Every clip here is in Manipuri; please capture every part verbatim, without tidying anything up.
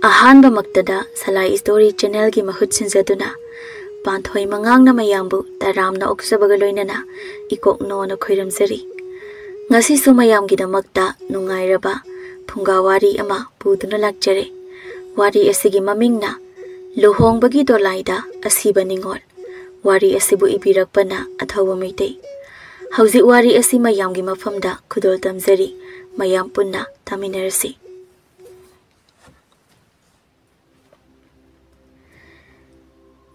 ꯑꯍꯥꯟꯕꯃꯛꯇꯗ ꯁꯂꯥꯏ ꯁ꯭ꯇꯣꯔꯤ ꯆꯦꯅꯦꯜꯒꯤ ꯃꯍꯨꯠ ꯁꯤꯟꯖꯗꯨꯅ ꯄꯥꯟꯊꯣꯏ ꯃꯉꯥꯡꯅ ꯃꯌꯥꯝꯕꯨ ꯇꯔꯥꯝꯅ ꯑꯣꯛꯆꯕꯒ ꯂꯣꯏꯅꯅ ꯏꯀꯣꯛꯅꯣꯅ ꯈꯣꯏꯔꯝꯖꯔꯤ꯫ ꯉꯁꯤꯁꯨ ꯃꯌꯥꯝꯒꯤꯗꯃꯛꯇ ꯅꯨꯡꯉꯥꯏꯔꯕ ꯐꯨꯡꯒꯥ ꯋꯥꯔꯤ ꯑꯃ ꯄꯨꯗꯨꯅ ꯂꯥꯛꯆꯔꯦ꯫ ꯋꯥꯔꯤ ꯑꯁꯤꯒꯤ ꯃꯃꯤꯡꯅ ꯂꯨꯍꯣꯡꯕꯒꯤ ꯗꯣꯂꯥꯏꯗ ꯑꯁꯤꯕ ꯅꯤꯉꯣꯜ꯫ ꯋꯥꯔꯤ ꯑꯁꯤꯕꯨ ꯏꯕꯤꯔꯛꯄꯅ ꯑꯊꯧꯕ ꯃꯩꯇꯩ꯫ ꯍꯧꯖꯤꯛ ꯋꯥꯔꯤ ꯑꯁꯤ ꯃꯌꯥꯝꯒꯤ ꯃꯐꯝꯗ ꯈꯨꯗꯣꯜ ꯇꯝꯖꯔꯤ꯫ ꯃꯌꯥꯝ ꯄꯨꯟꯅ ꯇꯥꯃꯤꯟꯅꯔꯁꯤ꯫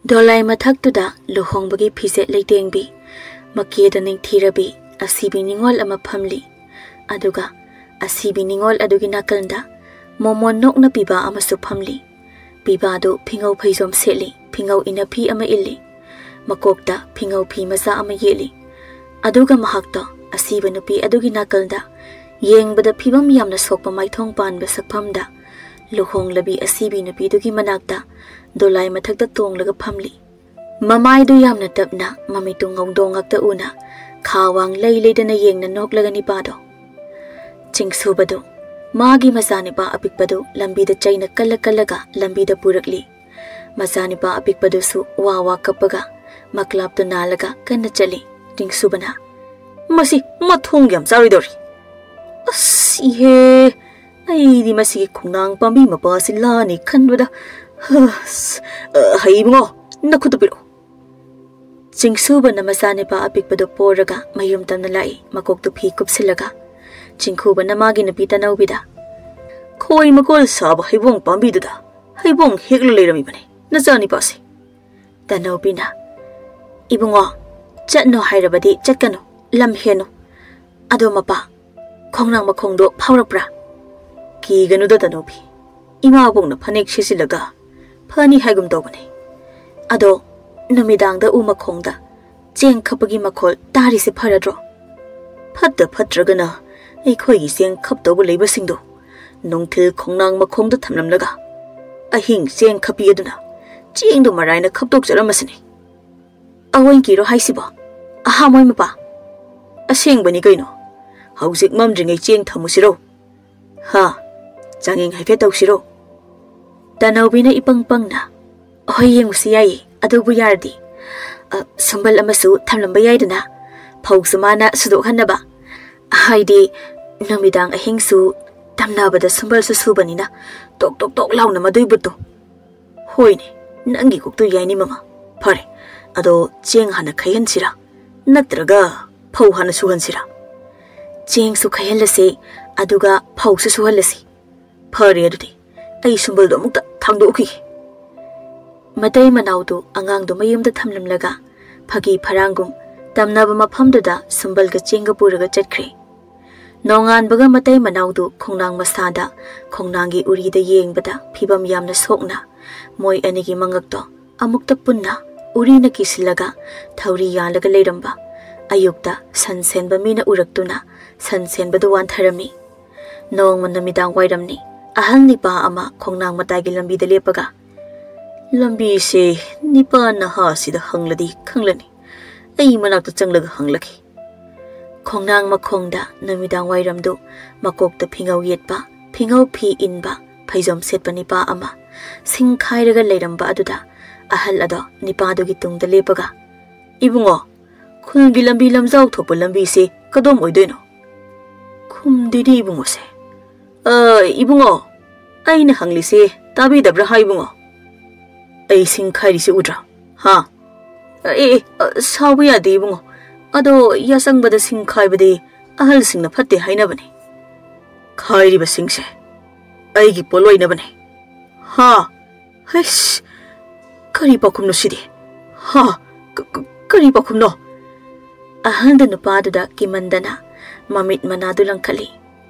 ꯗꯣꯂꯥꯏ ꯃꯊꯛꯇꯨꯗ ꯂꯨꯍꯣꯡꯕꯒꯤ ꯐꯤꯖꯦꯠ ꯂꯩꯇꯦꯡꯕꯤ, ꯃꯀꯦꯗ ꯅꯤꯡꯊꯤꯔꯕꯤ ꯑꯁꯤꯕꯤ ꯅꯤꯉꯣꯜ ꯑꯃ ꯐꯝꯂꯤ꯫ ꯑꯗꯨꯒ ꯑꯁꯤꯕꯤ ꯅꯤꯉꯣꯜ ꯑꯗꯨꯒꯤ ꯅꯥꯀꯜꯗ ꯃꯣꯃꯣꯟ ꯅꯣꯛꯅ ꯄꯤꯕ ꯑꯃꯁꯨ ꯐꯝꯂꯤ꯫ ꯄꯤꯕꯥꯗꯨ ꯐꯤꯉꯧ ꯐꯩꯖꯣꯝ ꯁꯦꯠꯂꯤ, ꯐꯤꯉꯧ ꯏꯅꯐꯤ ꯑꯃ ꯏꯜꯂꯤ꯫ ꯃꯀꯣꯛꯇ ꯐꯤꯉꯧ ꯐꯤ ꯃꯆꯥ ꯑꯃ ꯌꯦꯠꯂꯤ꯫ ꯑꯗꯨꯒ ꯃꯍꯥꯛꯇꯣ ꯑꯁꯤꯕ ꯅꯨꯄꯤ ꯑꯗꯨꯒꯤ ꯅꯥꯀꯜꯗ, ꯌꯦꯡꯕꯗ ꯐꯤꯕꯝ ꯌꯥꯝꯅ ꯁꯣꯛꯄ ꯃꯥꯏꯊꯣꯡ ꯄꯥꯟꯕ ꯁꯛꯐꯝꯗ, ꯂꯨꯍꯣꯡꯂꯕꯤ ꯑꯁꯤꯕꯤ ꯅꯨꯄꯤꯗꯨꯒꯤ ꯃꯅꯥꯛꯇ ꯗꯣꯂꯥꯏ ꯃꯊꯛꯇ ꯇꯣꯡꯂꯒ ꯐꯝꯂꯤ꯫ ꯃꯃꯥꯏꯗꯨ ꯌꯥꯝꯅ ꯇꯞꯅ, ꯃꯃꯤꯠꯇꯨ ꯉꯧꯗꯣꯡ ꯉꯥꯛꯇ ꯎꯅ, ꯈꯥ ꯋꯥꯡ ꯂꯩ ꯂꯩꯗꯅ ꯌꯦꯡꯅ ꯅꯣꯛꯂꯒ ꯅꯤꯄꯥꯗꯣ꯫ ꯆꯤꯡꯁꯨꯕꯗꯨ ꯃꯥꯒꯤ ꯃꯆꯥꯅꯤꯄꯥ ꯑꯄꯤꯛꯄꯗꯨ ꯂꯝꯕꯤꯗ ꯆꯩꯅ ꯀꯜꯂ ꯀꯜꯂꯒ ꯂꯝꯕꯤꯗ ꯄꯨꯔꯛꯂꯤ꯫ ꯃꯆꯥꯅꯤꯄꯥ ꯑꯄꯤꯛꯄꯗꯨꯁꯨ ꯋꯥ ꯋꯥ ꯀꯞꯄꯒ ꯃꯀ꯭ꯂꯥꯞꯇꯨ ꯅꯥꯜꯂꯒ ꯀꯟꯅ ꯆꯠꯂꯤ꯫ ꯆꯤꯡꯁꯨꯕꯅ, "ꯃꯁꯤ ꯃꯊꯣꯡ ꯌꯥꯝ ꯆꯥꯔꯣꯏꯗꯧꯔꯤ꯫ ꯑꯁ, ꯏꯍꯦ, ꯑꯩꯗꯤ ꯃꯁꯤꯒꯤ ꯈꯣꯡꯅꯥꯡ ꯄꯥꯝꯕꯤ ꯃꯄꯥꯁꯤ ꯂꯥꯅꯤ ꯈꯟꯕꯗ, ꯑꯁ, ꯑ, ꯍꯩ ꯏꯕꯨꯡꯉꯣ, ꯅꯈꯨꯠꯇꯨ ꯄꯤꯔꯛꯎ꯫" ꯆꯤꯡꯁꯨꯕꯅ ꯃꯆꯥꯅꯤꯄꯥ ꯑꯄꯤꯛꯄꯗꯨ ꯄꯣꯔꯒ ꯃꯌꯨꯝ ꯇꯝꯅ ꯂꯥꯛꯏ, ꯃꯀꯣꯛꯇꯨ ꯐꯤ ꯀꯨꯞꯁꯤꯜꯂꯒ꯫ ꯆꯤꯡꯈꯨꯕꯅ ꯃꯥꯒꯤ ꯅꯨꯄꯤ ꯇꯅꯧꯕꯤꯗ, "ꯈꯣꯏ ꯃꯀꯣꯜ ꯁꯥꯕ ꯍꯩꯕꯣꯡ ꯄꯥꯝꯕꯤꯗꯨꯗ ꯍꯩꯕꯣꯡ ꯍꯦꯛꯂ ꯂꯩꯔꯝꯃꯤꯕꯅꯤ ꯅꯆꯥꯅꯤꯄꯥꯁꯦ꯫" ꯇꯅꯧꯕꯤꯅ, "ꯏꯕꯨꯡꯉꯣ, ꯆꯠꯅꯣ ꯍꯥꯏꯔꯕꯗꯤ ꯆꯠꯀꯅꯨ, ꯂꯝ ꯍꯦꯟꯅꯨ꯫ ꯑꯗꯣ ꯃꯄꯥ, ꯈꯣꯡꯅꯥꯡ ꯃꯈꯣꯡꯗꯣ ꯐꯥꯎꯔꯛꯄ꯭ꯔꯥ?" "ꯀꯤꯒꯅꯨꯗ ꯇꯅꯧꯕꯤ, ꯏꯃꯥꯕꯣꯛꯅ ꯐꯅꯦꯛ ꯁꯦꯠꯆꯤꯜꯂꯒ ꯐꯅꯤ ꯍꯥꯏꯒꯨꯝ ꯇꯧꯕꯅꯤ꯫ ꯑꯗꯣ ꯅꯨꯃꯤꯗꯥꯡꯗ ꯎ ꯃꯈꯣꯡꯗ ꯆꯦꯡ ꯈꯞꯄꯒꯤ ꯃꯈꯣꯜ ꯇꯥꯔꯤꯁꯦ ꯐꯔꯗ꯭ꯔꯣ? ꯐꯠꯇ ꯐꯠꯇ꯭ꯔꯒꯅ ꯑꯩꯈꯣꯏꯒꯤ ꯆꯦꯡ ꯈꯞꯇꯧꯕ ꯂꯩꯕꯁꯤꯡꯗꯣ ꯅꯨꯡꯊꯤꯜ ꯈꯣꯡꯅꯥꯡ ꯃꯈꯣꯡꯗ ꯊꯝꯂꯝꯂꯒ ꯑꯍꯤꯡ ꯆꯦꯡ ꯈꯞꯄꯤ ꯑꯗꯨꯅ ꯆꯦꯡꯗꯣ ꯃꯔꯥꯏꯅ ꯈꯞꯇꯣꯛꯆꯔꯝꯃꯁꯤꯅꯤ꯫" "ꯑꯋꯣꯏ ꯀꯤꯔꯣ ꯍꯥꯏꯁꯤꯕꯣ, ꯑꯍꯥ ꯃꯣꯏ ꯃꯄꯥ?" "ꯑꯁꯦꯡꯕꯅꯤ ꯀꯩꯅꯣ꯫ ꯍꯧꯖꯤꯛ ꯃꯝꯗ꯭ꯔꯤꯉꯩ ꯆꯦꯡ ꯊꯝꯃꯨꯁꯤꯔꯣ? ꯍꯥ? ꯆꯥꯡꯌꯦꯡ ꯍꯥꯏꯐꯦꯠ ꯇꯧꯁꯤꯔꯣ?" ꯇꯅꯧꯕꯤꯅ ꯏꯄꯪ ꯄꯪꯅ, "ꯍꯣꯏ, ꯌꯦꯡꯉꯨꯁꯤ ꯌꯥꯏꯌꯦ, ꯑꯗꯨꯕꯨ ꯌꯥꯔꯗꯤ, ꯑ, ꯁꯨꯝꯕꯜ ꯑꯃꯁꯨ ꯊꯝꯂꯝꯕ ꯌꯥꯏꯗꯅ, ꯐꯧꯁꯨ ꯃꯥꯅ ꯁꯨꯗꯣꯛꯍꯟꯅꯕ꯫ ꯍꯥꯏꯗꯤ, ꯅꯨꯃꯤꯗꯥꯡ ꯑꯍꯤꯡꯁꯨ ꯇꯝꯅꯕꯗ ꯁꯨꯝꯕꯜꯁꯨ ꯁꯨꯕꯅꯤꯅ, ꯇꯣꯛ ꯇꯣꯛ ꯇꯣꯛ ꯂꯥꯎꯅ ꯃꯗꯨꯏ ꯕꯨꯠꯇꯣ꯫ ꯍꯣꯏꯅꯦ, ꯅꯪꯒꯤ ꯀꯣꯛꯇꯨ ꯌꯥꯏꯅꯦ ꯃꯃꯥ꯫ ꯐꯔꯦ, ꯑꯗꯣ ꯆꯦꯡ ꯍꯥꯟꯅ ꯈꯩꯍꯟꯁꯤꯔꯥ? ꯅꯠꯇ꯭ꯔꯒ ꯐꯧ ꯍꯥꯟꯅ ꯁꯨꯍꯟꯁꯤꯔꯥ?" "ꯆꯦꯡꯁꯨ ꯈꯩꯍꯜꯂꯁꯤ, ꯑꯗꯨꯒ ꯐꯧꯁꯨ ꯁꯨꯍꯜꯂꯁꯤ꯫ ꯐꯔꯦ, ꯑꯗꯨꯗꯤ ꯑꯩ ꯁꯨꯝꯕꯜꯗꯣ ꯑꯃꯨꯛꯇ ꯊꯥꯡꯗꯣꯛꯎꯈꯤꯒꯦ꯫" ꯃꯇꯩ ꯃꯅꯥꯎꯗꯨ ꯑꯉꯥꯡꯗꯨ ꯃꯌꯨꯝꯗ ꯊꯝꯂꯝꯂꯒ, ꯐꯥꯒꯤ ꯐꯔꯥꯡꯒꯨꯝ ꯇꯝꯅꯕ ꯃꯐꯝꯗꯨꯗ ꯁꯨꯝꯕꯜꯒ ꯆꯦꯡꯒ ꯄꯨꯔꯒ ꯆꯠꯈ꯭ꯔꯦ꯫ ꯅꯣꯡꯉꯥꯟꯕꯒ ꯃꯇꯩ ꯃꯅꯥꯎꯗꯨ ꯈꯣꯡꯅꯥꯡ ꯃꯁꯥꯗ, ꯈꯣꯡꯅꯥꯡꯒꯤ ꯎꯔꯤꯗ ꯌꯦꯡꯕꯗ ꯐꯤꯕꯝ ꯌꯥꯝꯅ ꯁꯣꯛꯅ, ꯃꯣꯏ ꯑꯅꯤꯒꯤ ꯃꯉꯛꯇꯣ ꯑꯃꯨꯛꯇ ꯄꯨꯟꯅ ꯎꯔꯤꯅ ꯀꯤꯁꯤꯜꯂꯒ ꯊꯧꯔꯤ ꯌꯥꯜꯂꯒ ꯂꯩꯔꯝꯕ꯫ ꯑꯌꯨꯛꯇ ꯁꯟ ꯁꯦꯟꯕ ꯃꯤꯅ ꯎꯔꯛꯇꯨꯅ ꯁꯟ ꯁꯦꯟꯕꯗꯨ ꯋꯥꯟꯊꯔꯝꯃꯤ꯫ ꯅꯣꯡꯃ ꯅꯨꯃꯤꯗꯥꯡ ꯋꯥꯏꯔꯝꯅꯤ꯫ ꯑꯍꯜ ꯅꯤꯄꯥ ꯑꯃ ꯈꯣꯡꯅꯥꯡ ꯃꯇꯥꯏꯒꯤ ꯂꯝꯕꯤꯗ ꯂꯦꯞꯄꯒ, "ꯂꯝꯕꯤꯁꯦ ꯅꯤꯄꯥ ꯅꯍꯥꯁꯤꯗ ꯍꯪꯂꯗꯤ ꯈꯪꯂꯅꯤ꯫ ꯑꯩ ꯃꯅꯥꯛꯇ ꯆꯪꯂꯒ ꯍꯪꯂꯒꯦ꯫" ꯈꯣꯡꯅꯥꯡ ꯃꯈꯣꯡꯗ ꯅꯨꯃꯤꯗꯥꯡ ꯋꯥꯏꯔꯝꯗꯨ ꯃꯀꯣꯛꯇ ꯐꯤꯉꯧ ꯌꯦꯠꯄ, ꯐꯤꯉꯧ ꯐꯤ ꯏꯟꯕ, ꯐꯩꯖꯣꯝ ꯁꯦꯠꯄ ꯅꯤꯄꯥ ꯑꯃ ꯁꯤꯡ ꯈꯥꯏꯔꯒ ꯂꯩꯔꯝꯕ ꯑꯗꯨꯗ ꯑꯍꯜ ꯑꯗꯣ ꯅꯤꯄꯥꯗꯨꯒꯤ ꯇꯨꯡꯗ ꯂꯦꯞꯄꯒ, "ꯏꯕꯨꯡꯉꯣ, ꯈꯨꯜꯒꯤ ꯂꯝꯕꯤ ꯂꯝꯖꯥꯎ ꯊꯣꯛꯄ ꯂꯝꯕꯤꯁꯦ ꯀꯗꯣꯝ ꯑꯣꯏꯗꯣꯏꯅꯣ?" ꯈꯨꯝꯗꯦꯅꯦ ꯏꯕꯨꯡꯉꯣꯁꯦ꯫ "ꯑ, ꯏꯕꯨꯡꯉꯣ, ꯑꯩꯅ ꯍꯪꯂꯤꯁꯦ ꯇꯥꯕꯤꯗꯕ꯭ꯔꯥ ꯍꯥ ꯏꯕꯨꯡꯉꯣ? ꯑꯩ ꯁꯤꯡ ꯈꯥꯏꯔꯤꯁꯦ ꯎꯗ꯭ꯔꯥ? ꯍꯥ?" "ꯑꯦ, ꯑꯦ, ꯑ, ꯁꯥꯎꯕ ꯌꯥꯗꯦ ꯏꯕꯨꯡꯉꯣ꯫ ꯑꯗꯣ ꯌꯥꯆꯪꯕꯗ ꯁꯤꯡ ꯈꯥꯏꯕꯗꯤ ꯑꯍꯜꯁꯤꯡꯅ ꯐꯠꯇꯦ ꯍꯥꯏꯅꯕꯅꯦ꯫ ꯈꯥꯏꯔꯤꯕ ꯁꯤꯡꯁꯦ ꯑꯩꯒꯤ ꯄꯣꯠ ꯑꯣꯏꯅꯕꯅꯦ꯫" "ꯍꯥ? ꯍꯩꯁ, ꯀꯔꯤ ꯄꯥꯎꯈꯨꯝꯅꯣ ꯁꯤꯗꯤ? ꯍꯥ? ꯀ-, ꯀ-, ꯀꯔꯤ ꯄꯥꯎꯈꯨꯝꯅꯣ?" ꯑꯍꯜꯗ ꯅꯨꯄꯥꯗꯨꯗ ꯀꯤꯃꯟꯗꯅ ꯃꯃꯤꯠ ꯃꯅꯥꯗꯨ ꯂꯪꯈꯠꯂꯤ꯫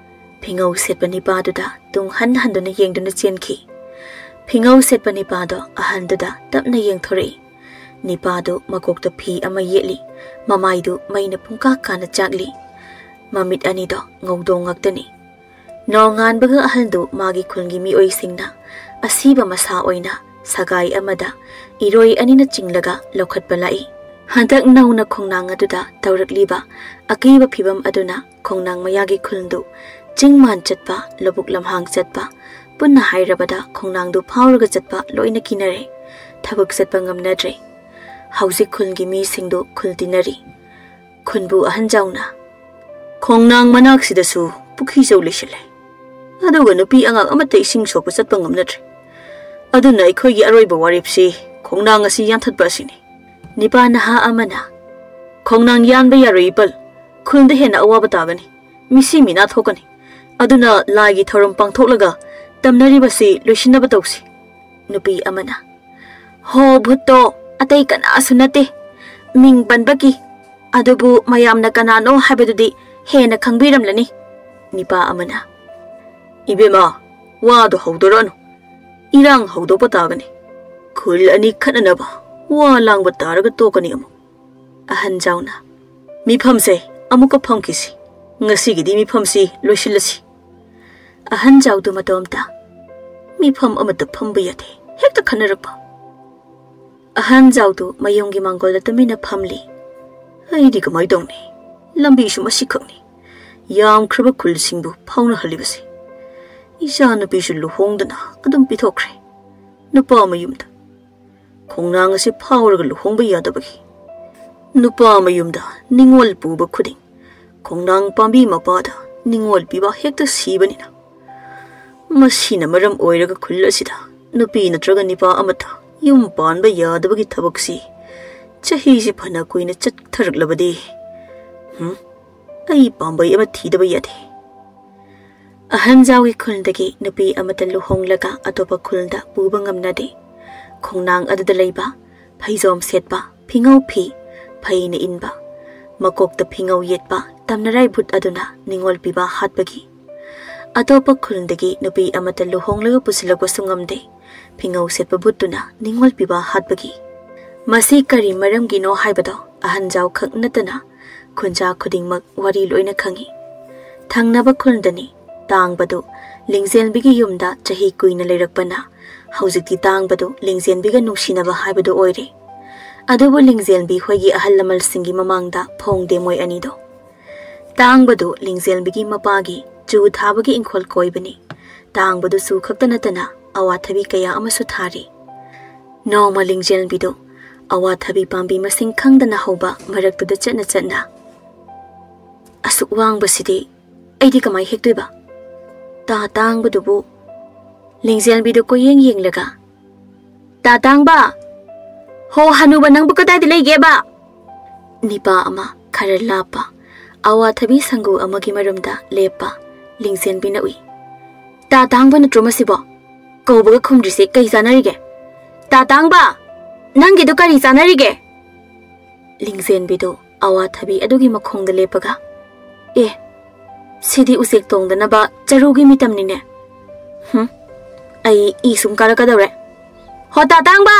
ꯐꯤꯉꯧ ꯁꯦꯠꯄ ꯅꯤꯄꯥꯗꯨꯗ ꯇꯨꯡ ꯍꯟ ꯍꯟꯗꯨꯅ ꯌꯦꯡꯗꯨꯅ ꯆꯦꯟꯈꯤ꯫ ꯐꯤꯉꯧ ꯁꯦꯠꯄ ꯅꯤꯄꯥꯗꯣ ꯑꯍꯜꯗꯨꯗ ꯇꯞꯅ ꯌꯦꯡꯊꯣꯔꯛꯏ꯫ ꯅꯤꯄꯥꯗꯨ ꯃꯀꯣꯛꯇ ꯐꯤ ꯑꯃ ꯌꯦꯠꯂꯤ, ꯃꯃꯥꯏꯗꯨ ꯃꯩꯅ ꯄꯨꯡꯀꯥ ꯀꯥꯅ ꯆꯥꯛꯂꯤ꯫ ꯃꯃꯤꯠ ꯑꯅꯤꯗꯣ ꯉꯧꯗꯣꯡ ꯉꯥꯛꯇꯅꯤ꯫ ꯅꯣꯡꯉꯥꯟꯕꯒ ꯑꯍꯜꯗꯨ ꯃꯥꯒꯤ ꯈꯨꯜꯒꯤ ꯃꯤꯑꯣꯏꯁꯤꯡꯅ ꯑꯁꯤꯕ ꯃꯁꯥ ꯑꯣꯏꯅ ꯁꯒꯥꯏ ꯑꯃꯗ ꯏꯔꯣꯏ ꯑꯅꯤꯅ ꯆꯤꯡꯂꯒ ꯂꯧꯈꯠꯄ ꯂꯥꯛꯏ꯫ ꯍꯟꯗꯛ ꯅꯧꯅ ꯈꯣꯡꯅꯥꯡ ꯑꯗꯨꯗ ꯇꯧꯔꯛꯂꯤꯕ ꯑꯀꯤꯕ ꯐꯤꯕꯝ ꯑꯗꯨꯅ ꯈꯣꯡꯅꯥꯡ ꯃꯌꯥꯒꯤ ꯈꯨꯜꯗꯨ ꯆꯤꯡ ꯃꯥꯟ ꯆꯠꯄ, ꯂꯧꯕꯨꯛ ꯂꯝꯍꯥꯡ ꯆꯠꯄ, ꯄꯨꯟꯅ ꯍꯥꯏꯔꯕꯗ ꯈꯣꯡꯅꯥꯡꯗꯨ ꯐꯥꯎꯔꯒ ꯆꯠꯄ ꯂꯣꯏꯅ ꯀꯤꯅꯔꯦ꯫ ꯊꯕꯛ ꯆꯠꯄ ꯉꯝꯅꯗ꯭ꯔꯦ꯫ ꯍꯧꯖꯤꯛ ꯈꯨꯜꯒꯤ ꯃꯤꯁꯤꯡꯗꯨ ꯈꯨꯜ ꯇꯤꯟꯅꯔꯤ꯫ ꯈꯨꯟꯕꯨ ꯑꯍꯟ ꯖꯥꯎꯅ, "ꯈꯣꯡꯅꯥꯡ ꯃꯅꯥꯛꯁꯤꯗꯁꯨ ꯄꯨꯈ꯭ꯔꯤꯖꯧ ꯂꯩꯁꯤꯜꯂꯦ꯫ ꯑꯗꯨꯒ ꯅꯨꯄꯤ ꯑꯉꯥꯡ ꯑꯃꯠꯇ ꯏꯁꯤꯡ ꯁꯣꯛꯄ ꯆꯠꯄ ꯉꯝꯅꯗ꯭ꯔꯦ꯫ ꯑꯗꯨꯅ ꯑꯩꯈꯣꯏꯒꯤ ꯑꯔꯣꯏꯕ ꯋꯥꯔꯦꯞꯁꯤ ꯈꯣꯡꯅꯥꯡ ꯑꯁꯤ ꯌꯥꯟꯊꯠꯄ ꯑꯁꯤꯅꯤ꯫" ꯅꯤꯄꯥ ꯅꯍꯥ ꯑꯃꯅ, "ꯈꯣꯡꯅꯥꯡ ꯌꯥꯟꯕ ꯌꯥꯔꯣꯏ ꯏꯄꯜ꯫ ꯈꯨꯜꯗ ꯍꯦꯟꯅ ꯑꯋꯥꯕ ꯇꯥꯒꯅꯤ꯫ ꯃꯤꯁꯤ ꯃꯤꯅꯥ ꯊꯣꯛꯀꯅꯤ꯫ ꯑꯗꯨꯅ ꯂꯥꯏꯒꯤ ꯊꯧꯔꯝ ꯄꯥꯡꯊꯣꯛꯂꯒ ꯇꯝꯅꯔꯤꯕꯁꯤ ꯂꯣꯏꯁꯤꯟꯅꯕ ꯇꯧꯁꯤ꯫" ꯅꯨꯄꯤ ꯑꯃꯅ, "ꯍꯣ ꯚꯨꯠꯇꯣ ꯑꯇꯩ ꯀꯅꯥꯁꯨ ꯅꯠꯇꯦ꯫ ꯃꯤꯡ ꯄꯟꯕꯒꯤ꯫ ꯑꯗꯨꯕꯨ ꯃꯌꯥꯝꯅ ꯀꯅꯥꯅꯣ ꯍꯥꯏꯕꯗꯨꯗꯤ ꯍꯦꯟꯅ ꯈꯪꯕꯤꯔꯝꯂꯅꯤ꯫" ꯅꯤꯄꯥ ꯑꯃꯅ, "ꯏꯕꯦꯝꯃ, ꯋꯥꯗꯣ ꯍꯧꯗꯣꯔꯛꯑꯅꯨ꯫ ꯏꯔꯥꯡ ꯍꯧꯗꯣꯛꯄ ꯇꯥꯒꯅꯤ꯫ ꯈꯨꯜ ꯑꯅꯤ ꯈꯠꯅꯅꯕ ꯋꯥ ꯂꯥꯡꯕ ꯇꯥꯔꯒ ꯇꯣꯛꯀꯅꯤ ꯑꯃꯨꯛ꯫" ꯑꯍꯟ ꯖꯥꯎꯅ, "ꯃꯤꯐꯝꯁꯦ ꯑꯃꯨꯛꯀ ꯐꯝꯈꯤꯁꯤ꯫ ꯉꯁꯤꯒꯤꯗꯤ ꯃꯤꯐꯝꯁꯤ ꯂꯣꯏꯁꯤꯜꯂꯁꯤ꯫" ꯑꯍꯟ ꯖꯥꯎꯗꯨ ꯃꯇꯣꯝꯇ, "ꯃꯤꯐꯝ ꯑꯃꯠꯇ ꯐꯝꯕ ꯌꯥꯗꯦ꯫ ꯍꯦꯛꯇ ꯈꯟꯅꯔꯛꯄ꯫" ꯑꯍꯟ ꯖꯥꯎꯗꯨ ꯃꯌꯨꯝꯒꯤ ꯃꯥꯡꯒꯣꯜꯗ ꯇꯨꯃꯤꯟꯅ ꯐꯝꯂꯤ꯫ "ꯑꯩꯗꯤ ꯀꯃꯥꯏ ꯇꯧꯅꯤ? ꯂꯝꯕꯤꯁꯨ ꯃꯁꯤꯈꯛꯅꯤ꯫ ꯌꯥꯝꯈ꯭ꯔꯕ ꯈꯨꯜꯁꯤꯡꯕꯨ ꯐꯥꯎꯅꯍꯜꯂꯤꯕꯁꯦ꯫ ꯏꯆꯥ ꯅꯨꯄꯤꯁꯨ ꯂꯨꯍꯣꯡꯗꯅ ꯑꯗꯨꯝ ꯄꯤꯊꯣꯛꯈ꯭ꯔꯦ ꯅꯨꯄꯥ ꯃꯌꯨꯝꯗ꯫ ꯈꯣꯡꯅꯥꯡ ꯑꯁꯤ ꯐꯥꯎꯔꯒ ꯂꯨꯍꯣꯡꯕ ꯌꯥꯗꯕꯒꯤ꯫ ꯅꯨꯄꯥ ꯃꯌꯨꯝꯗ ꯅꯤꯡꯉꯣꯜ ꯄꯨꯕ ꯈꯨꯗꯤꯡ ꯈꯣꯡꯅꯥꯡ ꯄꯥꯝꯕꯤ ꯃꯄꯥꯗ ꯅꯤꯡꯉꯣꯜ ꯄꯤꯕ ꯍꯦꯛꯇ ꯁꯤꯕꯅꯤꯅ꯫ ꯃꯁꯤꯅ ꯃꯔꯝ ꯑꯣꯏꯔꯒ ꯈꯨꯜ ꯑꯁꯤꯗ ꯅꯨꯄꯤ ꯅꯠꯇ꯭ꯔꯒ ꯅꯤꯄꯥ ꯑꯃꯠꯇ ꯌꯨꯝ ꯄꯥꯟꯕ ꯌꯥꯗꯕꯒꯤ ꯊꯕꯛꯁꯤ ꯆꯍꯤꯁꯤ ꯐꯅ ꯀꯨꯏꯅ ꯆꯠꯊꯔꯛꯂꯕꯗꯤ, ꯍꯨꯝ, ꯑꯩ ꯄꯥꯝꯕꯩ ꯑꯃ ꯊꯤꯗꯕ ꯌꯥꯗꯦ꯫" ꯑꯍꯟ ꯖꯥꯎꯒꯤ ꯈꯨꯜꯗꯒꯤ ꯅꯨꯄꯤ ꯑꯃꯠꯇ ꯂꯨꯍꯣꯡꯂꯒ ꯑꯇꯣꯞꯄ ꯈꯨꯜꯗ ꯄꯨꯕ ꯉꯝꯅꯗꯦ꯫ ꯈꯣꯡꯅꯥꯡ ꯑꯗꯨꯗ ꯂꯩꯕ ꯐꯩꯖꯣꯝ ꯁꯦꯠꯄ, ꯐꯤꯉꯧ ꯐꯤ, ꯐꯩꯅ ꯏꯟꯕ, ꯃꯀꯣꯛꯇ ꯐꯤꯉꯧ ꯌꯦꯠꯄ ꯇꯝꯅꯔꯥꯏ ꯚꯨꯠ ꯑꯗꯨꯅ ꯅꯤꯡꯉꯣꯜ ꯄꯤꯕ ꯍꯥꯠꯄꯒꯤ꯫ ꯑꯇꯣꯞꯄ ꯈꯨꯜꯗꯒꯤ ꯅꯨꯄꯤ ꯑꯃꯠꯇ ꯂꯨꯍꯣꯡꯂꯒ ꯄꯨꯁꯤꯜꯂꯛꯄꯁꯨ ꯉꯝꯗꯦ꯫ ꯐꯤꯉꯧ ꯁꯦꯠꯄ ꯚꯨꯠꯇꯨꯅ ꯅꯤꯡꯉꯣꯜ ꯄꯤꯕ ꯍꯥꯠꯄꯒꯤ꯫ ꯃꯁꯤ ꯀꯔꯤ ꯃꯔꯝꯒꯤꯅꯣ ꯍꯥꯏꯕꯗꯣ ꯑꯍꯟ ꯖꯥꯎ ꯈꯛ ꯅꯠꯇꯅ ꯈꯨꯟꯖꯥ ꯈꯨꯗꯤꯡꯃꯛ ꯋꯥꯔꯤ ꯂꯣꯏꯅ ꯈꯪꯏ꯫ ꯊꯪꯅꯕ ꯈꯨꯜꯗꯅꯤ꯫ ꯇꯥꯡꯕꯗꯨ ꯂꯤꯡꯖꯦꯜꯕꯤꯒꯤ ꯌꯨꯝꯗ ꯆꯍꯤ ꯀꯨꯏꯅ ꯂꯩꯔꯛꯄꯅ ꯍꯧꯖꯤꯛꯇꯤ ꯇꯥꯡꯕꯗꯨ ꯂꯤꯡꯖꯦꯜꯕꯤꯒ ꯅꯨꯡꯁꯤꯅꯕ ꯍꯥꯏꯕꯗꯨ ꯑꯣꯏꯔꯦ꯫ ꯑꯗꯨꯕꯨ ꯂꯤꯡꯖꯦꯜꯕꯤ ꯍꯣꯏꯒꯤ ꯑꯍꯜ ꯂꯃꯟꯁꯤꯡꯒꯤ ꯃꯃꯥꯡꯗ ꯐꯣꯡꯗꯦ ꯃꯣꯏ ꯑꯅꯤꯗꯣ꯫ ꯇꯥꯡꯕꯗꯨ ꯂꯤꯡꯖꯦꯜꯕꯤꯒꯤ ꯃꯄꯥꯒꯤ ꯆꯨ ꯊꯥꯕꯒꯤ ꯏꯪꯈꯣꯜ ꯀꯣꯏꯕꯅꯤ꯫ ꯇꯥꯡꯕꯗꯨ ꯆꯨ ꯈꯛꯇ ꯅꯠꯇꯅ ꯑꯋꯥꯊꯕꯤ ꯀꯌꯥ ꯑꯃꯁꯨ ꯊꯥꯔꯤ꯫ ꯅꯣꯡꯃ ꯂꯤꯡꯖꯦꯜꯕꯤꯗꯨ ꯑꯋꯥꯊꯕꯤ ꯄꯥꯝꯕꯤ ꯃꯁꯤꯡ ꯈꯪꯗꯅ ꯍꯧꯕ ꯃꯔꯛꯇꯨꯗ ꯆꯠꯅ ꯆꯠꯅ, "ꯑꯁꯨꯛ ꯋꯥꯡꯕꯁꯤꯗꯤ ꯑꯩꯗꯤ ꯀꯃꯥꯏ ꯍꯦꯛꯇꯣꯏꯕ?" ꯇꯥ ꯇꯥꯡꯕꯗꯨꯕꯨ ꯂꯤꯡꯖꯦꯜꯕꯤꯗꯨ ꯀꯣꯏꯌꯦꯡ ꯌꯦꯡꯂꯒ, "ꯇꯥ ꯇꯥꯡꯕ! ꯍꯣ ꯍꯅꯨꯕ, ꯅꯪꯕꯨ ꯀꯗꯥꯏꯗ ꯂꯩꯒꯦꯕ?" ꯅꯤꯄꯥ ꯑꯃ ꯈꯔ ꯂꯥꯞꯄ ꯑꯋꯥꯊꯕꯤ ꯁꯪꯒꯨ ꯑꯃꯒꯤ ꯃꯔꯨꯝꯗ ꯂꯦꯞꯄ ꯂꯤꯡꯖꯦꯜꯕꯤꯅ ꯎꯏ꯫ "ꯇꯥ ꯇꯥꯡꯕ ꯅꯠꯇ꯭ꯔꯣ ꯃꯁꯤꯕꯣ? ꯀꯧꯕꯒ ꯈꯨꯝꯗ꯭ꯔꯤꯁꯦ ꯀꯩ ꯆꯥꯅꯔꯤꯒꯦ? ꯇꯥ ꯇꯥꯡꯕ! ꯅꯪꯒꯤꯗꯨ ꯀꯔꯤ ꯆꯥꯅꯔꯤꯒꯦ?" ꯂꯤꯡꯖꯦꯜꯕꯤꯗꯨ ꯑꯋꯥꯊꯕꯤ ꯑꯗꯨꯒꯤ ꯃꯈꯣꯡꯗ ꯂꯦꯞꯄꯒ, "ꯑꯦ, ꯁꯤꯗꯤ ꯎꯆꯦꯛ ꯇꯣꯡꯗꯅꯕ ꯆꯔꯨꯒꯤ ꯃꯤꯇꯝꯅꯤꯅꯦ꯫ ꯍꯨꯝ, ꯑꯩ ꯏ ꯁꯨꯝ ꯀꯥꯔꯛꯀꯗꯧꯔꯦ꯫ ꯍꯣ ꯇꯥ ꯇꯥꯡꯕ!"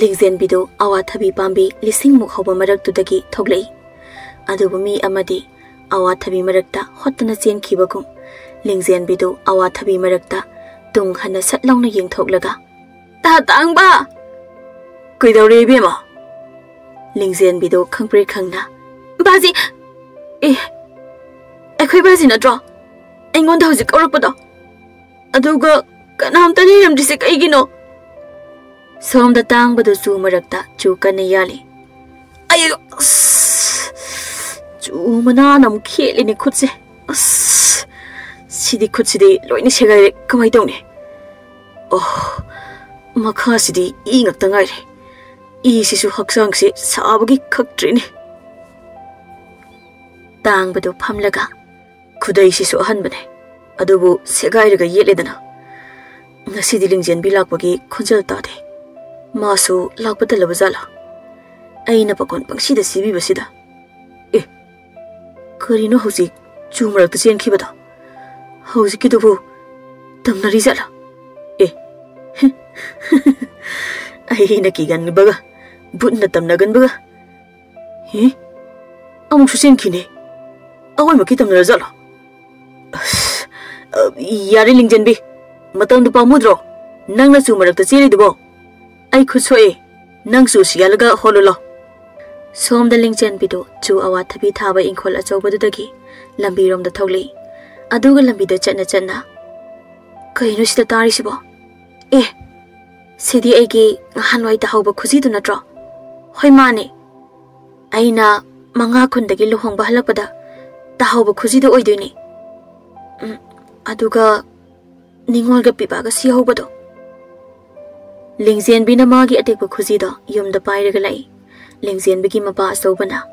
ꯂꯤꯡꯖꯦꯜꯕꯤꯗꯨ ꯑꯋꯥꯊꯕꯤ ꯄꯥꯝꯕꯤ ꯂꯤꯁꯤꯡꯃꯨꯛ ꯍꯧꯕ ꯃꯔꯛꯇꯨꯗꯒꯤ ꯊꯣꯛꯂꯛꯏ꯫ ꯑꯗꯨꯕꯨ ꯃꯤ ꯑꯃꯗꯤ ꯑꯋꯥꯊꯕꯤ ꯃꯔꯛꯇ ꯍꯣꯠꯇꯅ ꯆꯦꯟꯈꯤꯕꯒꯨꯝ, ꯂꯤꯡꯖꯦꯜꯕꯤꯗꯨ ꯑꯋꯥꯊꯕꯤ ꯃꯔꯛꯇ ꯇꯨꯡ ꯍꯟꯅ ꯁꯠ ꯂꯥꯎꯅ ꯌꯦꯡꯊꯣꯛꯂꯒ, "ꯇꯥ ꯇꯥꯡꯕ!" "ꯀꯩꯗꯧꯔꯦ ꯏꯕꯦꯝꯃ?" ꯂꯤꯡꯖꯦꯜꯕꯤꯗꯨ ꯈꯪꯄ꯭ꯔꯦꯛ ꯈꯪꯅ, "ꯕꯥꯖꯤ! ꯑꯦ, ꯑꯩꯈꯣꯏ ꯕꯥꯖꯤ ꯅꯠꯇ꯭ꯔꯣ ꯑꯩꯉꯣꯟꯗ ꯍꯧꯖꯤꯛ ꯀꯧꯔꯛꯄꯗꯣ? ꯑꯗꯨꯒ ꯀꯅꯥꯝꯇ ꯂꯩꯔꯝꯗ꯭ꯔꯤꯁꯦ ꯀꯩꯒꯤꯅꯣ?" ꯁꯣꯝꯗ ꯇꯥꯡꯕꯗꯨ ꯆꯨ ꯃꯔꯛꯇ ꯆꯨ ꯀꯟꯅ ꯌꯥꯜꯂꯤ꯫ "ꯑꯩ, ꯑꯁ, ꯆꯨ ꯃꯅꯥꯅ ꯑꯃꯨꯛ ꯈꯦꯠꯂꯤꯅꯦ ꯈꯨꯠꯁꯦ꯫ ꯑꯁ, ꯁꯤꯗꯤ ꯈꯨꯠꯁꯤꯗꯤ ꯂꯣꯏꯅ ꯁꯦꯒꯥꯏꯔꯦ꯫ ꯀꯃꯥꯏ ꯇꯧꯅꯤ? ꯑꯣ, ꯃꯈꯥꯁꯤꯗꯤ ꯏ ꯉꯥꯛꯇ ꯉꯥꯏꯔꯦ꯫ ꯏꯁꯤꯁꯨ ꯍꯛꯆꯥꯡꯁꯦ ꯁꯥꯕꯒꯤ ꯈꯛꯇ꯭ꯔꯤꯅꯦ꯫" ꯇꯥꯡꯕꯗꯨ ꯐꯝꯂꯒ, "ꯈꯨꯗꯩꯁꯤꯁꯨ ꯑꯍꯟꯕꯅꯦ, ꯑꯗꯨꯕꯨ ꯁꯦꯒꯥꯏꯔꯒ ꯌꯦꯠꯂꯦꯗꯅ꯫ ꯉꯁꯤꯗꯤ ꯂꯤꯡꯖꯦꯜꯕꯤ ꯂꯥꯛꯄꯒꯤ ꯈꯣꯟꯖꯦꯜ ꯇꯥꯗꯦ꯫ ꯃꯥꯁꯨ ꯂꯥꯛꯄ ꯇꯜꯂꯕ ꯖꯥꯠꯂꯥ? ꯑꯩꯅ ꯄꯥꯈꯣꯟ ꯄꯪꯁꯤꯗ ꯁꯤꯕꯤꯕꯁꯤꯗ꯫ ꯑꯦ, ꯀꯔꯤꯅꯣ ꯍꯧꯖꯤꯛ ꯆꯨ ꯃꯔꯛꯇ ꯆꯦꯟꯈꯤꯕꯗꯣ? ꯍꯧꯖꯤꯛꯀꯤꯗꯨꯕꯨ ꯇꯝꯅꯔꯤ ꯖꯥꯠꯂꯥ? ꯑꯦ, ꯑꯩꯅ ꯀꯤꯒꯟꯕꯒ ꯚꯨꯠꯅ ꯇꯝꯅꯒꯟꯕꯒ꯫ ꯍꯦ? ꯑꯃꯨꯛꯁꯨ ꯆꯦꯟꯈꯤꯅꯦ꯫ ꯑꯋꯣꯏꯃꯛꯀꯤ ꯇꯝꯅꯔ ꯖꯥꯠꯂꯣ? ꯑꯁ, ꯑ, ꯌꯥꯔꯦ ꯂꯤꯡꯖꯦꯜꯕꯤ, ꯃꯇꯝꯗꯨ ꯄꯥꯝꯃꯨꯗ꯭ꯔꯣ? ꯅꯪꯅ ꯆꯨ ꯃꯔꯛꯇ ꯆꯦꯜꯂꯤꯗꯨꯕꯣ? ꯑꯩ ꯈꯨꯠ ꯁꯣꯛꯑꯦ꯫ ꯅꯪ ꯆꯨ ꯁꯤꯒꯥꯏꯜꯂꯒ ꯍꯣꯠꯂꯨ ꯂꯥꯎ꯫" ꯁꯣꯝꯗ ꯂꯤꯡꯖꯦꯜꯕꯤꯗꯨ ꯆꯨ ꯑꯋꯥꯊꯕꯤ ꯊꯥꯕ ꯏꯪꯈꯣꯜ ꯑꯆꯧꯕꯗꯨꯗꯒꯤ ꯂꯝꯕꯤꯔꯣꯝꯗ ꯊꯣꯛꯂꯛꯏ꯫ ꯑꯗꯨꯒ ꯂꯝꯕꯤꯗ ꯆꯠꯅ ꯆꯠꯅ, "ꯀꯩꯅꯣ ꯁꯤꯗ ꯇꯥꯔꯤꯁꯤꯕꯣ? ꯑꯦ, ꯁꯤꯗꯤ ꯑꯩꯒꯤ ꯅꯍꯥꯟꯋꯥꯏ ꯇꯥꯍꯧꯕ ꯈꯨꯖꯤꯗꯨ ꯅꯠꯇ꯭ꯔꯣ? ꯍꯣꯏ, ꯃꯥꯅꯦ꯫ ꯑꯩꯅ ꯃꯉꯥ ꯈꯨꯟꯗꯒꯤ ꯂꯨꯍꯣꯡꯕ ꯍꯜꯂꯛꯄꯗ ꯇꯥꯍꯧꯕ ꯈꯨꯖꯤꯗꯨ ꯑꯣꯏꯗꯣꯏꯅꯦ꯫ ꯎꯝ, ꯑꯗꯨꯒ ꯅꯤꯉꯣꯜꯒ ꯄꯤꯕꯥꯒ ꯁꯤꯍꯧꯕꯗꯣ꯫" ꯂꯤꯡꯖꯦꯟꯕꯤꯅ ꯃꯥꯒꯤ ꯑꯇꯦꯛꯄ ꯈꯨꯖꯤꯗꯣ ꯌꯨꯝꯗ ꯄꯥꯏꯔꯒ ꯂꯥꯛꯏ꯫ ꯂꯤꯡꯖꯦꯟꯕꯤꯒꯤ ꯃꯄꯥ ꯑꯆꯧꯕꯅ,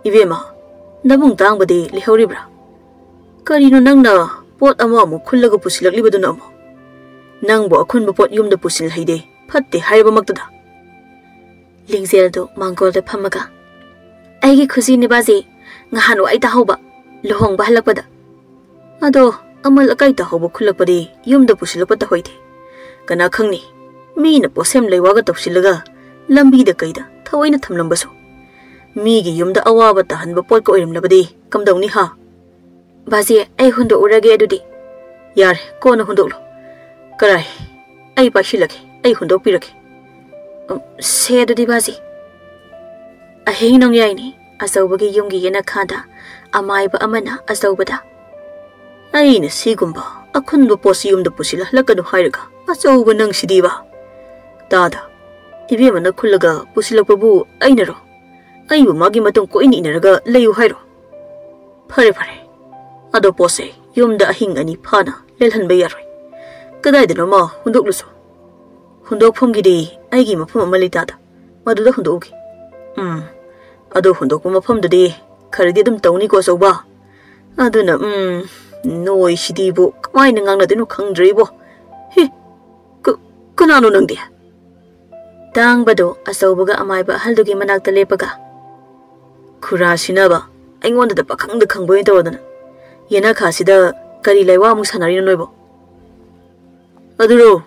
"ꯏꯕꯦꯝꯃ, ꯅꯕꯨꯡ ꯇꯥꯡꯕꯗꯤ ꯂꯩꯍꯧꯔꯤꯕ꯭ꯔꯥ? ꯀꯔꯤꯅꯣ ꯅꯪꯅ ꯄꯣꯠ ꯑꯃ ꯑꯃꯨꯛ ꯈꯨꯜꯂꯒ ꯄꯨꯁꯤꯜꯂꯛꯂꯤꯕꯗꯨꯅ ꯑꯃꯨꯛ? ꯅꯪꯕꯨ ꯑꯈꯨꯟꯕ ꯄꯣꯠ ꯌꯨꯝꯗ ꯄꯨꯁꯤꯜꯍꯩꯗꯦ, ꯐꯠꯇꯦ ꯍꯥꯏꯔꯕꯃꯛꯇꯗ?" ꯂꯤꯡꯖꯦꯜꯗꯨ ꯃꯥꯡꯒꯣꯜꯗ ꯐꯝꯃꯒ, "ꯑꯩꯒꯤ ꯈꯨꯖꯤꯅꯦ ꯕꯥꯖꯤ, ꯉꯍꯥꯟꯋꯥꯏ ꯇꯥꯍꯧꯕ, ꯂꯨꯍꯣꯡꯕ ꯍꯜꯂꯛꯄꯗ꯫ ꯑꯗꯣ ꯑꯃꯜ ꯑꯀꯥꯏ ꯇꯥꯍꯧꯕ ꯈꯨꯜꯂꯛꯄꯗꯤ ꯌꯨꯝꯗ ꯄꯨꯁꯤꯜꯂꯛꯄ ꯇꯧꯍꯩꯗꯦ꯫ ꯀꯅꯥ ꯈꯪꯅꯤ, ꯃꯤꯅ ꯄꯣꯠꯁꯦꯝ ꯂꯩꯋꯥꯒ ꯇꯧꯁꯤꯜꯂꯒ ꯂꯝꯕꯤꯗ ꯀꯩꯗ ꯊꯑꯣꯏꯅ ꯊꯝꯂꯝꯕꯁꯨ꯫ ꯃꯤꯒꯤ ꯌꯨꯝꯗ ꯑꯋꯥꯕ ꯇꯥꯍꯟꯕ ꯄꯣꯠꯀ ꯑꯣꯏꯔꯝꯂꯕꯗꯤ ꯀꯝꯗꯧꯅꯤ ꯍꯥ?" "ꯕꯥꯖꯤ, ꯑꯩ ꯍꯨꯟꯗꯣꯛꯎꯔꯒꯦ ꯑꯗꯨꯗꯤ꯫" "ꯌꯥꯔꯦ, ꯀꯣꯟꯅ ꯍꯨꯟꯗꯣꯛꯂꯣ꯫ ꯀꯔꯥꯏ, ꯑꯩ ꯄꯥꯏꯁꯤꯜꯂꯒꯦ, ꯑꯩ ꯍꯨꯟꯗꯣꯛꯄꯤꯔꯒꯦ꯫" "ꯎꯝ, ꯁꯦ ꯑꯗꯨꯗꯤ ꯕꯥꯖꯤ꯫" ꯑꯍꯤꯡ ꯅꯣꯡꯌꯥꯏꯅꯤ꯫ ꯑꯆꯧꯕꯒꯤ ꯌꯨꯝꯒꯤ ꯌꯦꯅꯈꯥꯗ ꯑꯃꯥꯏꯕ ꯑꯃꯅ ꯑꯆꯧꯕꯗ, "ꯑꯩꯅ ꯁꯤꯒꯨꯝꯕ ꯑꯈꯨꯟꯕ ꯄꯣꯠꯁꯤ ꯌꯨꯝꯗ ꯄꯨꯁꯤꯜꯂꯛꯀꯅꯨ ꯍꯥꯏꯔꯒ ꯑꯆꯧꯕ ꯅꯪꯁꯤꯗꯤꯕ꯫ ꯇꯥꯗ, ꯏꯕꯦꯝꯃꯅ ꯈꯨꯜꯂꯒ ꯄꯨꯁꯤꯜꯂꯛꯄꯕꯨ ꯑꯩꯅꯔꯣ? ꯑꯩꯕꯨ ꯃꯥꯒꯤ ꯃꯇꯨꯡ ꯀꯣꯏꯅ ꯏꯟꯅꯔꯒ ꯂꯩꯌꯨ ꯍꯥꯏꯔꯣ? ꯐꯔꯦ, ꯐꯔꯦ꯫ ꯑꯗꯣ ꯄꯣꯠꯁꯦ ꯌꯨꯝꯗ ꯑꯍꯤꯡ ꯑꯅꯤ ꯐꯥꯅ ꯂꯦꯜꯍꯟꯕ ꯌꯥꯔꯣꯏ꯫ ꯀꯗꯥꯏꯗꯅꯣꯃ ꯍꯨꯟꯗꯣꯛꯂꯨꯁꯣ꯫ ꯍꯨꯟꯗꯣꯛꯐꯝꯒꯤꯗꯤ ꯑꯩꯒꯤ ꯃꯐꯝ ꯑꯃ ꯂꯩꯇꯥꯗ, ꯃꯗꯨꯗ ꯍꯨꯟꯗꯣꯛꯎꯒꯦ꯫" "ꯎꯝ, ꯑꯗꯣ ꯍꯨꯟꯗꯣꯛꯄ ꯃꯐꯝꯗꯨꯗꯤ ꯈꯔꯗꯤ ꯑꯗꯨꯝ ꯇꯧꯅꯤꯀꯣ ꯑꯆꯧꯕ꯫ ꯑꯗꯨꯅ, ꯎꯝ, ꯅꯣꯏꯁꯤꯗꯤꯕꯨ ꯀꯃꯥꯏꯅ ꯉꯥꯡꯅꯗꯣꯏꯅꯣ ꯈꯪꯗ꯭ꯔꯦꯕꯣ꯫ ꯍꯦ, ꯀ-, ꯀꯅꯥꯅꯣ ꯅꯪꯗꯤ?" ꯇꯥꯡꯕꯗꯣ ꯑꯆꯧꯕꯒ ꯑꯃꯥꯏꯕ ꯑꯍꯜꯗꯨꯒꯤ ꯃꯅꯥꯛꯇ ꯂꯦꯞꯄꯒ, "ꯈꯨꯔꯥ ꯁꯤꯅꯕ, ꯑꯩꯉꯣꯟꯗꯗ ꯄꯥꯈꯪꯗ ꯈꯪꯕ ꯑꯣꯏꯅ ꯇꯧꯔꯗꯅ꯫ ꯌꯦꯅꯈꯥꯁꯤꯗ ꯀꯔꯤ ꯂꯩꯋꯥ ꯑꯃꯨꯛ ꯁꯥꯟꯅꯔꯤꯅꯣ ꯅꯣꯏꯕꯣ?" "ꯑꯗꯨꯔꯣ,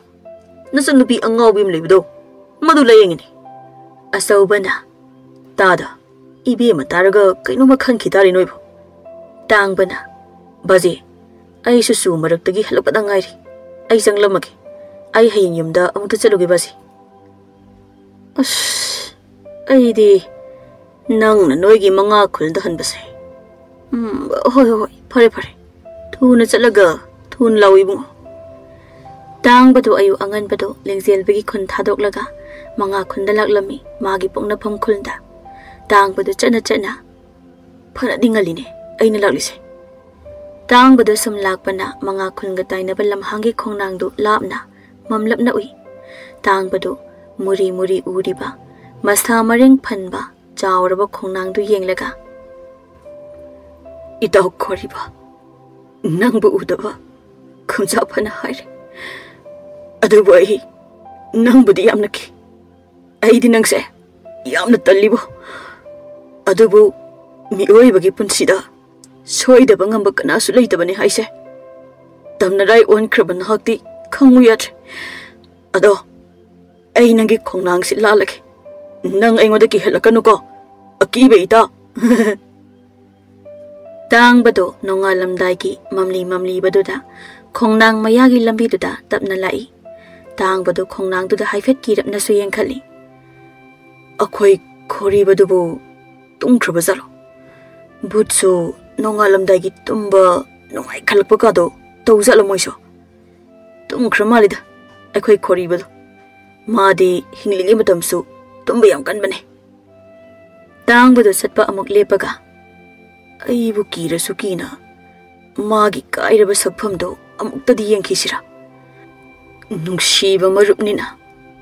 ꯅꯆꯟꯅꯨꯄꯤ ꯑꯉꯥꯎꯕꯤ ꯑꯃ ꯂꯩꯕꯗꯣ, ꯃꯗꯨ ꯂꯥꯌꯦꯡꯉꯤꯅꯦ꯫" ꯑꯆꯧꯕꯅ, "ꯇꯥꯗ, ꯏꯕꯦꯝꯃ ꯇꯥꯔꯒ ꯀꯩꯅꯣꯝꯃ ꯈꯟꯈꯤ ꯇꯥꯔꯦ ꯅꯣꯏꯕꯨ꯫" ꯇꯥꯡꯕꯅ, "ꯕꯥꯖꯤ, ꯑꯩꯁꯨ ꯁꯨ ꯃꯔꯛꯇꯒꯤ ꯍꯜꯂꯛꯄꯗ ꯉꯥꯏꯔꯤ꯫ ꯑꯩ ꯆꯪꯂꯝꯃꯒꯦ꯫ ꯑꯩ ꯍꯌꯦꯡ ꯌꯨꯝꯗ ꯑꯃꯨꯛꯇ ꯆꯠꯂꯨꯒꯦ ꯕꯥꯖꯤ꯫" "ꯑꯁ, ꯑꯩꯗꯤ ꯅꯪꯅ ꯅꯣꯏꯒꯤ ꯃꯉꯥ ꯈꯨꯜꯗ ꯍꯟꯕꯁꯦ꯫ ꯎꯝ, ꯍꯣꯏ, ꯍꯣꯏ, ꯍꯣꯏ, ꯐꯔꯦ, ꯐꯔꯦ꯫" ꯊꯨꯅ ꯆꯠꯂꯒ ꯊꯨꯅ ꯂꯥꯛꯎ ꯏꯕꯨꯡꯉꯣ꯫ ꯇꯥꯡꯕꯗꯨ ꯑꯌꯨꯛ ꯑꯉꯟꯕꯗꯨ ꯂꯤꯡꯖꯦꯜꯕꯒꯤ ꯈꯨꯟ ꯊꯥꯗꯣꯛꯂꯒ ꯃꯉꯥ ꯈꯨꯟꯗ ꯂꯥꯛꯂꯝꯃꯤ, ꯃꯥꯒꯤ ꯄꯣꯛꯅꯐꯝ ꯈꯨꯜꯗ꯫ ꯇꯥꯡꯕꯗꯨ ꯆꯠꯅ ꯆꯠꯅ, "ꯐꯅꯗꯤ ꯉꯜꯂꯤꯅꯦ ꯑꯩꯅ ꯂꯥꯛꯂꯤꯁꯦ꯫" ꯇꯥꯡꯕꯗꯨ ꯁꯨꯝ ꯂꯥꯛꯄꯅ ꯃꯉꯥ ꯈꯨꯟꯒ ꯇꯥꯏꯅꯕ ꯂꯝꯍꯥꯡꯒꯤ ꯈꯣꯡꯅꯥꯡꯗꯨ ꯂꯥꯞꯅ ꯃꯝꯂꯞꯅ ꯎꯏ꯫ ꯇꯥꯡꯕꯗꯨ ꯃꯨꯔꯤ ꯃꯨꯔꯤ ꯎꯔꯤꯕ, ꯃꯁꯥ ꯃꯔꯦꯡ ꯐꯟꯕ, ꯆꯥꯎꯔꯕ ꯈꯣꯡꯅꯥꯡꯗꯨ ꯌꯦꯡꯂꯒ, "ꯏꯇꯥꯎ ꯈꯣꯔꯤꯕ, ꯅꯪꯕꯨ ꯎꯗꯕ ꯈꯨꯝꯖꯥ ꯐꯅ ꯍꯥꯏꯔꯦ꯫ ꯑꯗꯨꯕꯨ ꯑꯩ ꯅꯪꯕꯨꯗꯤ ꯌꯥꯝꯅ ꯀꯤ꯫ ꯑꯩꯗꯤ ꯅꯪꯁꯦ ꯌꯥꯝꯅ ꯇꯜꯂꯤꯕꯣ꯫ ꯑꯗꯨꯕꯨ ꯃꯤꯑꯣꯏꯕꯒꯤ ꯄꯨꯟꯁꯤꯗ ꯁꯣꯏꯗꯕ ꯉꯝꯕ ꯀꯅꯥꯁꯨ ꯂꯩꯇꯕꯅꯤ ꯍꯥꯏꯁꯦ꯫ ꯇꯝꯅꯔꯥꯏ ꯑꯣꯟꯈ꯭ꯔꯕ ꯅꯍꯥꯛꯇꯤ ꯈꯪꯉꯨ ꯌꯥꯗ꯭ꯔꯦ꯫ ꯑꯗꯣ ꯑꯩ ꯅꯪꯒꯤ ꯈꯣꯡꯅꯥꯡꯁꯤ ꯂꯥꯜꯂꯒꯦ꯫ ꯅꯪ ꯑꯩꯉꯣꯟꯗ ꯀꯤꯍꯜꯂꯛꯀꯅꯨꯀꯣ, ꯑꯀꯤꯕ ꯏꯇꯥꯎ꯫" ꯇꯥꯡꯕꯗꯣ ꯅꯣꯡꯉꯥꯜꯂꯝꯗꯥꯏꯒꯤ ꯃꯝꯂꯤ ꯃꯝꯂꯤꯕꯗꯨꯗ ꯈꯣꯡꯅꯥꯡ ꯃꯌꯥꯒꯤ ꯂꯝꯕꯤꯗꯨꯗ ꯇꯞꯅ ꯂꯥꯛꯏ꯫ ꯇꯥꯡꯕꯗꯣ ꯈꯣꯡꯅꯥꯡꯗꯨꯗ ꯍꯥꯏꯐꯦꯠ ꯀꯤꯔꯞꯅꯁꯨ ꯌꯦꯡꯈꯠꯂꯤ꯫ "ꯑꯩꯈꯣꯏ ꯈꯣꯔꯤꯕꯗꯨꯕꯨ ꯇꯨꯝꯈ꯭ꯔꯕ ꯖꯥꯠꯂꯣ? ꯚꯨꯠꯁꯨ ꯅꯣꯡꯉꯥꯜꯂꯝꯗꯥꯏꯒꯤ ꯇꯨꯝꯕ ꯅꯨꯡꯉꯥꯏꯈꯠꯂꯛꯄ ꯀꯥꯗꯣ ꯇꯧꯖꯥꯠꯂꯣ ꯃꯣꯏꯁꯨ? ꯇꯨꯝꯈ꯭ꯔ ꯃꯥꯜꯂꯤꯗ ꯑꯩꯈꯣꯏ ꯈꯣꯔꯤꯕꯗꯣ꯫ ꯃꯥꯗꯤ ꯍꯤꯡꯂꯤꯉꯩ ꯃꯇꯝꯁꯨ ꯇꯨꯝꯕ ꯌꯥꯝ ꯀꯟꯕꯅꯦ꯫" ꯇꯥꯡꯕꯗꯣ ꯆꯠꯄ ꯑꯃꯨꯛ ꯂꯦꯞꯄꯒ, "ꯑꯩꯕꯨ ꯀꯤꯔꯁꯨ ꯀꯤꯅ ꯃꯥꯒꯤ ꯀꯥꯏꯔꯕ ꯁꯛꯐꯝꯗꯣ ꯑꯃꯨꯛꯇꯗꯤ ꯌꯦꯡꯈꯤꯁꯤꯔꯥ? ꯅꯨꯡꯁꯤꯕ ꯃꯔꯨꯞꯅꯤꯅ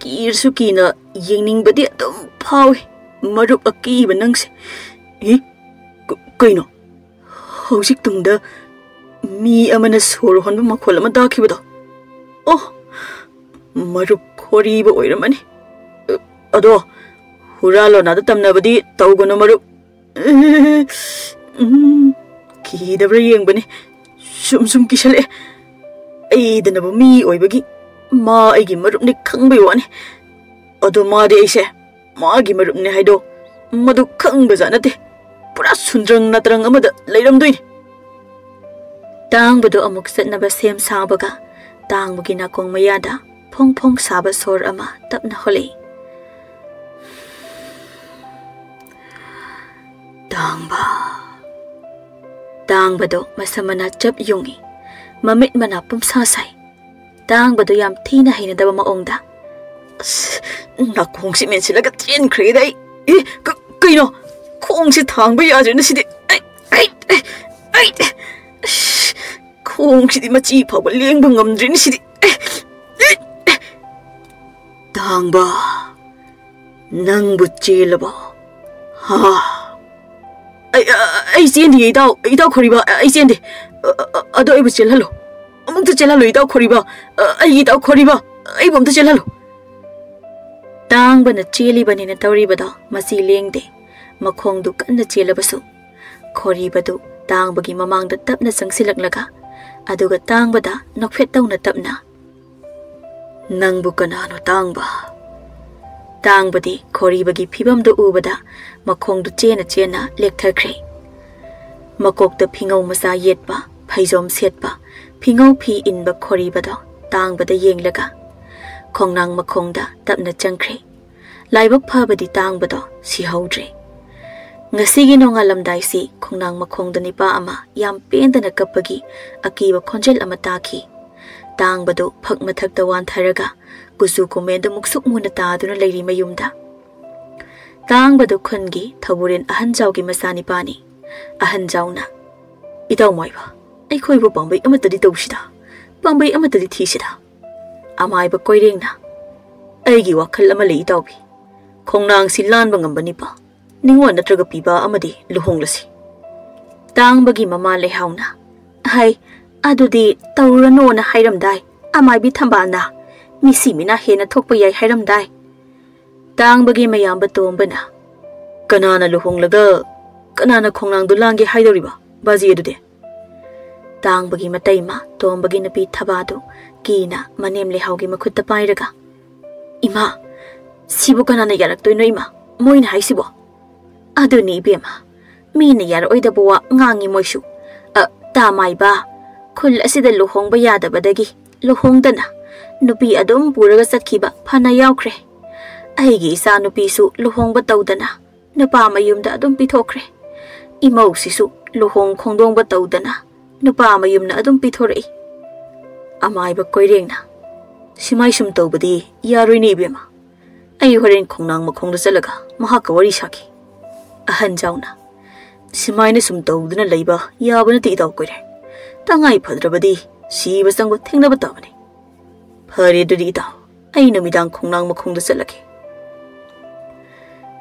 ꯀꯤꯔꯁꯨ ꯀꯤꯅ ꯌꯦꯡꯅꯤꯡꯕꯗꯤ ꯑꯗꯨꯝ ꯐꯥꯎꯏ꯫ ꯃꯔꯨꯞ ꯑꯀꯤꯕ ꯅꯪꯁꯦ꯫ ꯑꯦ, ꯀ-, ꯀꯩꯅꯣ? ꯍꯧꯖꯤꯛ ꯇꯨꯡꯗ ꯃꯤ ꯑꯃꯅ ꯁꯣꯔ ꯍꯣꯟꯕ ꯃꯈꯣꯜ ꯑꯃ ꯇꯥꯈꯤꯕꯗꯣ? ꯑꯣ, ꯃꯔꯨꯞ ꯈꯣꯔꯤꯕ ꯑꯣꯏꯔꯝꯃꯅꯤ꯫ ꯑꯗꯣ ꯍꯨꯔꯥ ꯂꯣꯅꯥꯗ ꯇꯝꯅꯕꯗꯤ ꯇꯧꯒꯅꯨ ꯃꯔꯨꯞ꯫" ꯎꯝ, ꯀꯤꯗꯕ꯭ꯔꯥ ꯌꯦꯡꯕꯅꯤ꯫ ꯁꯨꯝ ꯁꯨꯝ ꯀꯤꯁꯜꯂꯛꯑꯦ꯫ ꯑꯩꯗꯅꯕꯨ ꯃꯤ ꯑꯣꯏꯕꯒꯤ ꯃꯥ ꯑꯩꯒꯤ ꯃꯔꯨꯞꯅꯤ ꯈꯪꯕꯩ ꯋꯥꯅꯤ꯫ ꯑꯗꯣ ꯃꯥꯗꯤ ꯑꯩꯁꯦ ꯃꯥꯒꯤ ꯃꯔꯨꯞꯅꯤ ꯍꯥꯏꯗꯣ ꯃꯗꯨ ꯈꯪꯕꯖꯥꯠ ꯅꯠꯇꯦ꯫ ꯄꯨꯔꯥ ꯁꯨꯟꯗ꯭ꯔꯪ ꯅꯥꯇ꯭ꯔꯪ ꯑꯃꯗ ꯂꯩꯔꯝꯗꯣꯏꯅꯤ꯫ ꯇꯥꯡꯕꯗꯣ ꯑꯃꯨꯛ ꯆꯠꯅꯕ ꯁꯦꯝ ꯁꯥꯕꯒ ꯇꯥꯡꯕꯒꯤ ꯅꯥꯀꯣꯡ ꯃꯌꯥꯗ ꯐꯣꯡ ꯐꯣꯡ ꯁꯥꯕ ꯁꯣꯔ ꯑꯃ ꯇꯞꯅ ꯍꯣꯜꯂꯛꯏ꯫ "ꯇꯥꯡꯕ, ꯇꯥꯡꯕꯗꯣ ꯃꯁꯝ ꯃꯅꯥ ꯆꯞ ꯌꯨꯡꯏ, ꯃꯃꯤꯠ ꯃꯅꯥ ꯄꯨꯝꯁꯥ ꯁꯥꯏ꯫ ꯇꯥꯡꯕꯗꯣ ꯌꯥꯝ ꯊꯤꯅ ꯍꯩꯅꯗꯕ ꯃꯑꯣꯡꯗ, "ꯑꯁ, ꯅꯥꯀꯣꯡꯁꯤ ꯃꯦꯟꯁꯤꯜꯂꯒ ꯆꯦꯟꯈ꯭ꯔꯦꯗ ꯑꯩ꯫ ꯑꯦ, ꯀ-, ꯀꯩꯅꯣ? ꯈꯣꯡꯁꯤ ꯊꯥꯡꯕ ꯌꯥꯗ꯭ꯔꯦꯅ ꯁꯤꯗꯤ꯫ ꯑꯩ, ꯑꯩ, ꯑꯩ, ꯑꯩ, ꯑꯁ, ꯈꯣꯡꯁꯤꯗꯤ ꯃꯆꯤ ꯐꯥꯎꯕ ꯂꯦꯡꯕ ꯉꯝꯗ꯭ꯔꯦꯅ ꯁꯤꯗꯤ꯫ ꯑꯩ, ꯑꯩ, ꯑꯩ, ꯇꯥꯡꯕ, ꯅꯪꯕꯨ ꯆꯦꯜꯂꯕꯣ? ꯍꯥ?" "ꯑꯩ, ꯑ-, ꯑꯩ ꯆꯦꯟꯗꯤꯌꯦ, ꯏꯇꯥꯎ, ꯏꯇꯥꯎ ꯈꯣꯔꯤꯕ, ꯑ-, ꯑꯩ ꯆꯦꯟꯗꯦ꯫ ꯑ, ꯑ, ꯑ, ꯑꯗꯣ ꯑꯩꯕꯨ ꯆꯦꯜꯍꯜꯂꯣ꯫ ꯑꯃꯨꯛꯇ ꯆꯦꯜꯍꯜꯂꯣ, ꯏꯇꯥꯎ ꯈꯣꯔꯤꯕ꯫ ꯑ, ꯑꯩꯒꯤ ꯏꯇꯥꯎ ꯈꯣꯔꯤꯕ, ꯑꯩꯕꯨ ꯑꯝꯇ ꯆꯦꯜꯍꯜꯂꯣ꯫" ꯇꯥꯡꯕꯅ ꯆꯦꯜꯂꯤꯕꯅꯤꯅ ꯇꯧꯔꯤꯕꯗꯣ ꯃꯆꯤ ꯂꯦꯡꯗꯦ꯫ ꯃꯈꯣꯡꯗꯨ ꯀꯟꯅ ꯆꯦꯜꯂꯕꯁꯨ, ꯈꯣꯔꯤꯕꯗꯨ ꯇꯥꯡꯕꯒꯤ ꯃꯃꯥꯡꯗ ꯇꯞꯅ ꯆꯪꯁꯤꯜꯂꯛꯂꯒ, ꯑꯗꯨꯒ ꯇꯥꯡꯕꯗ ꯅꯣꯛꯐꯦꯠ ꯇꯧꯅ ꯇꯞꯅ, "ꯅꯪꯕꯨ ꯀꯅꯥꯅꯣ, ꯇꯥꯡꯕ?" ꯇꯥꯡꯕꯗꯤ ꯈꯣꯔꯤꯕꯒꯤ ꯐꯤꯕꯝꯗꯨ ꯎꯕꯗ ꯃꯈꯣꯡꯗꯨ ꯆꯦꯟꯅ ꯆꯦꯟꯅ ꯂꯦꯛꯊꯈ꯭ꯔꯦ꯫ ꯃꯀꯣꯛꯇ ꯐꯤꯉꯧ ꯃꯆꯥ ꯌꯦꯠꯄ, ꯐꯩꯖꯣꯝ ꯁꯦꯠꯄ, ꯐꯤꯉꯧ ꯐꯤ ꯏꯟꯕ ꯈꯣꯔꯤꯕꯗꯣ ꯇꯥꯡꯕꯗ ꯌꯦꯡꯂꯒ ꯈꯣꯡꯅꯥꯡ ꯃꯈꯣꯡꯗ ꯇꯞꯅ ꯆꯪꯈ꯭ꯔꯦ꯫ ꯂꯥꯏꯕꯛ ꯐꯕꯗꯤ ꯇꯥꯡꯕꯗꯣ ꯁꯤꯍꯧꯗ꯭ꯔꯦ꯫ ꯉꯁꯤꯒꯤ ꯅꯣꯡꯉꯥꯜꯂꯝꯗꯥꯏꯁꯤ ꯈꯣꯡꯅꯥꯡ ꯃꯈꯣꯡꯗ ꯅꯤꯄꯥ ꯑꯃ ꯌꯥꯝ ꯄꯦꯟꯗꯅ ꯀꯞꯄꯒꯤ ꯑꯀꯤꯕ ꯈꯣꯟꯖꯦꯜ ꯑꯃ ꯇꯥꯈꯤ꯫ ꯇꯥꯡꯕꯗꯨ ꯐꯛ ꯃꯊꯛꯇ ꯋꯥꯟꯊꯔꯒ ꯀꯨꯆꯨ ꯀꯨꯃꯦꯟꯗꯨ ꯃꯨꯛꯁꯨꯛ ꯃꯨꯅ ꯇꯥꯗꯨꯅ ꯂꯩꯔꯤ ꯃꯌꯨꯝꯗ꯫ ꯇꯥꯡꯕꯗꯨ ꯈꯨꯟꯒꯤ ꯊꯧꯕꯨꯔꯦꯟ ꯑꯍꯟꯖꯥꯎꯒꯤ ꯃꯆꯥꯅꯤꯄꯥꯅꯤ꯫ ꯑꯍꯟꯖꯥꯎꯅ, "ꯏꯇꯥꯎ ꯃꯥꯏꯕ, ꯑꯩꯈꯣꯏꯕꯨ ꯄꯥꯝꯕꯩ ꯑꯃꯠꯇꯗꯤ ꯇꯧꯁꯤꯗ, ꯄꯥꯝꯕꯩ ꯑꯃꯠꯇꯗꯤ ꯊꯤꯁꯤꯗ꯫" ꯑꯃꯥꯏꯕ ꯀꯣꯏꯔꯦꯡꯅ, "ꯑꯩꯒꯤ ꯋꯥꯈꯜ ꯑꯃ ꯂꯩ ꯏꯇꯥꯎꯕꯤ꯫ ꯈꯣꯡꯅꯥꯡꯁꯤ ꯂꯥꯟꯕ ꯉꯝꯕ ꯅꯤꯄꯥ, ꯅꯤꯉꯣꯜ ꯅꯠꯇ꯭ꯔꯒ ꯄꯤꯕꯥ ꯑꯃꯗꯤ ꯂꯨꯍꯣꯡꯂꯁꯤ꯫" ꯇꯥꯡꯕꯒꯤ ꯃꯃꯥ ꯂꯩꯍꯥꯎꯅ, "ꯍꯩ, ꯑꯗꯨꯗꯤ ꯇꯧꯔꯨꯔꯅꯣꯅ ꯍꯥꯏꯔꯝꯗꯥꯏ, ꯑꯃꯥꯏꯕꯤ ꯊꯝꯕꯥꯜꯅ꯫ ꯃꯤꯁꯤ ꯃꯤꯅꯥ ꯍꯦꯟꯅ ꯊꯣꯛꯄ ꯌꯥꯏ ꯍꯥꯏꯔꯝꯗꯥꯏ꯫" ꯇꯥꯡꯕꯒꯤ ꯃꯌꯥꯝꯕ ꯇꯣꯝꯕꯅ, "ꯀꯅꯥꯅ ꯂꯨꯍꯣꯡꯂꯒ ꯀꯅꯥꯅ ꯈꯣꯡꯅꯥꯡꯗꯨ ꯂꯥꯟꯒꯦ ꯍꯥꯏꯗꯧꯔꯤꯕ, ꯕꯥꯖꯤ ꯑꯗꯨꯗꯤ?" ꯇꯥꯡꯕꯒꯤ ꯃꯇꯩꯃ ꯇꯣꯝꯕꯒꯤ ꯅꯨꯄꯤ ꯊꯕꯥꯗꯨ ꯀꯤꯅ ꯃꯅꯦꯝ ꯂꯩꯍꯥꯎꯒꯤ ꯃꯈꯨꯠꯇ ꯄꯥꯏꯔꯒ, "ꯏꯃꯥ, ꯁꯤꯕꯨ ꯀꯅꯥꯅ ꯌꯥꯔꯛꯇꯣꯏꯅꯣ ꯏꯃꯥ, ꯃꯣꯏꯅ ꯍꯥꯏꯁꯤꯕꯣ?" "ꯑꯗꯨꯅꯤ ꯏꯕꯦꯝꯃ, ꯃꯤꯅ ꯌꯥꯔꯛꯑꯣꯏꯗꯕ ꯋꯥ ꯉꯥꯡꯉꯤ ꯃꯣꯏꯁꯨ꯫ ꯑ, ꯇꯥ ꯃꯥꯏꯕ, ꯈꯨꯜ ꯑꯁꯤꯗ ꯂꯨꯍꯣꯡꯕ ꯌꯥꯗꯕꯗꯒꯤ ꯂꯨꯍꯣꯡꯗꯅ ꯅꯨꯄꯤ ꯑꯗꯨꯝ ꯄꯨꯔꯒ ꯆꯠꯈꯤꯕ ꯐꯅ ꯌꯥꯎꯈ꯭ꯔꯦ꯫ ꯑꯩꯒꯤ ꯏꯆꯥ ꯅꯨꯄꯤꯁꯨ ꯂꯨꯍꯣꯡꯕ ꯇꯧꯗꯅ ꯅꯨꯄꯥ ꯃꯌꯨꯝꯗ ꯑꯗꯨꯝ ꯄꯤꯊꯣꯛꯈ꯭ꯔꯦ꯫ ꯏꯃꯧꯁꯤꯁꯨ ꯂꯨꯍꯣꯡ ꯈꯣꯡꯗꯣꯡꯕ ꯇꯧꯗꯅ ꯅꯨꯄꯥ ꯃꯌꯨꯝꯅ ꯑꯗꯨꯝ ꯄꯤꯊꯣꯔꯛꯏ꯫ ꯑꯃꯥꯏꯕ ꯀꯣꯏꯔꯦꯡꯅ, "ꯁꯤꯃꯥꯏ ꯁꯨꯝ ꯇꯧꯕꯗꯤ ꯌꯥꯔꯣꯏꯅꯦ ꯏꯕꯦꯝꯃ꯫ ꯑꯩ ꯍꯣꯔꯦꯟ ꯈꯣꯡꯅꯥꯡ ꯃꯈꯣꯡꯗ ꯆꯠꯂꯒ ꯃꯍꯥꯛꯀ ꯋꯥꯔꯤ ꯁꯥꯈꯤ꯫" ꯑꯍꯟ ꯖꯥꯎꯅ, "ꯁꯤꯃꯥꯏꯅ ꯁꯨꯝ ꯇꯧꯗꯨꯅ ꯂꯩꯕ ꯌꯥꯕ ꯅꯠꯇꯦ ꯏꯇꯥꯎ ꯀꯣꯏꯔꯦꯡ꯫ ꯇꯉꯥꯏ ꯐꯗ꯭ꯔꯕꯗꯤ ꯁꯤꯕ ꯆꯪꯕ ꯊꯦꯡꯅꯕ ꯇꯥꯕꯅꯤ꯫ ꯐꯔꯦ ꯑꯗꯨꯗꯤ ꯏꯇꯥꯎ, ꯑꯩ ꯅꯨꯃꯤꯗꯥꯡ ꯈꯣꯡꯅꯥꯡ ꯃꯈꯣꯡꯗ ꯆꯠꯂꯒꯦ꯫"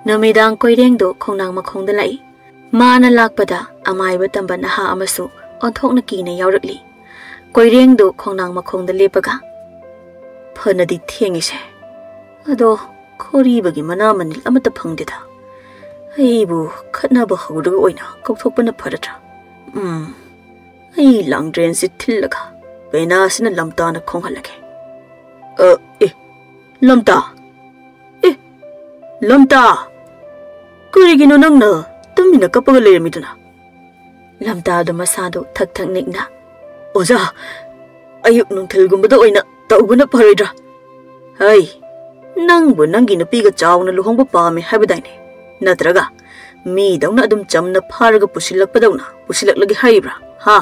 ꯅꯨꯃꯤꯗꯥꯡ ꯀꯣꯏꯔꯦꯡꯗꯣ ꯈꯣꯡꯅꯥꯡ ꯃꯈꯣꯡꯗ ꯂꯥꯛꯏ꯫ ꯃꯥꯅ ꯂꯥꯛꯄꯗ ꯑꯃꯥꯏꯕ ꯇꯝꯕ ꯅꯍꯥ ꯑꯃꯁꯨ ꯑꯣꯟꯊꯣꯛꯅ ꯀꯤꯅ ꯌꯥꯎꯔꯛꯂꯤ꯫ ꯀꯣꯏꯔꯦꯡꯗꯣ ꯈꯣꯡꯅꯥꯡ ꯃꯈꯣꯡꯗ ꯂꯦꯞꯄꯒ, "ꯐꯅꯗꯤ ꯊꯦꯡꯉꯤꯁꯦ, ꯑꯗꯣ ꯈꯣꯔꯤꯕꯒꯤ ꯃꯅꯥ ꯃꯅꯤꯜ ꯑꯃꯠꯇ ꯐꯪꯗꯦꯗ꯫ ꯑꯩꯕꯨ ꯈꯠꯅꯕ ꯍꯧꯔꯒ ꯑꯣꯏꯅ ꯀꯧꯊꯣꯛꯄꯅ ꯐꯔꯗ꯭ꯔꯥ? ꯎꯝ, ꯑꯩ ꯂꯥꯡꯗ꯭ꯔꯦꯟꯁꯤ ꯊꯤꯜꯂꯒ ꯄꯦꯅꯥꯁꯤꯅ ꯂꯝꯇꯥꯅ ꯈꯣꯡꯍꯜꯂꯒꯦ꯫" "ꯑ, ꯑꯦ, ꯂꯝꯇꯥ! ꯑꯦ, ꯂꯝꯇꯥ! ꯀꯔꯤꯒꯤꯅꯣ ꯅꯪꯅ ꯇꯨꯃꯤꯟꯅ ꯀꯞꯄꯒ ꯂꯩꯔꯝꯃꯤꯗꯨꯅ?" ꯂꯝꯇꯥꯗꯣ ꯃꯁꯥꯗꯣ ꯊꯛ ꯊꯛ ꯅꯤꯛꯅ, "ꯑꯣꯖꯥ, ꯑꯌꯨꯛ ꯅꯨꯡꯊꯤꯜꯒꯨꯝꯕꯗ ꯑꯣꯏꯅ ꯇꯧꯕꯅ ꯐꯔꯣꯏꯗ꯭ꯔꯥ? ꯍꯩ, ꯅꯪꯕꯨ ꯅꯪꯒꯤ ꯅꯨꯄꯤꯒ ꯆꯥꯎꯅ ꯂꯨꯍꯣꯡꯕ ꯄꯥꯝꯃꯦ ꯍꯥꯏꯕꯗꯥꯏꯅꯦ? ꯅꯠꯇ꯭ꯔꯒ ꯃꯤꯗꯧꯅ ꯑꯗꯨꯝ ꯆꯝꯅ ꯐꯥꯔꯒ ꯄꯨꯁꯤꯜꯂꯛꯄꯗꯧꯅ ꯄꯨꯁꯤꯜꯂꯛꯂꯒꯦ ꯍꯥꯏꯔꯤꯕ꯭ꯔꯥ? ꯍꯥ?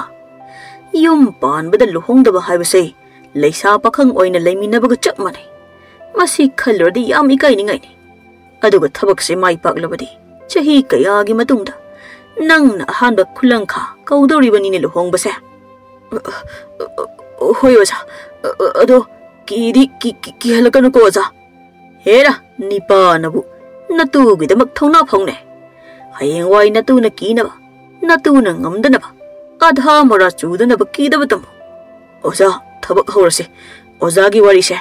ꯌꯨꯝ ꯄꯥꯟꯕꯗ ꯂꯨꯍꯣꯡꯗꯕ ꯍꯥꯏꯕꯁꯦ ꯂꯩꯁꯥ ꯄꯥꯈꯪ ꯑꯣꯏꯅ ꯂꯩꯃꯤꯟꯅꯕꯒ ꯆꯞ ꯃꯥꯟꯅꯩ꯫ ꯃꯁꯤ ꯈꯜꯂꯨꯔꯗꯤ ꯌꯥꯝ ꯏꯀꯥꯏꯅꯤꯡꯉꯥꯏꯅꯤ꯫ ꯑꯗꯨꯒ ꯊꯕꯛꯁꯦ ꯃꯥꯏ ꯄꯥꯛꯂꯕꯗꯤ ꯆꯍꯤ ꯀꯌꯥꯒꯤ ꯃꯇꯨꯡꯗ ꯅꯪꯅ ꯑꯍꯥꯟꯕ ꯈꯨꯂꯪꯈꯥ ꯀꯧꯗꯧꯔꯤꯕꯅꯤꯅꯦ ꯂꯨꯍꯣꯡꯕꯁꯦ꯫" "ꯍꯣꯏ ꯑꯣꯖꯥ, ꯑꯗꯣ ꯀꯤꯗꯤ ꯀꯤ-, ꯀꯤ-, ꯀꯤꯍꯜꯂꯛꯀꯅꯨꯀꯣ ꯑꯣꯖꯥ꯫ ꯍꯦꯔꯥ, ꯅꯤꯄꯥꯅꯕꯨ ꯅꯇꯨꯒꯤꯗꯃꯛ ꯊꯧꯅꯥ ꯐꯧꯅꯦ꯫ ꯍꯌꯦꯡꯋꯥꯏ ꯅꯇꯨꯅ ꯀꯤꯅꯕ, ꯅꯇꯨꯅ ꯉꯝꯗꯅꯕ, ꯑꯙꯥ ꯃꯣꯔꯥ ꯆꯨꯗꯅꯕ ꯀꯤꯗꯕ ꯇꯝꯃꯨ꯫ ꯑꯣꯖꯥ, ꯊꯕꯛ ꯍꯧꯔꯁꯤ꯫ ꯑꯣꯖꯥꯒꯤ ꯋꯥꯔꯤꯁꯦ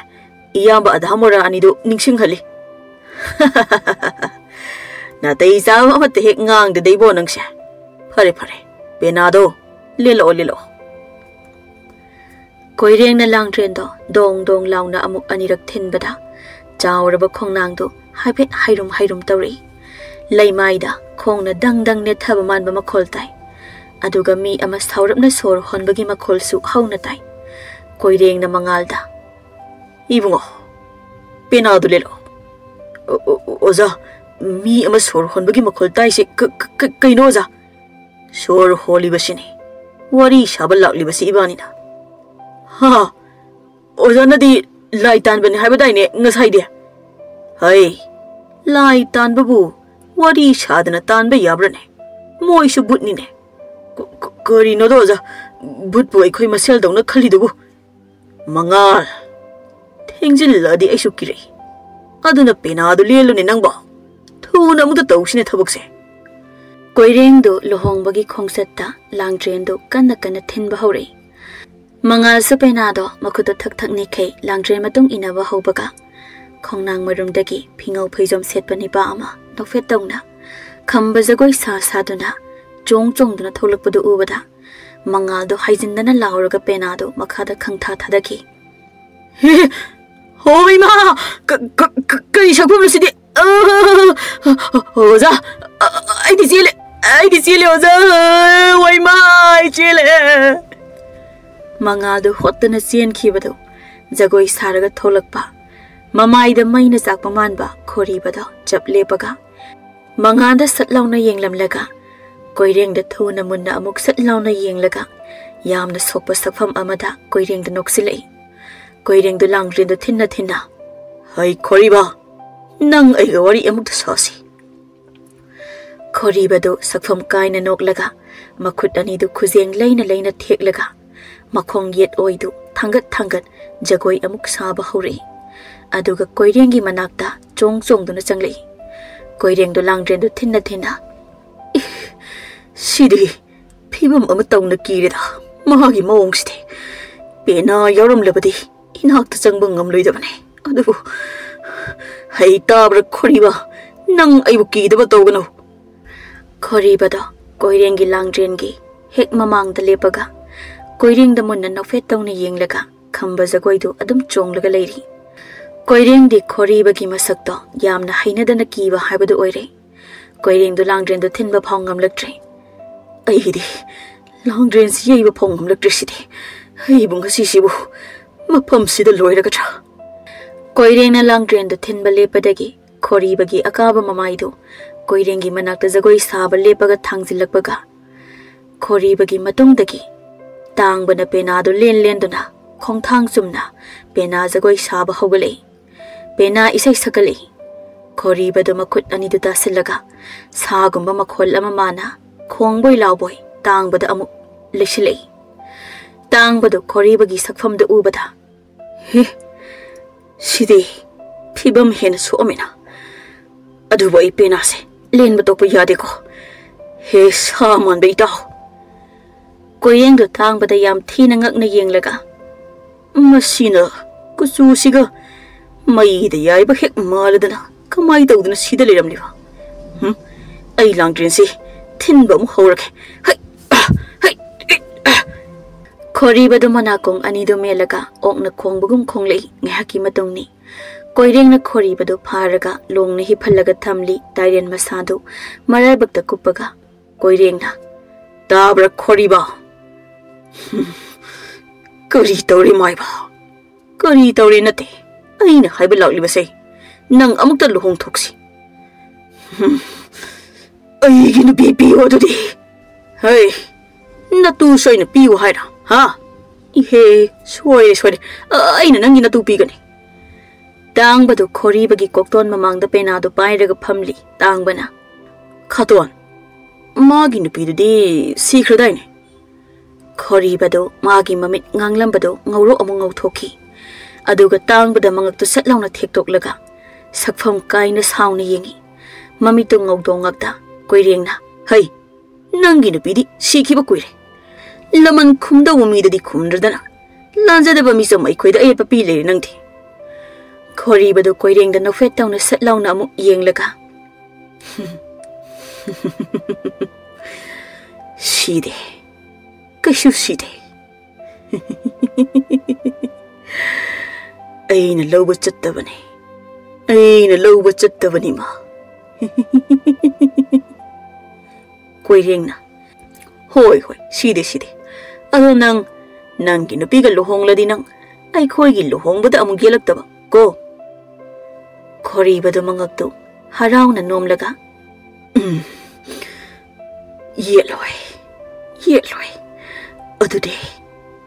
ꯏꯌꯥꯝꯕ ꯑꯙꯥ ꯃꯣꯔꯥ ꯑꯅꯤꯗꯨ ꯅꯤꯡꯁꯤꯡꯍꯜꯂꯤ꯫" "ꯅꯥꯇꯩ ꯆꯥꯕ ꯑꯃꯠꯇ ꯍꯦꯛ ꯉꯥꯡꯗꯦꯗ ꯏꯕꯣ ꯅꯪꯁꯦ꯫ ꯐꯔꯦ, ꯐꯔꯦ, ꯄꯦꯅꯥꯗꯣ ꯂꯦꯜꯂꯛꯑꯣ, ꯂꯦꯜꯂꯛꯑꯣ꯫" ꯀꯣꯏꯔꯦꯡꯅ ꯂꯥꯡꯗ꯭ꯔꯦꯟꯗꯣ ꯗꯣꯡ ꯗꯣꯡ ꯂꯥꯎꯅ ꯑꯃꯨꯛ ꯑꯅꯤꯔꯛ ꯊꯤꯟꯕꯗ ꯆꯥꯎꯔꯕ ꯈꯣꯡꯅꯥꯡꯗꯣ ꯍꯥꯏꯐꯦꯠ ꯍꯥꯏꯔꯨꯝ ꯍꯥꯏꯔꯨꯝ ꯇꯧꯔꯛꯏ꯫ ꯂꯩꯃꯥꯏꯗ ꯈꯣꯡꯅ ꯗꯪ ꯗꯪ ꯅꯦꯠꯊꯕ ꯃꯥꯟꯕ ꯃꯈꯣꯜ ꯇꯥꯏ꯫ ꯑꯗꯨꯒ ꯃꯤ ꯑꯃ ꯁꯥꯎꯔꯞꯅ ꯁꯣꯔ ꯍꯣꯟꯕꯒꯤ ꯃꯈꯣꯜꯁꯨ ꯍꯧꯅ ꯇꯥꯏ꯫ ꯀꯣꯏꯔꯦꯡꯅ ꯃꯉꯥꯜꯗ, "ꯏꯕꯨꯡꯉꯣ, ꯄꯦꯅꯥꯗꯨ ꯂꯦꯜꯂꯛꯑꯣ꯫" "ꯑꯣ, ꯑꯣ, ꯑꯣ, ꯑꯣꯖꯥ, ꯃꯤ ꯑꯃ ꯁꯣꯔ ꯍꯣꯟꯕꯒꯤ ꯃꯈꯣꯜ ꯇꯥꯏꯁꯦ ꯀ-, ꯀ-, ꯀ-, ꯀꯩꯅꯣ ꯑꯣꯖꯥ?" ꯁꯣꯔ ꯍꯣꯜꯂꯤꯕꯁꯤꯅꯤ ꯋꯥꯔꯤ ꯁꯥꯕ ꯂꯥꯛꯂꯤꯕꯁꯤ ꯏꯕꯥꯅꯤꯅ꯫ ꯍꯥ? ꯑꯣꯖꯥꯅꯗꯤ ꯂꯥꯏ ꯇꯥꯟꯕꯅꯤ ꯍꯥꯏꯕꯗꯥꯏꯅꯦ ꯉꯁꯥꯏꯗꯤ? ꯍꯩ, ꯂꯥꯏ ꯇꯥꯟꯕꯕꯨ ꯋꯥꯔꯤ ꯁꯥꯗꯅ ꯇꯥꯟꯕ ꯌꯥꯕ꯭ꯔꯅꯦ? ꯃꯣꯏꯁꯨ ꯕꯨꯠꯅꯤꯅꯦ꯫ ꯀ-, ꯀ-, ꯀꯔꯤꯅꯣꯗ ꯑꯣꯖꯥ, ꯕꯨꯠꯄꯨ ꯑꯩꯈꯣꯏ ꯃꯁꯦꯜꯗꯧꯅ ꯈꯜꯂꯤꯗꯨꯕꯨ? ꯃꯉꯥꯜ, ꯊꯦꯡꯖꯤꯜꯂꯛꯑꯗꯤ ꯑꯩꯁꯨ ꯀꯤꯔꯛꯏ꯫ ꯑꯗꯨꯅ ꯄꯦꯅꯥꯗꯨ ꯂꯦꯜꯂꯨꯅꯦ ꯅꯪꯕꯣ꯫ ꯊꯨꯅ ꯑꯃꯨꯛꯇ ꯇꯧꯁꯤꯅꯦ ꯊꯕꯛꯁꯦ꯫ ꯀꯣꯏꯔꯦꯡꯗꯨ ꯂꯨꯍꯣꯡꯕꯒꯤ ꯈꯣꯡꯆꯠꯇ ꯂꯥꯡꯗ꯭ꯔꯦꯟꯗꯨ ꯀꯟꯅ ꯀꯟꯅ ꯊꯤꯟꯕ ꯍꯧꯔꯛꯏ꯫ ꯃꯉꯥꯜꯁꯨ ꯄꯦꯅꯥꯗꯣ ꯃꯈꯨꯠꯇ ꯊꯛ ꯊꯛ ꯅꯤꯛꯈꯩ ꯂꯥꯡꯗ꯭ꯔꯦꯟ ꯃꯇꯨꯡ ꯏꯟꯅꯕ ꯍꯧꯕꯒ, ꯈꯣꯡꯅꯥꯡ ꯃꯔꯨꯝꯗꯒꯤ ꯐꯤꯉꯧ ꯐꯩꯖꯣꯝ ꯁꯦꯠꯄ ꯅꯤꯄꯥ ꯑꯃ ꯅꯣꯛꯐꯦꯠ ꯇꯧꯅ ꯈꯝꯕ ꯖꯒꯣꯏ ꯁꯥ ꯁꯥꯗꯨꯅ ꯆꯣꯡ ꯆꯣꯡꯗꯨꯅ ꯊꯣꯛꯂꯛꯄꯗꯨ ꯎꯕꯗ, ꯃꯉꯥꯜꯗꯣ ꯍꯥꯏꯖꯤꯟꯗꯅ ꯂꯥꯎꯔꯒ ꯄꯦꯅꯥꯗꯣ ꯃꯈꯥꯗ ꯈꯪꯊꯥ ꯊꯥꯗꯈꯤ꯫ "ꯍꯦ, ꯍꯣ ꯏꯃꯥ! ꯀ-, ꯀ-, ꯀ-, ꯀꯔꯤ ꯁꯛꯐꯝꯅꯣ ꯁꯤꯗꯤ? ꯑ, ꯑꯣꯖꯥ, ꯑ, ꯑꯩꯗꯤ ꯆꯦꯜꯂꯦ, ꯑꯩꯗꯤ ꯆꯦꯜꯂꯦ ꯑꯣꯖꯥ! ꯋꯥꯏꯃꯥ, ꯑꯩ ꯆꯦꯜꯂꯦ!" ꯃꯉꯥꯜꯗꯨ ꯍꯣꯠꯇꯅ ꯆꯦꯟꯈꯤꯕꯗꯨ ꯖꯒꯣꯏ ꯁꯥꯔꯒ ꯊꯣꯛꯂꯛꯄ, ꯃꯃꯥꯏꯗ ꯃꯩꯅ ꯆꯥꯛꯄ ꯃꯥꯟꯕ ꯈꯣꯔꯤꯕꯗꯣ ꯆꯞ ꯂꯦꯞꯄꯒ, ꯃꯉꯥꯜꯗ ꯁꯠ ꯂꯥꯎꯅ ꯌꯦꯡꯂꯝꯂꯒ, ꯀꯣꯏꯔꯦꯡꯗ ꯊꯨꯅ ꯃꯨꯟꯅ ꯑꯃꯨꯛ ꯁꯠ ꯂꯥꯎꯅ ꯌꯦꯡꯂꯒ, ꯌꯥꯝꯅ ꯁꯣꯛꯄ ꯁꯛꯐꯝ ꯑꯃꯗ ꯀꯣꯏꯔꯦꯡꯗ ꯅꯣꯛꯁꯤꯜꯂꯛꯏ꯫ ꯀꯣꯏꯔꯦꯡꯗꯨ ꯂꯥꯡꯗ꯭ꯔꯦꯟꯗꯨ ꯊꯤꯟꯅ ꯊꯤꯟꯅ, "ꯍꯩ ꯈꯣꯔꯤꯕ, ꯅꯪ ꯑꯩꯒ ꯋꯥꯔꯤ ꯑꯃꯨꯛꯇ ꯁꯥꯁꯤ꯫" ꯈꯣꯔꯤꯕꯗꯨ ꯁꯛꯐꯝ ꯀꯥꯏꯅ ꯅꯣꯛꯂꯒ, ꯃꯈꯨꯠ ꯑꯅꯤꯗꯨ ꯈꯨꯖꯦꯡ ꯂꯩꯅ ꯂꯩꯅ ꯊꯦꯛꯂꯒ, ꯃꯈꯣꯡ ꯌꯦꯠ ꯑꯣꯏꯗꯨ ꯊꯥꯡꯒꯠ ꯊꯥꯡꯒꯠ ꯖꯒꯣꯏ ꯑꯃꯨꯛ ꯁꯥꯕ ꯍꯧꯔꯛꯏ꯫ ꯑꯗꯨꯒ ꯀꯣꯏꯔꯦꯡꯒꯤ ꯃꯅꯥꯛꯇ ꯆꯣꯡ ꯆꯣꯡꯗꯨꯅ ꯆꯪꯂꯛꯏ꯫ ꯀꯣꯏꯔꯦꯡꯗꯨ ꯂꯥꯡꯗ꯭ꯔꯦꯟꯗꯨ ꯊꯤꯟꯅ ꯊꯤꯟꯅ, "ꯏꯍ, ꯁꯤꯗꯤ ꯐꯤꯕꯝ ꯑꯃ ꯇꯧꯅ ꯀꯤꯔꯦꯗ, ꯃꯥꯒꯤ ꯃꯑꯣꯡꯁꯤꯗꯤ꯫ ꯄꯦꯅꯥ ꯌꯥꯎꯔꯝꯂꯕꯗꯤ ꯏꯅꯥꯛꯇ ꯆꯪꯕ ꯉꯝꯂꯣꯏꯗꯕꯅꯤ꯫ ꯑꯗꯨꯕꯨ, ꯍꯩ ꯇꯥꯕ꯭ꯔꯥ ꯈꯣꯔꯤꯕ, ꯅꯪ ꯑꯩꯕꯨ ꯀꯤꯗꯕ ꯇꯧꯒꯅꯨ꯫" ꯈꯣꯔꯤꯕꯗꯣ ꯀꯣꯏꯔꯦꯡꯒꯤ ꯂꯥꯡꯗ꯭ꯔꯦꯟꯒꯤ ꯍꯦꯛ ꯃꯃꯥꯡꯗ ꯂꯦꯞꯄꯒ, ꯀꯣꯏꯔꯦꯡꯗ ꯃꯨꯟꯅ ꯅꯣꯛꯐꯦꯠ ꯇꯧꯅ ꯌꯦꯡꯂꯒ, ꯈꯝꯕ ꯖꯒꯣꯏꯗꯨ ꯑꯗꯨꯝ ꯆꯣꯡꯂꯒ ꯂꯩꯔꯤ꯫ ꯀꯣꯏꯔꯦꯡꯗꯤ ꯈꯣꯔꯤꯕꯒꯤ ꯃꯁꯛꯇꯣ ꯌꯥꯝꯅ ꯍꯩꯅꯗꯅ ꯀꯤꯕ ꯍꯥꯏꯕꯗꯨ ꯑꯣꯏꯔꯦ꯫ ꯀꯣꯏꯔꯦꯡꯗꯨ ꯂꯥꯡꯗ꯭ꯔꯦꯟꯗꯨ ꯊꯤꯟꯕ ꯐꯥꯎ ꯉꯝꯂꯛꯇ꯭ꯔꯦ꯫ "ꯑꯩꯒꯤꯗꯤ ꯂꯥꯡꯗ꯭ꯔꯦꯟꯁꯤ ꯌꯩꯕ ꯐꯥꯎ ꯉꯝꯂꯛꯇ꯭ꯔꯤꯁꯤꯗꯤ꯫ ꯑꯩꯕꯨ ꯉꯁꯤꯁꯤꯕꯨ ꯃꯐꯝꯁꯤꯗ ꯂꯣꯏꯔꯒꯗ꯭ꯔꯥ?" ꯀꯣꯏꯔꯦꯡꯅ ꯂꯥꯡꯗ꯭ꯔꯦꯟꯗꯨ ꯊꯤꯟꯕ ꯂꯦꯞꯄꯗꯒꯤ ꯈꯣꯔꯤꯕꯒꯤ ꯑꯀꯥꯕ ꯃꯃꯥꯏꯗꯨ ꯀꯣꯏꯔꯦꯡꯒꯤ ꯃꯅꯥꯛꯇ ꯖꯒꯣꯏ ꯁꯥꯕ ꯂꯦꯞꯄꯒ ꯊꯥꯡꯖꯤꯜꯂꯛꯄꯒ, ꯈꯣꯔꯤꯕꯒꯤ ꯃꯇꯨꯡꯗꯒꯤ ꯇꯥꯡꯕꯅ ꯄꯦꯅꯥꯗꯨ ꯂꯦꯟ ꯂꯦꯟꯗꯨꯅ ꯈꯣꯡꯊꯥꯡ ꯆꯨꯝꯅ ꯄꯦꯅꯥ ꯖꯒꯣꯏ ꯁꯥꯕ ꯍꯧꯒꯠꯂꯛꯏ꯫ ꯄꯦꯅꯥ ꯏꯁꯩ ꯁꯛꯀꯠꯂꯛꯏ꯫ ꯈꯣꯔꯤꯕꯗꯨ ꯃꯈꯨꯠ ꯑꯅꯤꯗꯨ ꯇꯥꯁꯤꯜꯂꯒ ꯁꯥꯒꯨꯝꯕ ꯃꯈꯣꯜ ꯑꯃ ꯃꯥꯅ ꯈꯣꯡꯕꯣꯏ ꯂꯥꯎꯕꯣꯏ ꯇꯥꯡꯕꯗ ꯑꯃꯨꯛ ꯂꯩꯁꯤꯜꯂꯛꯏ꯫ ꯇꯥꯡꯕꯗꯨ ꯈꯣꯔꯤꯕꯒꯤ ꯁꯛꯐꯝꯗꯨ ꯎꯕꯗ, "ꯍꯦ, ꯁꯤꯗꯤ ꯐꯤꯕꯝ ꯍꯦꯟꯅ ꯁꯣꯛꯑꯝꯃꯤꯅ꯫ ꯑꯗꯨꯕꯨ ꯑꯩ ꯄꯦꯅꯥꯁꯦ ꯂꯦꯟꯕ ꯇꯣꯛꯄ ꯌꯥꯗꯦꯀꯣ꯫ ꯍꯦ, ꯁꯥ ꯃꯥꯟꯕ ꯏꯇꯥꯎ!" ꯀꯣꯏꯔꯦꯡꯗꯣ ꯇꯥꯡꯕꯗ ꯌꯥꯝ ꯊꯤꯅ ꯉꯛꯅ ꯌꯦꯡꯂꯒ, "ꯃꯁꯤꯅ ꯀꯨꯆꯨꯁꯤꯒ ꯃꯩꯗ ꯌꯥꯏꯕ ꯍꯦꯛ ꯃꯥꯜꯂꯗꯅ ꯀꯃꯥꯏ ꯇꯧꯗꯅ ꯁꯤꯗ ꯂꯩꯔꯝꯂꯤꯕ? ꯍꯨꯝ, ꯑꯩ ꯂꯥꯡꯗ꯭ꯔꯦꯟꯁꯤ ꯊꯤꯟꯕ ꯑꯃꯨꯛ ꯍꯧꯔꯒꯦ꯫ ꯍꯩ, ꯑ, ꯍꯩ, ꯑ, ꯑ!" ꯈꯣꯔꯤꯕꯗꯨ ꯃꯅꯥꯀꯣꯡ ꯑꯅꯤꯗꯨ ꯃꯦꯜꯂꯒ ꯑꯣꯛꯅ ꯈꯣꯡꯕꯒꯨꯝ ꯈꯣꯡꯂꯛꯏ꯫ ꯉꯥꯏꯍꯥꯛꯀꯤ ꯃꯇꯨꯡꯅꯤ꯫ ꯀꯣꯏꯔꯦꯡꯅ ꯈꯣꯔꯤꯕꯗꯨ ꯐꯥꯔꯒ ꯂꯣꯡꯅ ꯍꯤꯞꯍꯜꯂꯒ ꯊꯝꯂꯤ꯫ ꯇꯥꯏꯔꯦꯟ ꯃꯁꯥꯗꯨ ꯃꯔꯥꯏꯕꯛꯇ ꯀꯨꯞꯄꯒ ꯀꯣꯏꯔꯦꯡꯅ, "ꯇꯥꯕ꯭ꯔꯥ ꯈꯣꯔꯤꯕ? ꯍꯨꯝ, ꯀꯔꯤ ꯇꯧꯔꯦ ꯃꯥꯏꯕ? ꯀꯔꯤ ꯇꯧꯔꯦ ꯅꯠꯇꯦ꯫ ꯑꯩꯅ ꯍꯥꯏꯕ ꯂꯥꯛꯂꯤꯕꯁꯦ, ꯅꯪ ꯑꯃꯨꯛꯇ ꯂꯨꯍꯣꯡꯊꯣꯛꯁꯤ꯫ ꯍꯨꯝ, ꯑꯩꯒꯤ ꯅꯨꯄꯤ ꯄꯤꯌꯣ ꯑꯗꯨꯗꯤ꯫ ꯍꯩ, ꯅꯇꯨꯁꯨ ꯑꯩꯅ ꯄꯤꯌꯨ ꯍꯥꯏꯔ, ꯍꯥ? ꯏꯍꯦ, ꯁꯣꯏꯔꯦ, ꯁꯣꯏꯔꯦ꯫ ꯑ, ꯑꯩꯅ ꯅꯪꯒꯤ ꯅꯇꯨ ꯄꯤꯒꯅꯤ꯫" ꯇꯥꯡꯕꯗꯨ ꯈꯣꯔꯤꯕꯒꯤ ꯀꯣꯛꯇꯣꯟ ꯃꯃꯥꯡꯗ ꯄꯦꯅꯥꯗꯨ ꯄꯥꯏꯔꯒ ꯐꯝꯂꯤ꯫ ꯇꯥꯡꯕꯅ, "ꯈꯥꯇꯣꯟ, ꯃꯥꯒꯤ ꯅꯨꯄꯤꯗꯨꯗꯤ ꯁꯤꯈ꯭ꯔꯗꯥꯏꯅꯦ?" ꯈꯣꯔꯤꯕꯗꯨ ꯃꯥꯒꯤ ꯃꯃꯤꯠ ꯉꯥꯡꯂꯝꯕꯗꯨ ꯉꯧꯔꯣꯛ ꯑꯃꯨꯛ ꯉꯧꯊꯣꯛꯈꯤ꯫ ꯑꯗꯨꯒ ꯇꯥꯡꯕꯗ ꯃꯉꯛꯇꯨ ꯁꯠ ꯂꯥꯎꯅ ꯊꯦꯛꯇꯣꯛꯂꯒ ꯁꯛꯐꯝ ꯀꯥꯏꯅ ꯁꯥꯎꯅ ꯌꯦꯡꯉꯤ꯫ ꯃꯃꯤꯠꯇꯨ ꯉꯧꯗꯣꯡ ꯉꯛꯇ ꯀꯣꯏꯔꯦꯡꯅ, "ꯍꯩ, ꯅꯪꯒꯤ ꯅꯨꯄꯤꯗꯤ ꯁꯤꯈꯤꯕ ꯀꯨꯏꯔꯦ꯫ ꯂꯃꯟ ꯈꯨꯝꯗꯧꯕ ꯃꯤꯗꯗꯤ ꯈꯨꯝꯗ꯭ꯔꯗꯅ ꯂꯥꯟꯖꯗꯕ ꯃꯤꯆꯝ ꯑꯩꯈꯣꯏꯗ ꯑꯌꯦꯠꯄ ꯄꯤ ꯂꯩꯔꯦ ꯅꯪꯗꯤ꯫" ꯈꯣꯔꯤꯕꯗꯨ ꯀꯣꯏꯔꯦꯡꯗ ꯅꯣꯛꯐꯦꯠ ꯇꯧꯅ ꯁꯠ ꯂꯥꯎꯅ ꯑꯃꯨꯛ ꯌꯦꯡꯂꯒ, "ꯁꯤꯗꯦ, ꯀꯩꯁꯨ ꯁꯤꯗꯦ꯫ ꯑꯩꯅ ꯂꯧꯕ ꯆꯠꯇꯕꯅꯤ, ꯑꯩꯅ ꯂꯧꯕ ꯆꯠꯇꯕꯅꯤ ꯃꯥ꯫" ꯀꯣꯏꯔꯦꯡꯅ, "ꯍꯣꯏ, ꯍꯣꯏ, ꯁꯤꯗꯦ, ꯁꯤꯗꯦ꯫ ꯑꯗꯣ ꯅꯪ, ꯅꯪꯒꯤ ꯅꯨꯄꯤꯒ ꯂꯨꯍꯣꯡꯂꯗꯤ ꯅꯪ ꯑꯩꯈꯣꯏꯒꯤ ꯂꯨꯍꯣꯡꯕꯗ ꯑꯃꯨꯛ ꯌꯦꯜꯂꯛꯇꯕ ꯀꯣ?" ꯈꯣꯔꯤꯕꯗꯨ ꯃꯉꯛꯇꯨ ꯍꯔꯥꯎꯅ ꯅꯣꯝꯂꯒ, "ꯎꯝ, ꯌꯦꯠꯂꯣꯏ, ꯌꯦꯠꯂꯣꯏ꯫ ꯑꯗꯨꯗꯤ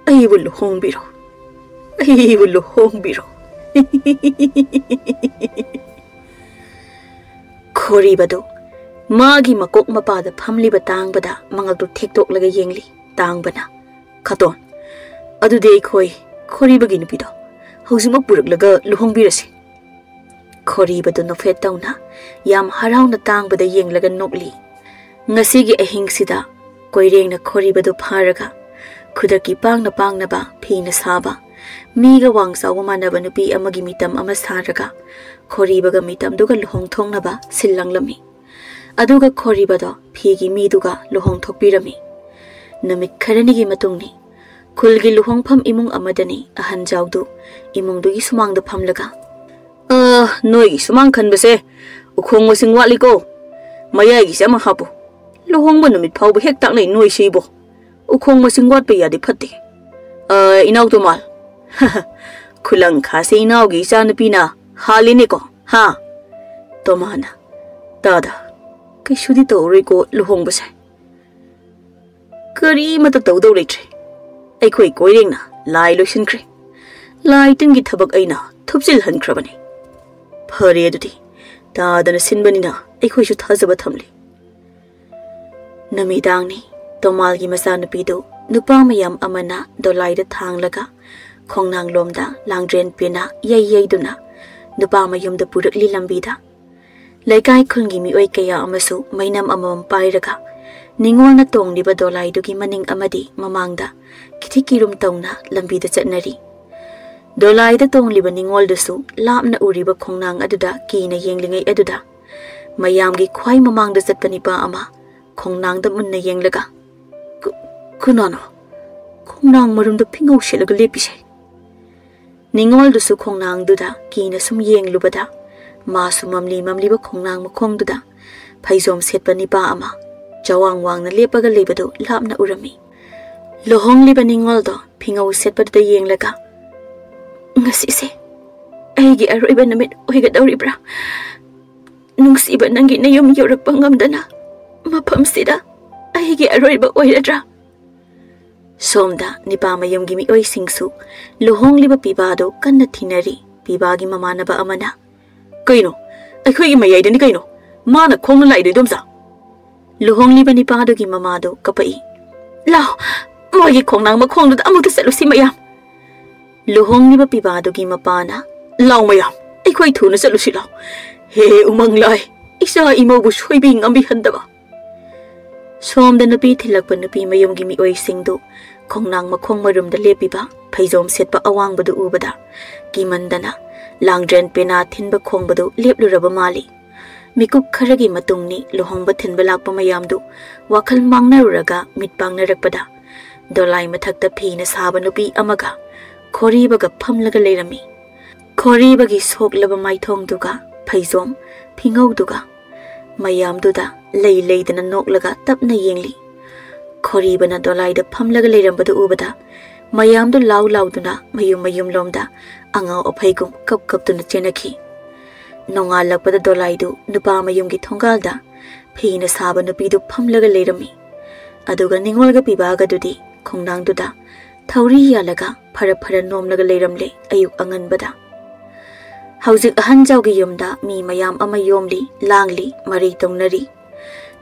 ꯑꯩꯕꯨ ꯂꯨꯍꯣꯡꯕꯤꯔꯣ, ꯑꯩꯕꯨ ꯂꯨꯍꯣꯡꯕꯤꯔꯣ꯫ ꯈꯣꯔꯤꯕꯗꯨ ꯃꯥꯒꯤ ꯃꯀꯣꯛ ꯃꯄꯥꯗ ꯐꯝꯂꯤꯕ ꯇꯥꯡꯕꯗ ꯃꯉꯛꯇꯨ ꯊꯦꯛꯇꯣꯛꯂꯒ ꯌꯦꯡꯂꯤ꯫ ꯇꯥꯡꯕꯅ, "ꯈꯇꯣꯟ, ꯑꯗꯨꯗꯤ ꯑꯩꯈꯣꯏ ꯈꯣꯔꯤꯕꯒꯤ ꯅꯨꯄꯤꯗꯣ ꯍꯧꯖꯤꯛꯃꯛ ꯄꯨꯔꯛꯂꯒ ꯂꯨꯍꯣꯡꯕꯤꯔꯁꯤ꯫" ꯈꯣꯔꯤꯕꯗꯨ ꯅꯣꯛꯐꯦꯠ ꯇꯧꯅ ꯌꯥꯝ ꯍꯔꯥꯎꯅ ꯇꯥꯡꯕꯗ ꯌꯦꯡꯂꯒ ꯅꯣꯛꯂꯤ꯫ ꯉꯁꯤꯒꯤ ꯑꯍꯤꯡꯁꯤꯗ ꯀꯣꯏꯔꯦꯡꯅ ꯈꯣꯔꯤꯕꯗꯨ ꯐꯥꯔꯒ ꯈꯨꯗꯛꯀꯤ ꯄꯥꯡꯅ ꯄꯥꯡꯅꯕ ꯐꯤꯅ ꯁꯥꯕ, ꯃꯤꯒ ꯋꯥꯡ ꯆꯥꯎꯕ ꯃꯥꯟꯅꯕ ꯅꯨꯄꯤ ꯑꯃꯒꯤ ꯃꯤꯇꯝ ꯑꯃ ꯁꯥꯔꯒ ꯈꯣꯔꯤꯕꯒ ꯃꯤꯇꯝꯗꯨꯒ ꯂꯨꯍꯣꯡ ꯊꯣꯡꯅꯕ ꯁꯤꯜ ꯂꯥꯡꯂꯝꯃꯤ꯫ ꯑꯗꯨꯒ ꯈꯣꯔꯤꯕꯗꯣ ꯐꯤꯒꯤ ꯃꯤꯗꯨꯒ ꯂꯨꯍꯣꯡ ꯊꯣꯛꯄꯤꯔꯝꯃꯤ꯫ ꯅꯨꯃꯤꯠ ꯈꯔꯅꯤꯒꯤ ꯃꯇꯨꯡꯅꯤ꯫ ꯈꯨꯜꯒꯤ ꯂꯨꯍꯣꯡꯐꯝ ꯏꯃꯨꯡ ꯑꯃꯗꯅꯤ ꯑꯍꯟ ꯖꯥꯎꯗꯨ ꯏꯃꯨꯡꯗꯨꯒꯤ ꯁꯨꯃꯥꯡꯗ ꯐꯝꯂꯒ, "ꯑ, ꯅꯣꯏꯒꯤ ꯁꯨꯃꯥꯡ ꯈꯟꯕꯁꯦ ꯎꯈꯣꯡ ꯃꯁꯤꯡ ꯋꯥꯠꯂꯤꯀꯣ꯫ ꯃꯌꯥꯏꯒꯤꯁꯦ ꯑꯃ ꯍꯥꯞꯄꯨ꯫ ꯂꯨꯍꯣꯡꯕ ꯅꯨꯃꯤꯠ ꯐꯥꯎꯕ ꯍꯦꯛ ꯇꯥꯛꯅꯩ ꯅꯣꯏꯁꯦ ꯏꯕꯣ꯫ ꯎꯈꯣꯡ ꯃꯁꯤꯡ ꯋꯥꯠꯄ ꯌꯥꯗꯦ ꯐꯠꯇꯦ꯫ ꯑ, ꯏꯅꯥꯎ ꯇꯣꯃꯥꯜ꯫ ꯈꯨꯂꯪ ꯈꯥꯁꯦ ꯏꯅꯥꯎꯒꯤ ꯏꯆꯥꯅꯨꯄꯤꯅ ꯍꯥꯜꯂꯤꯅꯦꯀꯣ, ꯍꯥ?" ꯇꯣꯃꯥꯅ, "ꯇꯥꯗ, ꯀꯩꯁꯨꯗꯤ ꯇꯧꯔꯣꯏꯀꯣ ꯂꯨꯍꯣꯡꯕꯁꯦ꯫ ꯀꯔꯤꯃꯠꯇ ꯇꯧꯗꯧ ꯂꯩꯇ꯭ꯔꯦ꯫ ꯑꯩꯈꯣꯏ ꯀꯣꯏꯔꯦꯡꯅ ꯂꯥꯏ ꯂꯣꯏꯁꯤꯟꯈ꯭ꯔꯦ꯫ ꯂꯥꯏ ꯇꯤꯟꯒꯤ ꯊꯕꯛ ꯑꯩꯅ ꯊꯨꯞꯆꯤꯜꯍꯟꯈ꯭ꯔꯕꯅꯤ꯫ ꯐꯔꯦ ꯑꯗꯨꯗꯤ, ꯇꯥꯗꯅ ꯁꯤꯟꯕꯅꯤꯅ ꯑꯩꯈꯣꯏꯁꯨ ꯊꯥꯖꯕ ꯊꯝꯂꯤ꯫" ꯅꯨꯃꯤꯗꯥꯡꯅꯤ꯫ ꯇꯣꯃꯥꯜꯒꯤ ꯃꯆꯥꯅꯨꯄꯤꯗꯨ ꯅꯨꯄꯥ ꯃꯌꯥꯝ ꯑꯃꯅ ꯗꯣꯂꯥꯏꯗ ꯊꯥꯡꯂꯒ ꯈꯣꯡꯅꯥꯡꯂꯣꯝꯗ ꯂꯥꯡꯗ꯭ꯔꯦꯟ ꯄꯦꯅꯥ ꯌꯩ ꯌꯩꯗꯨꯅ ꯅꯨꯄꯥ ꯃꯌꯨꯝꯗ ꯄꯨꯔꯛꯂꯤ꯫ ꯂꯝꯕꯤꯗ ꯂꯩꯀꯥꯏ ꯈꯨꯟꯒꯤ ꯃꯤꯑꯣꯏ ꯀꯌꯥ ꯑꯃꯁꯨ ꯃꯩꯅꯝ ꯑꯃꯃꯝ ꯄꯥꯏꯔꯒ ꯅꯤꯉꯣꯜꯅ ꯇꯣꯡꯂꯤꯕ ꯗꯣꯂꯥꯏꯗꯨꯒꯤ ꯃꯅꯤꯡ ꯑꯃꯗꯤ ꯃꯃꯥꯡꯗ ꯈꯤꯊꯤ ꯀꯤꯔꯨꯝ ꯇꯧꯅ ꯂꯝꯕꯤꯗ ꯆꯠꯅꯔꯤ꯫ ꯗꯣꯂꯥꯏꯗ ꯇꯣꯡꯂꯤꯕ ꯅꯤꯉꯣꯜꯗꯨꯁꯨ ꯂꯥꯞꯅ ꯎꯔꯤꯕ ꯈꯣꯡꯅꯥꯡ ꯑꯗꯨꯗ ꯀꯤꯅ ꯌꯦꯡꯂꯤꯉꯩ ꯑꯗꯨꯗ ꯃꯌꯥꯝꯒꯤ ꯈ꯭ꯋꯥꯏ ꯃꯃꯥꯡꯗ ꯆꯠꯄ ꯅꯤꯄꯥ ꯑꯃ ꯈꯣꯡꯅꯥꯡꯗ ꯃꯨꯟꯅ ꯌꯦꯡꯂꯒ, "ꯀ-, ꯀꯅꯥꯅꯣ ꯈꯣꯡꯅꯥꯡ ꯃꯔꯨꯝꯗ ꯐꯤꯉꯧ ꯁꯦꯠꯂꯒ ꯂꯦꯞꯄꯤꯁꯦ?" ꯅꯤꯉꯣꯜꯗꯨꯁꯨ ꯈꯣꯡꯅꯥꯡꯗꯨꯗ ꯀꯤꯅ ꯁꯨꯝ ꯌꯦꯡꯂꯨꯕꯗ, ꯃꯥꯁꯨ ꯃꯝꯂꯤ ꯃꯝꯂꯤꯕ ꯈꯣꯡꯅꯥꯡ ꯃꯈꯣꯡꯗꯨꯗ ꯐꯩꯖꯣꯝ ꯁꯦꯠꯄ ꯅꯤꯄꯥ ꯑꯃ ꯆꯋꯥꯡ ꯋꯥꯡꯅ ꯂꯦꯞꯄꯒ ꯂꯩꯕꯗꯨ ꯂꯥꯞꯅ ꯎꯔꯝꯃꯤ꯫ ꯂꯨꯍꯣꯡꯂꯤꯕ ꯅꯤꯉꯣꯜꯗꯣ ꯐꯤꯉꯧ ꯁꯦꯠꯄꯗꯨꯗ ꯌꯦꯡꯂꯒ, "ꯉꯁꯤꯁꯦ ꯑꯩꯒꯤ ꯑꯔꯣꯏꯕ ꯅꯨꯃꯤꯠ ꯑꯣꯏꯒꯗꯧꯔꯤꯕ꯭ꯔꯥ? ꯅꯨꯡꯁꯤꯕ, ꯅꯪꯒꯤ ꯅꯌꯨꯝ ꯌꯧꯔꯛꯄ ꯉꯝꯗꯅ ꯃꯐꯝꯁꯤꯗ ꯑꯩꯒꯤ ꯑꯔꯣꯏꯕ ꯑꯣꯏꯔꯗ꯭ꯔꯥ? ꯁꯣꯝꯗ ꯅꯤꯄꯥ ꯃꯌꯨꯝꯒꯤ ꯃꯤꯑꯣꯏꯁꯤꯡꯁꯨ ꯂꯨꯍꯣꯡꯂꯤꯕ ꯄꯤꯕꯥꯗꯨ ꯀꯟꯅ ꯊꯤꯅꯔꯤ꯫ ꯄꯤꯕꯥꯒꯤ ꯃꯃꯥꯟꯅꯕ ꯑꯃꯅ, "ꯀꯩꯅꯣ? ꯑꯩꯈꯣꯏꯒꯤ ꯃꯌꯥꯏꯗꯅꯤ ꯀꯩꯅꯣ? ꯃꯥꯅ ꯈꯣꯡꯅ ꯂꯥꯛꯏꯗꯣ, ꯏꯗꯣꯝꯆꯥ?" ꯂꯨꯍꯣꯡꯂꯤꯕ ꯅꯤꯄꯥꯗꯨꯒꯤ ꯃꯃꯥꯗꯨ ꯀꯞꯄꯛꯏ꯫ "ꯂꯥꯎ, ꯃꯣꯏꯒꯤ ꯈꯣꯡꯅꯥꯡ ꯃꯈꯣꯡꯗꯨꯗ ꯑꯃꯨꯛꯇ ꯆꯠꯂꯨꯁꯤ ꯃꯌꯥꯝ!" ꯂꯨꯍꯣꯡꯂꯤꯕ ꯄꯤꯕꯥꯗꯨꯒꯤ ꯃꯄꯥꯅ, "ꯂꯥꯎ ꯃꯌꯥꯝ, ꯑꯩꯈꯣꯏ ꯊꯨꯅ ꯆꯠꯂꯨꯁꯤ ꯂꯥꯎ꯫ ꯍꯦ ꯎꯃꯪ ꯂꯥꯏ, ꯏꯆꯥ ꯏꯃꯧꯕꯨ ꯁꯣꯏꯕꯤ ꯉꯥꯝꯕꯤꯍꯟꯗꯕ!" ꯁꯣꯝꯗ ꯅꯨꯄꯤ ꯊꯤꯜꯂꯛꯄ ꯅꯨꯄꯤ ꯃꯌꯨꯝꯒꯤ ꯃꯤꯑꯣꯏꯁꯤꯡꯗꯨ ꯈꯣꯡꯅꯥꯡ ꯃꯈꯣꯡ ꯃꯔꯨꯝꯗ ꯂꯦꯞꯄꯤꯕ ꯐꯩꯖꯣꯝ ꯁꯦꯠꯄ ꯑꯋꯥꯡꯕꯗꯨ ꯎꯕꯗ ꯀꯤꯃꯟꯗꯅ ꯂꯥꯡꯗ꯭ꯔꯦꯟ ꯄꯦꯅꯥ ꯊꯤꯟꯕ ꯈꯣꯡꯕꯗꯨ ꯂꯦꯞꯂꯨꯔꯕ ꯃꯥꯜꯂꯤ꯫ ꯃꯤꯀꯨꯞ ꯈꯔꯒꯤ ꯃꯇꯨꯡꯅꯤ ꯂꯨꯍꯣꯡꯕ ꯊꯤꯟꯕ ꯂꯥꯛꯄ ꯃꯌꯥꯝꯗꯨ ꯋꯥꯈꯜ ꯃꯥꯡꯅꯔꯨꯔꯒ ꯃꯤꯠ ꯄꯥꯡꯅꯔꯛꯄꯗ ꯗꯣꯂꯥꯏ ꯃꯊꯛꯇ ꯐꯤꯅ ꯁꯥꯕ ꯅꯨꯄꯤ ꯑꯃꯒ ꯈꯣꯔꯤꯕꯒ ꯐꯝꯂꯒ ꯂꯩꯔꯝꯃꯤ꯫ ꯈꯣꯔꯤꯕꯒꯤ ꯁꯣꯛꯂꯕ ꯃꯥꯏꯊꯣꯡꯗꯨꯒ ꯐꯩꯖꯣꯝ ꯐꯤꯉꯧꯗꯨꯒ ꯃꯌꯥꯝꯗꯨꯗ ꯂꯩ ꯂꯩꯗꯅ ꯅꯣꯛꯂꯒ ꯇꯞꯅ ꯌꯦꯡꯂꯤ꯫ ꯈꯣꯔꯤꯕꯅ ꯗꯣꯂꯥꯏꯗ ꯐꯝꯂꯒ ꯂꯩꯔꯝꯕꯗꯨ ꯎꯕꯗ ꯃꯌꯥꯝꯗꯨ ꯂꯥꯎ ꯂꯥꯎꯗꯨꯅ ꯃꯌꯨꯝ ꯃꯌꯨꯝꯂꯣꯝꯗ ꯑꯉꯥꯎ ꯑꯐꯩꯒꯨꯝ ꯀꯞ ꯀꯞꯇꯨꯅ ꯆꯦꯟꯅꯈꯤ꯫ ꯅꯣꯡꯉꯥꯜꯂꯛꯄꯗ ꯗꯣꯂꯥꯏꯗꯨ ꯅꯨꯄꯥ ꯃꯌꯨꯝꯒꯤ ꯊꯣꯡꯒꯥꯜꯗ ꯐꯤꯅ ꯁꯥꯕ ꯅꯨꯄꯤꯗꯨ ꯐꯝꯂꯒ ꯂꯩꯔꯝꯃꯤ꯫ ꯑꯗꯨꯒ ꯅꯤꯉꯣꯜꯒ ꯄꯤꯕꯥꯒꯗꯨꯗꯤ ꯈꯣꯡꯅꯥꯡꯗꯨꯗ ꯊꯧꯔꯤ ꯌꯥꯜꯂꯒ ꯐꯔ ꯐꯔ ꯅꯣꯝꯂꯒ ꯂꯩꯔꯝꯂꯦ ꯑꯌꯨꯛ ꯑꯉꯟꯕꯗ꯫ ꯍꯧꯖꯤꯛ ꯑꯍꯟꯖꯥꯎꯒꯤ ꯌꯨꯝꯗ ꯃꯤ ꯃꯌꯥꯝ ꯑꯃ ꯌꯣꯝꯂꯤ, ꯂꯥꯡꯂꯤ, ꯃꯔꯩ ꯇꯧꯅꯔꯤ꯫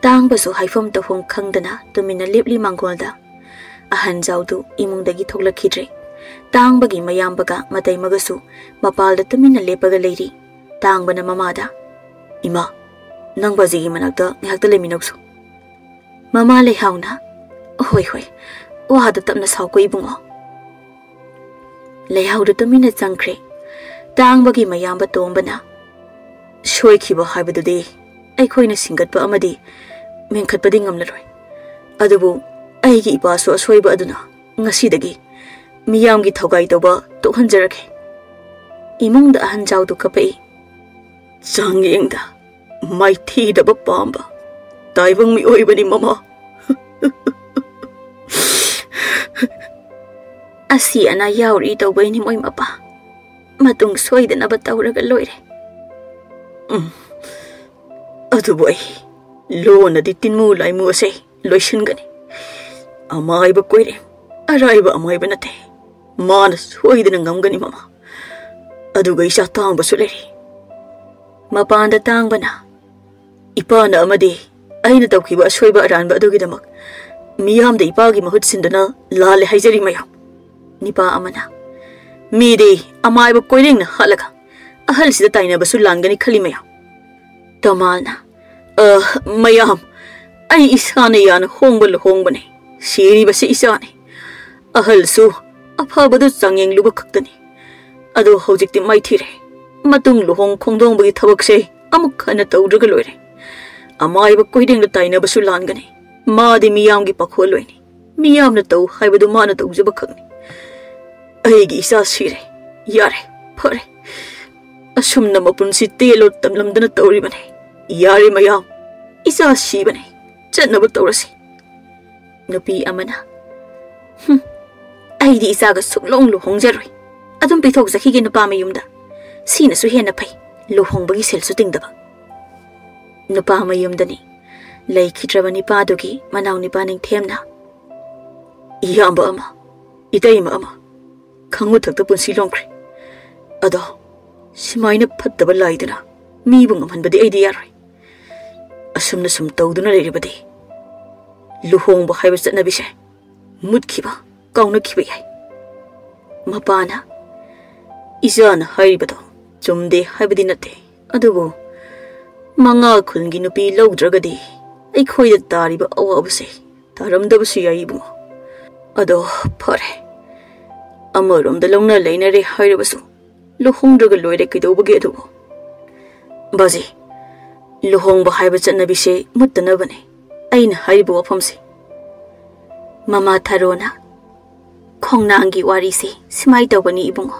ꯇꯥꯡꯕꯁꯨ ꯍꯥꯏꯐꯝ ꯇꯧꯐꯝ ꯈꯪꯗꯅ ꯇꯨꯃꯤꯟꯅ ꯂꯦꯞꯂꯤ ꯃꯥꯡꯒꯣꯜꯗ꯫ ꯑꯍꯟꯖꯥꯎꯗꯨ ꯏꯃꯨꯡꯗꯒꯤ ꯊꯣꯛꯂꯛꯈꯤꯗ꯭ꯔꯦ꯫ ꯇꯥꯡꯕꯒꯤ ꯃꯌꯥꯝꯕꯒ ꯃꯇꯩꯃꯒꯁꯨ ꯃꯄꯥꯜꯗ ꯇꯨꯃꯤꯟꯅ ꯂꯦꯞꯄꯒ ꯂꯩꯔꯤ꯫ ꯇꯥꯡꯕꯅ ꯃꯃꯥꯗ, "ꯏꯃꯥ, ꯅꯪ ꯕꯥꯖꯤꯒꯤ ꯃꯅꯥꯛꯇ ꯉꯥꯏꯍꯥꯛꯇ ꯂꯩꯃꯤꯟꯅꯧꯁꯨ꯫" ꯃꯃꯥ ꯂꯩꯍꯥꯎꯅ, "ꯍꯣꯏ, ꯍꯣꯏ, ꯋꯥꯗ ꯇꯞꯅ ꯁꯥꯎꯀꯣ ꯏꯕꯨꯡꯉꯣ꯫" ꯂꯩꯍꯥꯎꯗ ꯇꯨꯃꯤꯟꯅ ꯆꯪꯈ꯭ꯔꯦ꯫ ꯇꯥꯡꯕꯒꯤ ꯃꯌꯥꯝꯕ ꯇꯣꯝꯕꯅ, "ꯁꯣꯏꯈꯤꯕ ꯍꯥꯏꯕꯗꯨꯗꯤ ꯑꯩꯈꯣꯏꯅ ꯁꯤꯡꯒꯠꯄ ꯑꯃꯗꯤ ꯃꯦꯟꯈꯠꯄꯗꯤ ꯉꯝꯂꯔꯣꯏ꯫ ꯑꯗꯨꯕꯨ ꯑꯩꯒꯤ ꯏꯄꯥꯁꯨ ꯑꯁꯣꯏꯕ ꯑꯗꯨꯅ ꯉꯁꯤꯗꯒꯤ ꯃꯤꯌꯥꯝꯒꯤ ꯊꯧꯒꯥꯏ ꯇꯧꯕ ꯇꯣꯛꯍꯟꯖꯔꯒꯦ꯫" ꯏꯃꯨꯡꯗ ꯑꯍꯟꯖꯥꯎꯗꯨ ꯀꯞꯄꯛꯏ꯫ "ꯆꯥꯡꯌꯦꯡꯗ ꯃꯥꯏꯊꯤꯗꯕ ꯄꯥꯝꯕ ꯇꯥꯏꯕꯪ ꯃꯤꯑꯣꯏꯕꯅꯤ ꯃꯃꯥ꯫" "ꯑꯁꯤ ꯑꯅꯥ ꯌꯥꯎꯔꯤ ꯇꯧꯕꯩꯅꯤ ꯃꯣꯏ ꯃꯄꯥ꯫ ꯃꯇꯨꯡ ꯁꯣꯏꯗꯅꯕ ꯇꯧꯔꯒ ꯂꯣꯏꯔꯦ꯫" "ꯎꯝ, ꯑꯗꯨꯕꯨ ꯑꯩ ꯂꯣꯟꯅꯗꯤ ꯇꯤꯟꯃꯨ ꯂꯥꯏꯃꯨ ꯑꯁꯦ ꯂꯣꯏꯁꯤꯟꯒꯅꯤ꯫ ꯑꯃꯥꯏꯕ ꯀꯣꯏꯔꯦ, ꯑꯔꯥꯏꯕ ꯑꯃꯥꯏꯕ ꯅꯠꯇꯦ꯫ ꯃꯥꯅ ꯁꯣꯏꯗꯅ ꯉꯝꯒꯅꯤ, ꯃꯃꯥ꯫ ꯑꯗꯨꯒ ꯏꯆꯥ ꯇꯥꯡꯕꯁꯨ ꯂꯩꯔꯤ꯫ ꯃꯄꯥꯟꯗ ꯇꯥꯡꯕꯅ, "ꯏꯄꯥꯅ ꯑꯃꯗꯤ ꯑꯩꯅ ꯇꯧꯈꯤꯕ ꯑꯁꯣꯏꯕ ꯑꯔꯥꯟꯕ ꯑꯗꯨꯒꯤꯗꯃꯛ ꯃꯤꯌꯥꯝꯗ ꯏꯄꯥꯒꯤ ꯃꯍꯨꯠ ꯁꯤꯟꯗꯨꯅ ꯂꯥꯜꯂꯦ ꯍꯥꯏꯖꯔꯤ, ꯃꯌꯥꯝ"꯫ ꯅꯤꯄꯥ ꯑꯃꯅ, "ꯃꯤꯗꯤ ꯑꯃꯥꯏꯕ ꯀꯣꯏꯔꯦꯡꯅ ꯍꯥꯠꯂꯒ ꯑꯍꯜꯁꯤꯗ ꯇꯥꯏꯅꯕꯁꯨ ꯂꯥꯟꯒꯅꯤ ꯈꯜꯂꯤ, ꯃꯌꯥꯝ"꯫ ꯇꯃꯥꯜꯅ, "ꯑ, ꯃꯌꯥꯝ, ꯑꯩ ꯏꯁꯥꯅ ꯌꯥꯅ ꯍꯣꯡꯕ ꯂꯨꯍꯣꯡꯕꯅꯦ꯫ ꯁꯤꯔꯤꯕꯁꯤ ꯏꯆꯥꯅꯤ꯫ ꯑꯍꯜꯁꯨ ꯑꯐꯕꯗꯨ ꯆꯥꯡꯌꯦꯡꯂꯨꯕ ꯈꯛꯇꯅꯤ꯫ ꯑꯗꯣ ꯍꯧꯖꯤꯛꯇꯤ ꯃꯥꯏꯊꯤꯔꯦ꯫ ꯃꯇꯨꯡ ꯂꯨꯍꯣꯡ ꯈꯣꯡꯗꯣꯡꯕꯒꯤ ꯊꯕꯛꯁꯦ ꯑꯃꯨꯛ ꯍꯟꯅ ꯇꯧꯗ꯭ꯔꯒ ꯂꯣꯏꯔꯦ꯫ ꯑꯃꯥꯏꯕ ꯀꯣꯏꯔꯦꯡꯗ ꯇꯥꯏꯅꯕꯁꯨ ꯂꯥꯟꯒꯅꯤ꯫ ꯃꯥꯗꯤ ꯃꯤꯌꯥꯝꯒꯤ ꯄꯥꯈꯣꯜꯂꯣꯏꯅꯤ꯫ ꯃꯤꯌꯥꯝꯅ ꯇꯧ ꯍꯥꯏꯕꯗꯨ ꯃꯥꯅ ꯇꯧꯖꯕ ꯈꯛꯅꯤ꯫ ꯑꯩꯒꯤ ꯏꯆꯥ ꯁꯤꯔꯦ꯫ ꯌꯥꯔꯦ, ꯐꯔꯦ꯫ ꯑꯁꯨꯝꯅ ꯃꯄꯨꯟꯁꯤ ꯇꯦꯜꯂꯣ ꯇꯝꯂꯝꯗꯅ ꯇꯧꯔꯤꯕꯅꯦ꯫ ꯌꯥꯔꯦ ꯃꯌꯥꯝ, ꯏꯆꯥ ꯁꯤꯕꯅꯦ꯫ ꯆꯠꯅꯕ ꯇꯧꯔꯁꯤ"꯫ ꯅꯨꯄꯤ ꯑꯃꯅ, "ꯍꯨꯝ, ꯑꯩꯗꯤ ꯏꯆꯥꯒ ꯁꯨꯛꯂꯣꯡ ꯂꯨꯍꯣꯡꯖꯔꯣꯏ꯫ ꯑꯗꯨꯝ ꯄꯤꯊꯣꯛꯆꯈꯤꯒꯦ ꯅꯨꯄꯥ ꯃꯌꯨꯝꯗ꯫ ꯁꯤꯅꯁꯨ ꯍꯦꯟꯅ ꯐꯩ꯫ ꯂꯨꯍꯣꯡꯕꯒꯤ ꯁꯦꯜꯁꯨ ꯇꯤꯡꯗꯕ"꯫ ꯅꯨꯄꯥ ꯃꯌꯨꯝꯗꯅꯤ ꯂꯩꯈꯤꯗ꯭ꯔꯕ ꯅꯤꯄꯥꯗꯨꯒꯤ ꯃꯅꯥꯎ ꯅꯤꯄꯥ ꯅꯤꯡꯊꯦꯝꯅ, "ꯏꯌꯥꯝꯕ ꯑꯃ, ꯏꯇꯩꯃ ꯑꯃ, ꯈꯪꯉꯨ ꯊꯛꯇ ꯄꯨꯟꯁꯤ ꯂꯣꯡꯈ꯭ꯔꯦ꯫ ꯑꯗꯣ ꯁꯨꯃꯥꯏꯅ ꯐꯠꯇꯕ ꯂꯥꯏꯗꯨꯅ ꯃꯤꯕꯨ ꯉꯝꯍꯟꯕꯗꯤ ꯑꯩꯗꯤ ꯌꯥꯔꯣꯏ꯫ ꯑꯁꯨꯝꯅ ꯁꯨꯝ ꯇꯧꯗꯨꯅ ꯂꯩꯔꯕꯗꯤ ꯂꯨꯍꯣꯡꯕ ꯍꯥꯏꯕ ꯆꯠꯅꯕꯤꯁꯦ ꯃꯨꯠꯈꯤꯕ, ꯀꯥꯎꯅꯈꯤꯕ ꯌꯥꯏ"꯫ ꯃꯄꯥꯅ, "ꯏꯆꯥꯅ ꯍꯥꯏꯔꯤꯕꯗꯣ ꯆꯨꯝꯗꯦ ꯍꯥꯏꯕꯗꯤ ꯅꯠꯇꯦ, ꯑꯗꯨꯕꯨ ꯃꯉꯥ ꯈꯨꯟꯒꯤ ꯅꯨꯄꯤ ꯂꯧꯗ꯭ꯔꯒꯗꯤ ꯑꯩꯈꯣꯏꯗ ꯇꯥꯔꯤꯕ ꯑꯋꯥꯕꯁꯦ ꯇꯥꯔꯝꯗꯕꯁꯨ ꯌꯥꯏ ꯏꯕꯨꯡꯉꯣ꯫ ꯑꯗꯣ ꯐꯔꯦ, ꯑꯃꯔꯣꯝꯗ ꯂꯧꯅ ꯂꯩꯅꯔꯦ ꯍꯥꯏꯔꯕꯁꯨ ꯂꯨꯍꯣꯡꯗ꯭ꯔꯒ ꯂꯣꯏꯔꯦ ꯀꯩꯗꯧꯕꯒꯦ ꯑꯗꯨꯕꯨ? ꯕꯥꯖꯤ, ꯂꯨꯍꯣꯡꯕ ꯍꯥꯏꯕ ꯆꯠꯅꯕꯤꯁꯦ ꯃꯨꯠꯇꯅꯕꯅꯦ ꯑꯩꯅ ꯍꯥꯏꯔꯤꯕ ꯋꯥꯐꯝꯁꯦ"꯫ ꯃꯃꯥ ꯊꯔꯣꯅ, "ꯈꯣꯡꯅꯥꯡꯒꯤ ꯋꯥꯔꯤꯁꯦ ꯁꯨꯃꯥꯏ ꯇꯧꯕꯅꯤ ꯏꯕꯨꯡꯉꯣ꯫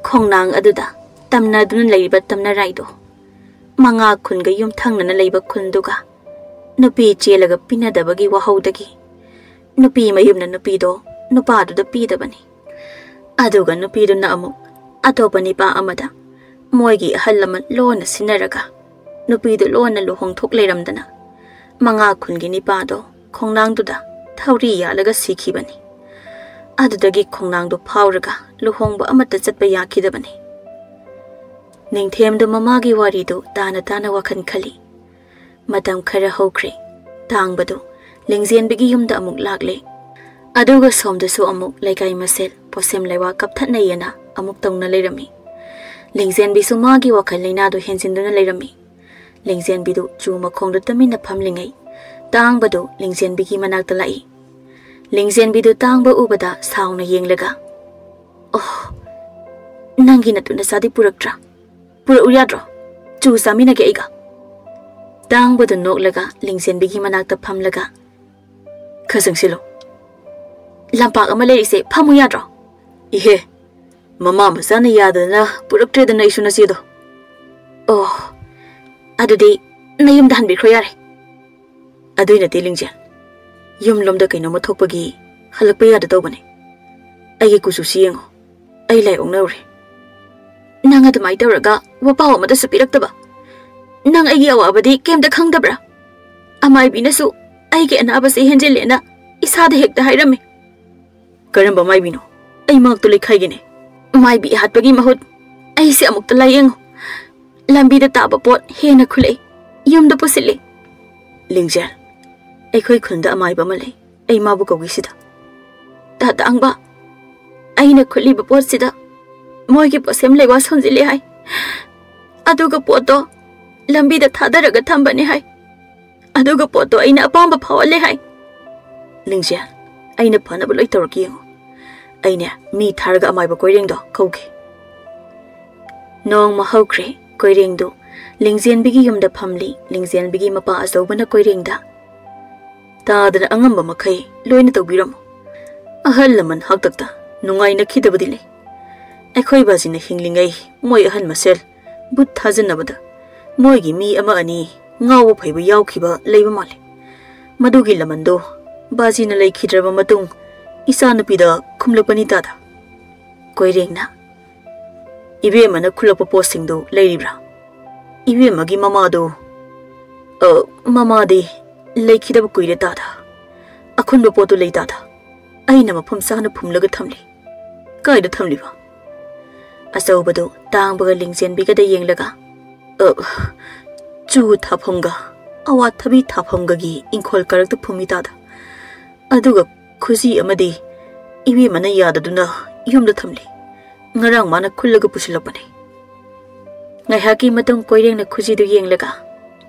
ꯈꯣꯡꯅꯥꯡ ꯑꯗꯨꯗ ꯇꯝꯅꯗꯨꯅ ꯂꯩꯔꯤꯕ ꯇꯝꯅꯔꯥꯏꯗꯣ ꯃꯉꯥ ꯈꯨꯟꯒ ꯌꯨꯝꯊꯪꯅꯅ ꯂꯩꯕ ꯈꯨꯟꯗꯨꯒ ꯅꯨꯄꯤ ꯆꯦꯜꯂꯒ ꯄꯤꯅꯗꯕꯒꯤ ꯋꯥꯍꯧꯗꯒꯤ ꯅꯨꯄꯤ ꯃꯌꯨꯝꯅ ꯅꯨꯄꯤꯗꯣ ꯅꯨꯄꯥꯗꯨꯗ ꯄꯤꯗꯕꯅꯤ꯫ ꯑꯗꯨꯒ ꯅꯨꯄꯤꯗꯨꯅ ꯑꯃꯨꯛ ꯑꯇꯣꯞꯄ ꯅꯤꯄꯥ ꯑꯃꯗ ꯃꯣꯏꯒꯤ ꯑꯍꯜ ꯂꯃꯟ ꯂꯣꯟꯅ ꯁꯤꯟꯅꯔꯒ ꯅꯨꯄꯤꯗꯨ ꯂꯣꯟꯅ ꯂꯨꯍꯣꯡꯊꯣꯛ ꯂꯩꯔꯝꯗꯅ ꯃꯉꯥ ꯈꯨꯟꯒꯤ ꯅꯤꯄꯥꯗꯣ ꯈꯣꯡꯅꯥꯡꯗꯨꯗ ꯊꯧꯔꯤ ꯌꯥꯜꯂꯒ ꯁꯤꯈꯤꯕꯅꯤ꯫ ꯑꯗꯨꯗꯒꯤ ꯈꯣꯡꯅꯥꯡꯗꯨ ꯐꯥꯎꯔꯒ ꯂꯨꯍꯣꯡꯕ ꯑꯃꯠꯇ ꯆꯠꯄ ꯌꯥꯈꯤꯗꯕꯅꯤ꯫ ꯅꯤꯡꯊꯦꯝꯗꯨ ꯃꯃꯥꯒꯤ ꯋꯥꯔꯤꯗꯨ ꯇꯥꯅ ꯇꯥꯅ ꯋꯥꯈꯜ ꯈꯜꯂꯤ꯫ ꯃꯇꯝ ꯈꯔ ꯍꯧꯈ꯭ꯔꯦ꯫ ꯇꯥꯡꯕꯗꯨ ꯂꯤꯡꯖꯦꯟꯕꯤꯒꯤ ꯌꯨꯝꯗ ꯑꯃꯨꯛ ꯂꯥꯛꯂꯦ꯫ ꯑꯗꯨꯒ ꯁꯣꯝꯗꯁꯨ ꯑꯃꯨꯛ ꯂꯩꯀꯥꯏ ꯃꯁꯦꯜ ꯄꯣꯠꯁꯦꯝ ꯂꯩꯋꯥ ꯀꯞꯊꯠꯅꯩꯌꯦꯅ ꯑꯃꯨꯛ ꯇꯧꯅ ꯂꯩꯔꯝꯃꯤ꯫ ꯂꯤꯡꯖꯦꯟꯕꯤꯁꯨ ꯃꯥꯒꯤ ꯋꯥꯈꯜ ꯂꯩꯅꯥꯗꯨ ꯍꯦꯟꯖꯤꯟꯗꯨꯅ ꯂꯩꯔꯝꯃꯤ꯫ ꯂꯤꯡꯖꯦꯟꯕꯤꯗꯨ ꯆꯨ ꯃꯈꯣꯡꯗ ꯇꯨꯃꯤꯟꯅ ꯐꯝꯂꯤꯉꯩ, ꯇꯥꯡꯕꯗꯨ ꯂꯤꯡꯖꯦꯟꯕꯤꯒꯤ ꯃꯅꯥꯛꯇ ꯂꯥꯛꯏ꯫ ꯂꯤꯡꯖꯦꯟꯕꯤꯗꯨ ꯇꯥꯡꯕ ꯎꯕꯗ ꯁꯥꯎꯅ ꯌꯦꯡꯂꯒ, "ꯑꯣ, ꯅꯪꯒꯤ ꯅꯇꯨ ꯅꯆꯥꯗꯤ ꯄꯨꯔꯛꯇ꯭ꯔꯥ? ꯄꯨꯔꯛꯎ ꯌꯥꯗ꯭ꯔꯣ? ꯆꯨ ꯆꯥꯃꯤꯟꯅꯒꯦ ꯑꯩꯒ꯫" ꯇꯥꯡꯕꯗꯨ ꯅꯣꯛꯂꯒ ꯂꯤꯡꯖꯦꯟꯕꯤꯒꯤ ꯃꯅꯥꯛꯇ ꯐꯝꯂꯒ, "ꯈꯔ ꯆꯪꯁꯤꯜꯂꯨ꯫ ꯂꯝꯄꯥꯛ ꯑꯃ ꯂꯩꯔꯤꯁꯦ ꯐꯝꯃꯨ ꯌꯥꯗ꯭ꯔꯣ?" "ꯏꯍꯦ, ꯃꯃꯥ ꯃꯆꯥꯅ ꯌꯥꯗꯗꯅ ꯄꯨꯔꯛꯇ꯭ꯔꯦꯗꯅ ꯑꯩꯁꯨ ꯅꯆꯦꯗꯣ꯫" "ꯑꯣ, ꯑꯗꯨꯗꯤ ꯅꯌꯨꯝꯗ ꯍꯟꯕꯤꯈ꯭ꯔꯣ ꯌꯥꯔꯦ꯫" "ꯑꯗꯨꯏ ꯅꯠꯇꯦ ꯂꯤꯡꯖꯦꯜ, ꯌꯨꯝꯂꯣꯝꯗ ꯀꯩꯅꯣꯝꯃ ꯊꯣꯛꯄꯒꯤ ꯍꯜꯂꯛꯄ ꯌꯥꯗ ꯇꯧꯕꯅꯦ꯫ ꯑꯩꯒꯤ ꯀꯨꯆꯨꯁꯤ ꯌꯦꯡꯉꯣ, ꯑꯩ ꯂꯥꯏ ꯑꯣꯛꯅꯔꯨꯔꯦ꯫" "ꯅꯪ ꯑꯗꯨꯃꯥꯏꯅ ꯇꯧꯔꯒ ꯋꯥꯄꯥꯎ ꯑꯃꯗꯁꯨ ꯄꯤꯔꯛꯇꯕ? ꯅꯪ ꯑꯩꯒꯤ ꯑꯋꯥꯕꯗꯤ ꯀꯩꯝꯇ ꯈꯪꯗꯕ꯭ꯔꯥ? ꯑꯃꯥꯏꯕꯤꯅꯁꯨ ꯑꯩꯒꯤ ꯑꯅꯥꯕꯁꯦ ꯍꯦꯟꯖꯤꯜꯂꯦꯅ ꯏꯁꯥꯗ ꯍꯦꯛꯇ ꯍꯥꯏꯔꯝꯃꯤ꯫" "ꯀꯔꯝꯕ ꯃꯥꯏꯕꯤꯅꯣ? ꯑꯩ ꯃꯉꯛꯇꯨ ꯂꯩꯈꯥꯏꯒꯦꯅꯦ꯫" "ꯃꯥꯏꯕꯤ ꯍꯥꯠꯄꯒꯤ ꯃꯍꯨꯠ ꯑꯩꯁꯦ ꯑꯃꯨꯛꯇ ꯂꯥꯏꯌꯦꯡꯉꯨ꯫ ꯂꯝꯕꯤꯗ ꯇꯥꯕ ꯄꯣꯠ ꯍꯦꯟꯅ ꯈꯨꯠꯂꯛꯏ, ꯌꯨꯝꯗ ꯄꯨꯁꯤꯜꯂꯤ꯫" "ꯂꯤꯡꯖꯦꯜ, ꯑꯩꯈꯣꯏ ꯈꯨꯟꯗ ꯑꯃꯥꯏꯕ ꯑꯃ ꯂꯩ, ꯑꯩ ꯃꯥꯕꯨ ꯀꯧꯒꯦ ꯁꯤꯗ꯫" "ꯇꯥ ꯇꯥꯡꯕ, ꯑꯩꯅ ꯈꯨꯠꯂꯤꯕ ꯄꯣꯠꯁꯤꯗ ꯃꯣꯏꯒꯤ ꯄꯣꯠꯁꯦꯝ ꯂꯩꯋꯥ ꯁꯣꯟꯖꯤꯜꯂꯦ ꯍꯥꯏ, ꯑꯗꯨꯒ ꯄꯣꯠꯇꯣ ꯂꯝꯕꯤꯗ ꯊꯥꯗꯔꯒ ꯊꯝꯕꯅꯦ ꯍꯥꯏ, ꯑꯗꯨꯒ ꯄꯣꯠꯇꯣ ꯑꯩꯅ ꯑꯄꯥꯝꯕ ꯐꯥꯎꯍꯜꯂꯦ ꯍꯥꯏ꯫" "ꯂꯤꯡꯖꯦꯜ, ꯑꯩꯅ ꯐꯅꯕ ꯂꯣꯏ ꯇꯧꯔꯛꯀꯦ, ꯌꯦꯡꯉꯣ꯫ ꯑꯩꯅꯦ ꯃꯤ ꯊꯥꯔꯒ ꯑꯃꯥꯏꯕ ꯀꯣꯏꯔꯦꯡꯗꯣ ꯀꯧꯒꯦ꯫" ꯅꯣꯡꯃ ꯍꯧꯈ꯭ꯔꯦ꯫ ꯀꯣꯏꯔꯦꯡꯗꯨ ꯂꯤꯡꯖꯦꯟꯕꯤꯒꯤ ꯌꯨꯝꯗ ꯐꯝꯂꯤ꯫ ꯂꯤꯡꯖꯦꯟꯕꯤꯒꯤ ꯃꯄꯥ ꯑꯆꯧꯕꯅ ꯀꯣꯏꯔꯦꯡꯗ, "ꯇꯥꯗꯅ ꯑꯉꯝꯕ ꯃꯈꯩ ꯂꯣꯏꯅ ꯇꯧꯕꯤꯔꯝꯃꯨ꯫ ꯑꯍꯜ ꯂꯃꯟ ꯍꯥꯛꯇꯛꯇ ꯅꯨꯡꯉꯥꯏꯅꯈꯤꯗꯕꯗꯤ ꯂꯩ꯫ ꯑꯩꯈꯣꯏ ꯕꯥꯖꯤꯅ ꯍꯤꯡꯂꯤꯉꯩ ꯃꯣꯏ ꯑꯍꯟ ꯃꯁꯦꯜ ꯚꯨꯠ ꯊꯥꯖꯅꯕꯗ ꯃꯣꯏꯒꯤ ꯃꯤ ꯑꯃ ꯑꯅꯤ ꯉꯥꯎꯕ ꯐꯩꯕ ꯌꯥꯎꯈꯤꯕ ꯂꯩꯕ ꯃꯥꯜꯂꯤ꯫ ꯃꯗꯨꯒꯤ ꯂꯃꯟꯗꯣ ꯕꯥꯖꯤꯅ ꯂꯩꯈꯤꯗ꯭ꯔꯕ ꯃꯇꯨꯡ ꯏꯆꯥꯅꯨꯄꯤꯗ ꯈꯨꯝꯂꯛꯄꯅꯤ ꯇꯥꯗ꯫" ꯀꯣꯏꯔꯦꯡꯅ, "ꯏꯕꯦꯝꯃꯅ ꯈꯨꯜꯂꯛꯄ ꯄꯣꯠꯁꯤꯡꯗꯨ ꯂꯩꯔꯤꯕ꯭ꯔꯥ? ꯏꯕꯦꯝꯃꯒꯤ ꯃꯃꯥꯗꯨ, ꯑ, ꯃꯃꯥꯗꯤ ꯂꯩꯈꯤꯗꯕ ꯀꯨꯏꯔꯦ ꯇꯥꯗ꯫ ꯑꯈꯨꯟꯕ ꯄꯣꯠꯇꯨ ꯂꯩ ꯇꯥꯗ꯫ ꯑꯩꯅ ꯃꯐꯝ ꯆꯥꯅ ꯐꯨꯝꯂꯒ ꯊꯝꯂꯤ꯫ ꯀꯥꯏꯗ ꯊꯝꯂꯤꯕ? ꯑꯆꯧꯕꯗꯨ ꯇꯥꯡꯕꯒ ꯂꯤꯡꯖꯦꯟꯕꯤꯒꯗ ꯌꯦꯡꯂꯒ, "ꯑ, ꯆꯨ ꯊꯥꯐꯝꯒ ꯑꯋꯥꯊꯕꯤ ꯊꯥꯐꯝꯒꯒꯤ ꯏꯪꯈꯣꯜ ꯀꯔꯛꯇ ꯐꯨꯝꯃꯤ ꯇꯥꯗ꯫ ꯑꯗꯨꯒ ꯈꯨꯖꯤ ꯑꯃꯗꯤ ꯏꯕꯦꯝꯃꯅ ꯌꯥꯗꯗꯨꯅ ꯌꯨꯝꯗ ꯊꯝꯂꯤ꯫ ꯉꯔꯥꯡ ꯃꯥꯅ ꯈꯨꯜꯂꯒ ꯄꯨꯁꯤꯜꯂꯛꯄꯅꯤ꯫" ꯉꯥꯏꯍꯥꯛꯀꯤ ꯃꯇꯨꯡ ꯀꯣꯏꯔꯦꯡꯅ ꯈꯨꯖꯤꯗꯨ ꯌꯦꯡꯂꯒ,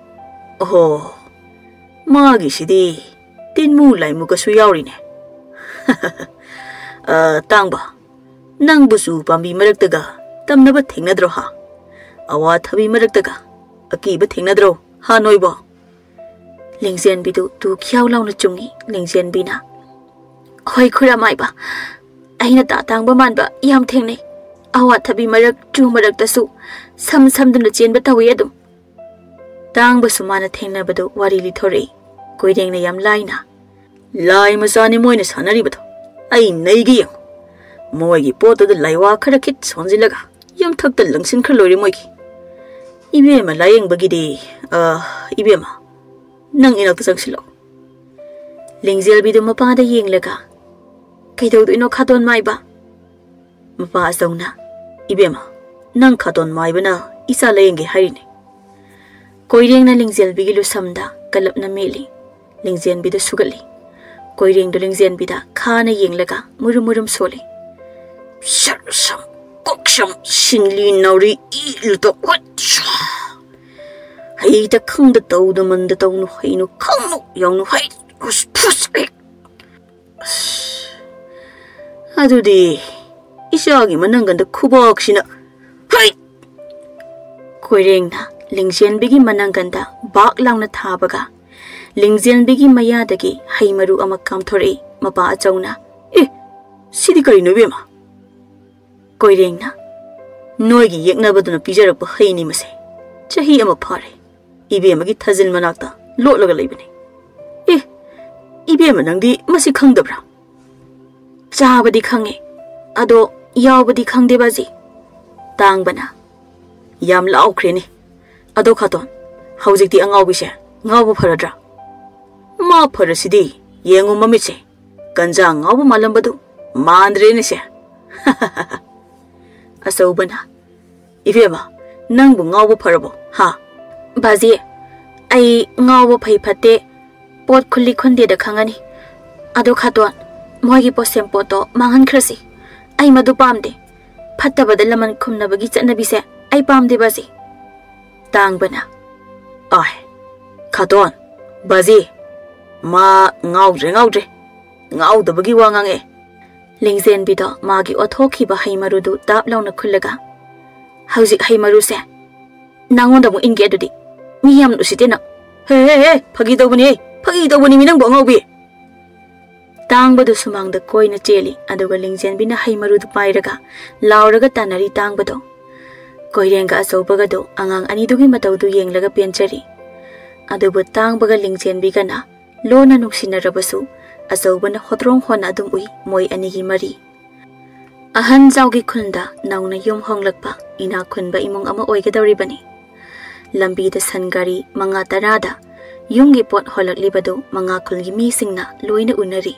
"ꯑꯣꯍꯣ, ꯃꯥꯒꯤꯁꯤꯗꯤ ꯇꯤꯟꯃꯨ ꯂꯥꯏꯃꯨꯒꯁꯨ ꯌꯥꯎꯔꯤꯅꯦ꯫" "ꯑ, ꯇꯥꯡꯕ, ꯅꯪꯕꯨꯁꯨ ꯄꯥꯝꯕꯤ ꯃꯔꯛꯇꯒ ꯇꯝꯅꯕ ꯊꯦꯡꯅꯗ꯭ꯔꯣ ꯍꯥ? ꯑꯋꯥꯊꯕꯤ ꯃꯔꯛꯇꯒ ꯑꯀꯤꯕ ꯊꯦꯡꯅꯗ꯭ꯔꯣ ꯍꯥ ꯅꯣꯏꯕꯣ?" ꯂꯤꯡꯖꯦꯟꯕꯤꯗꯨ ꯇꯨ ꯈ꯭ꯌꯥꯎ ꯂꯥꯎꯅ ꯆꯨꯡꯉꯤ꯫ ꯂꯤꯡꯖꯦꯟꯕꯤꯅ, "ꯍꯣꯏ ꯈꯨꯔꯥꯃꯥꯏꯕ, ꯑꯩꯅ ꯇꯥ ꯇꯥꯡꯕ ꯃꯥꯟꯕ ꯌꯥꯝ ꯊꯦꯡꯅꯩ꯫ ꯑꯋꯥꯊꯕꯤ ꯃꯔꯛ ꯆꯨ ꯃꯔꯛꯇꯁꯨ ꯁꯝ ꯁꯝꯗꯨꯅ ꯆꯦꯟꯕ ꯇꯧꯏ ꯑꯗꯨꯝ꯫" ꯇꯥꯡꯕꯁꯨ ꯃꯥꯅ ꯊꯦꯡꯅꯕꯗꯨ ꯋꯥꯔꯤ ꯂꯤꯊꯣꯔꯛꯏ꯫ ꯀꯣꯏꯔꯦꯡꯅ ꯌꯥꯝ ꯂꯥꯏꯅ, "ꯂꯥꯏ ꯃꯆꯥꯅꯤ ꯃꯣꯏꯅ ꯁꯥꯟꯅꯔꯤꯕꯗꯣ꯫ ꯑꯩ ꯅꯩꯒꯦ ꯌꯦꯡꯉꯨ꯫ ꯃꯣꯏꯒꯤ ꯄꯣꯠꯇꯨꯗ ꯂꯥꯏꯋꯥ ꯈꯔ ꯈꯤꯠ ꯁꯣꯟꯖꯤꯜꯂꯒ ꯌꯨꯝꯊꯛꯇ ꯂꯪꯁꯤꯟꯈ꯭ꯔ ꯂꯣꯏꯔꯦ ꯃꯣꯏꯒꯤ꯫ ꯏꯕꯦꯝꯃ ꯂꯥꯌꯦꯡꯕꯒꯤꯗꯤ, ꯑ, ꯏꯕꯦꯝꯃ, ꯅꯪ ꯏꯅꯥꯛꯇ ꯆꯪꯁꯤꯜꯂꯣ꯫" ꯂꯤꯡꯖꯦꯜꯕꯤꯗꯨ ꯃꯄꯥꯗ ꯌꯦꯡꯂꯒ, "ꯀꯩꯗꯧꯗꯣꯏꯅꯣ ꯈꯥꯇꯣꯟ ꯃꯥꯏꯕ?" ꯃꯄꯥ ꯑꯆꯧꯅ, "ꯏꯕꯦꯝꯃ, ꯅꯪ ꯈꯥꯇꯣꯟ ꯃꯥꯏꯕꯅ ꯏꯆꯥ ꯂꯥꯌꯦꯡꯒꯦ ꯍꯥꯏꯔꯤꯅꯦ꯫" ꯀꯣꯏꯔꯦꯡꯅ ꯂꯤꯡꯖꯦꯜꯕꯤꯒꯤ ꯂꯨꯁꯝꯗ ꯀꯂꯞꯅ ꯃꯦꯠꯂꯤ꯫ ꯂꯤꯡꯖꯦꯜꯕꯤꯗ ꯁꯨꯒꯠꯂꯤ꯫ ꯀꯣꯏꯔꯦꯡꯗꯨ ꯂꯤꯡꯖꯦꯜꯕꯤꯗ ꯈꯥꯅ ꯌꯦꯡꯂꯒ ꯃꯨꯔꯨꯝ ꯃꯨꯔꯨꯝ ꯁꯣꯜꯂꯤ꯫ "ꯁꯔꯁꯝ, ꯀꯣꯛꯁꯝ, ꯁꯤꯡꯂꯤ ꯅꯥꯎꯔꯤ, ꯏ ꯂꯨꯇꯣꯛ, ꯍꯨꯠ, ꯁꯥ꯫ ꯍꯩꯇ ꯈꯪꯗ ꯇꯧꯗ ꯃꯟꯗ ꯇꯧꯅꯨ ꯍꯩꯅꯨ ꯈꯪꯅꯨ ꯌꯥꯎꯅꯨ ꯍꯩ, ꯍꯨꯁ, ꯐꯨꯁ, ꯍꯩ꯫" ꯑꯁ, ꯑꯗꯨꯗꯤ ꯏꯆꯥꯒꯤ ꯃꯅꯪꯒꯟꯗ ꯈꯨꯕꯥꯛꯁꯤꯅ, ꯍꯩ! ꯀꯣꯏꯔꯦꯡꯅ ꯂꯤꯡꯖꯦꯟꯕꯤꯒꯤ ꯃꯅꯪꯒꯟꯗ ꯕꯥꯛ ꯂꯥꯎꯅ ꯊꯥꯕꯒ, ꯂꯤꯡꯖꯦꯟꯕꯤꯒꯤ ꯃꯌꯥꯗꯒꯤ ꯍꯩ ꯃꯔꯨ ꯑꯃ ꯀꯥꯝꯊꯣꯔꯛꯏ꯫ ꯃꯄꯥ ꯑꯆꯧꯅ, "ꯑꯦ, ꯁꯤꯗꯤ ꯀꯔꯤꯅꯣ ꯏꯕꯦꯝꯃ?" ꯀꯣꯏꯔꯦꯡꯅ, "ꯅꯣꯏꯒꯤ ꯌꯦꯛꯅꯕꯗꯨꯅ ꯄꯤꯖꯔꯛꯄ ꯍꯩꯅꯤ ꯃꯁꯦ꯫ ꯆꯍꯤ ꯑꯃ ꯐꯥꯔꯦ ꯏꯕꯦꯝꯃꯒꯤ ꯊꯥꯖꯤꯟ ꯃꯅꯥꯛꯇ ꯂꯣꯠꯂꯒ ꯂꯩꯕꯅꯤ꯫" "ꯑꯦ, ꯏꯕꯦꯝꯃ ꯅꯪꯗꯤ ꯃꯁꯤ ꯈꯪꯗꯕ꯭ꯔꯥ?" "ꯆꯥꯕꯗꯤ ꯈꯪꯉꯦ, ꯑꯗꯣ ꯌꯥꯎꯕꯗꯤ ꯈꯪꯗꯦ ꯕꯥꯖꯤ꯫" ꯇꯥꯡꯕꯅ, "ꯌꯥꯝ ꯂꯥꯎꯈ꯭ꯔꯦꯅꯦ꯫ ꯑꯗꯣ ꯈꯥꯇꯣꯟ, ꯍꯧꯖꯤꯛꯇꯤ ꯑꯉꯥꯎꯕꯤꯁꯦ ꯉꯥꯎꯕ ꯐꯔꯗ꯭ꯔꯥ?" ꯃꯥ ꯐꯔꯁꯤꯗꯤ, ꯌꯦꯡꯉꯨ ꯃꯃꯤꯠꯁꯦ, ꯒꯟꯖꯥ ꯉꯥꯎꯕ ꯃꯥꯜꯂꯝꯕꯗꯨ ꯃꯥꯟꯗ꯭ꯔꯦꯅꯦꯁꯦ꯫ ꯑꯆꯧꯕꯅ, "ꯏꯕꯦꯝꯃ, ꯅꯪꯕꯨ ꯉꯥꯎꯕ ꯐꯔꯕꯣ, ꯍꯥ?" "ꯕꯥꯖꯤ, ꯑꯩ ꯉꯥꯎꯕ ꯐꯩ ꯐꯠꯇꯦ ꯄꯣꯠ ꯈꯨꯜꯂꯤ ꯈꯨꯟꯗꯦꯗ ꯈꯪꯉꯅꯤ꯫ ꯑꯗꯣ ꯈꯥꯇꯣꯟ, ꯃꯣꯏꯒꯤ ꯄꯣꯠꯁꯦꯝ ꯄꯣꯠꯇꯣ ꯃꯥꯡꯍꯟꯈ꯭ꯔꯁꯤ꯫ ꯑꯩ ꯃꯗꯨ ꯄꯥꯝꯗꯦ꯫ ꯐꯠꯇꯕꯗ ꯂꯃꯟ ꯈꯨꯝꯅꯕꯒꯤ ꯆꯠꯅꯕꯤꯁꯦ ꯑꯩ ꯄꯥꯝꯗꯦ, ꯕꯥꯖꯤ꯫" ꯇꯥꯡꯕꯅ, "ꯑꯥꯏ, ꯈꯥꯇꯣꯟ, ꯕꯥꯖꯤ, ꯃꯥ ꯉꯥꯎꯗ꯭ꯔꯦ, ꯉꯥꯎꯗ꯭ꯔꯦ꯫ ꯉꯥꯎꯗꯕꯒꯤ ꯋꯥ ꯉꯥꯡꯉꯛꯑꯦ꯫" ꯂꯤꯡꯖꯦꯟꯕꯤꯗꯣ ꯃꯥꯒꯤ ꯑꯣꯊꯣꯛꯈꯤꯕ ꯍꯩ ꯃꯔꯨꯗꯨ ꯇꯥꯞ ꯂꯥꯎꯅ ꯈꯨꯜꯂꯒ, "ꯍꯧꯖꯤꯛ ꯍꯩ ꯃꯔꯨꯁꯦ ꯅꯪꯉꯣꯟꯗ ꯑꯃꯨꯛ ꯏꯟꯒꯦ ꯑꯗꯨꯗꯤ꯫ ꯃꯤ ꯌꯥꯝ ꯎꯁꯤꯠꯇꯦ ꯅꯪ꯫" "ꯍꯦ, ꯍꯦ, ꯍꯦ, ꯐꯥꯒꯤ ꯇꯧꯕꯅꯤ, ꯐꯥꯒꯤ ꯇꯧꯕꯅꯤ ꯃꯤ ꯅꯪꯕꯨ ꯑꯉꯥꯎꯕꯤ꯫" ꯇꯥꯡꯕꯗꯨ ꯁꯨꯃꯥꯡꯗ ꯀꯣꯏꯅ ꯆꯦꯜꯂꯤ, ꯑꯗꯨꯒ ꯂꯤꯡꯖꯦꯟꯕꯤꯅ ꯍꯩ ꯃꯔꯨꯗꯨ ꯄꯥꯏꯔꯒ ꯂꯥꯎꯔꯒ ꯇꯥꯟꯅꯔꯤ ꯇꯥꯡꯕꯗꯣ꯫ ꯀꯣꯏꯔꯦꯡꯒ ꯑꯆꯧꯕꯒꯗꯣ ꯑꯉꯥꯡ ꯑꯅꯤꯗꯨꯒꯤ ꯃꯇꯧꯗꯨ ꯌꯦꯡꯂꯒ ꯄꯦꯟꯖꯔꯤ꯫ ꯑꯗꯨꯕꯨ ꯇꯥꯡꯕꯒ ꯂꯤꯡꯖꯦꯟꯕꯤꯒꯅ ꯂꯣꯟꯅ ꯅꯨꯡꯁꯤꯅꯔꯕꯁꯨ, ꯑꯆꯧꯕꯅ ꯍꯣꯇ꯭ꯔꯣꯡ ꯍꯣꯟꯅ ꯑꯗꯨꯝ ꯎꯏ ꯃꯣꯏ ꯑꯅꯤꯒꯤ ꯃꯔꯤ꯫ ꯑꯍꯟ ꯖꯥꯎꯒꯤ ꯈꯨꯟꯗ ꯅꯧꯅ ꯌꯨꯝ ꯍꯣꯡꯂꯛꯄ ꯏꯅꯥꯛ ꯈꯨꯟꯕ ꯏꯃꯨꯡ ꯑꯃ ꯑꯣꯏꯒꯗꯧꯔꯤꯕꯅꯤ꯫ ꯂꯝꯕꯤꯗ ꯁꯟ ꯒꯥꯔꯤ ꯃꯉꯥ ꯇꯔꯥꯗ ꯌꯨꯝꯒꯤ ꯄꯣꯠ ꯍꯣꯜꯂꯛꯂꯤꯕꯗꯨ ꯃꯉꯥ ꯈꯨꯜꯒꯤ ꯃꯤꯁꯤꯡꯅ ꯂꯣꯏꯅ ꯎꯅꯔꯤ꯫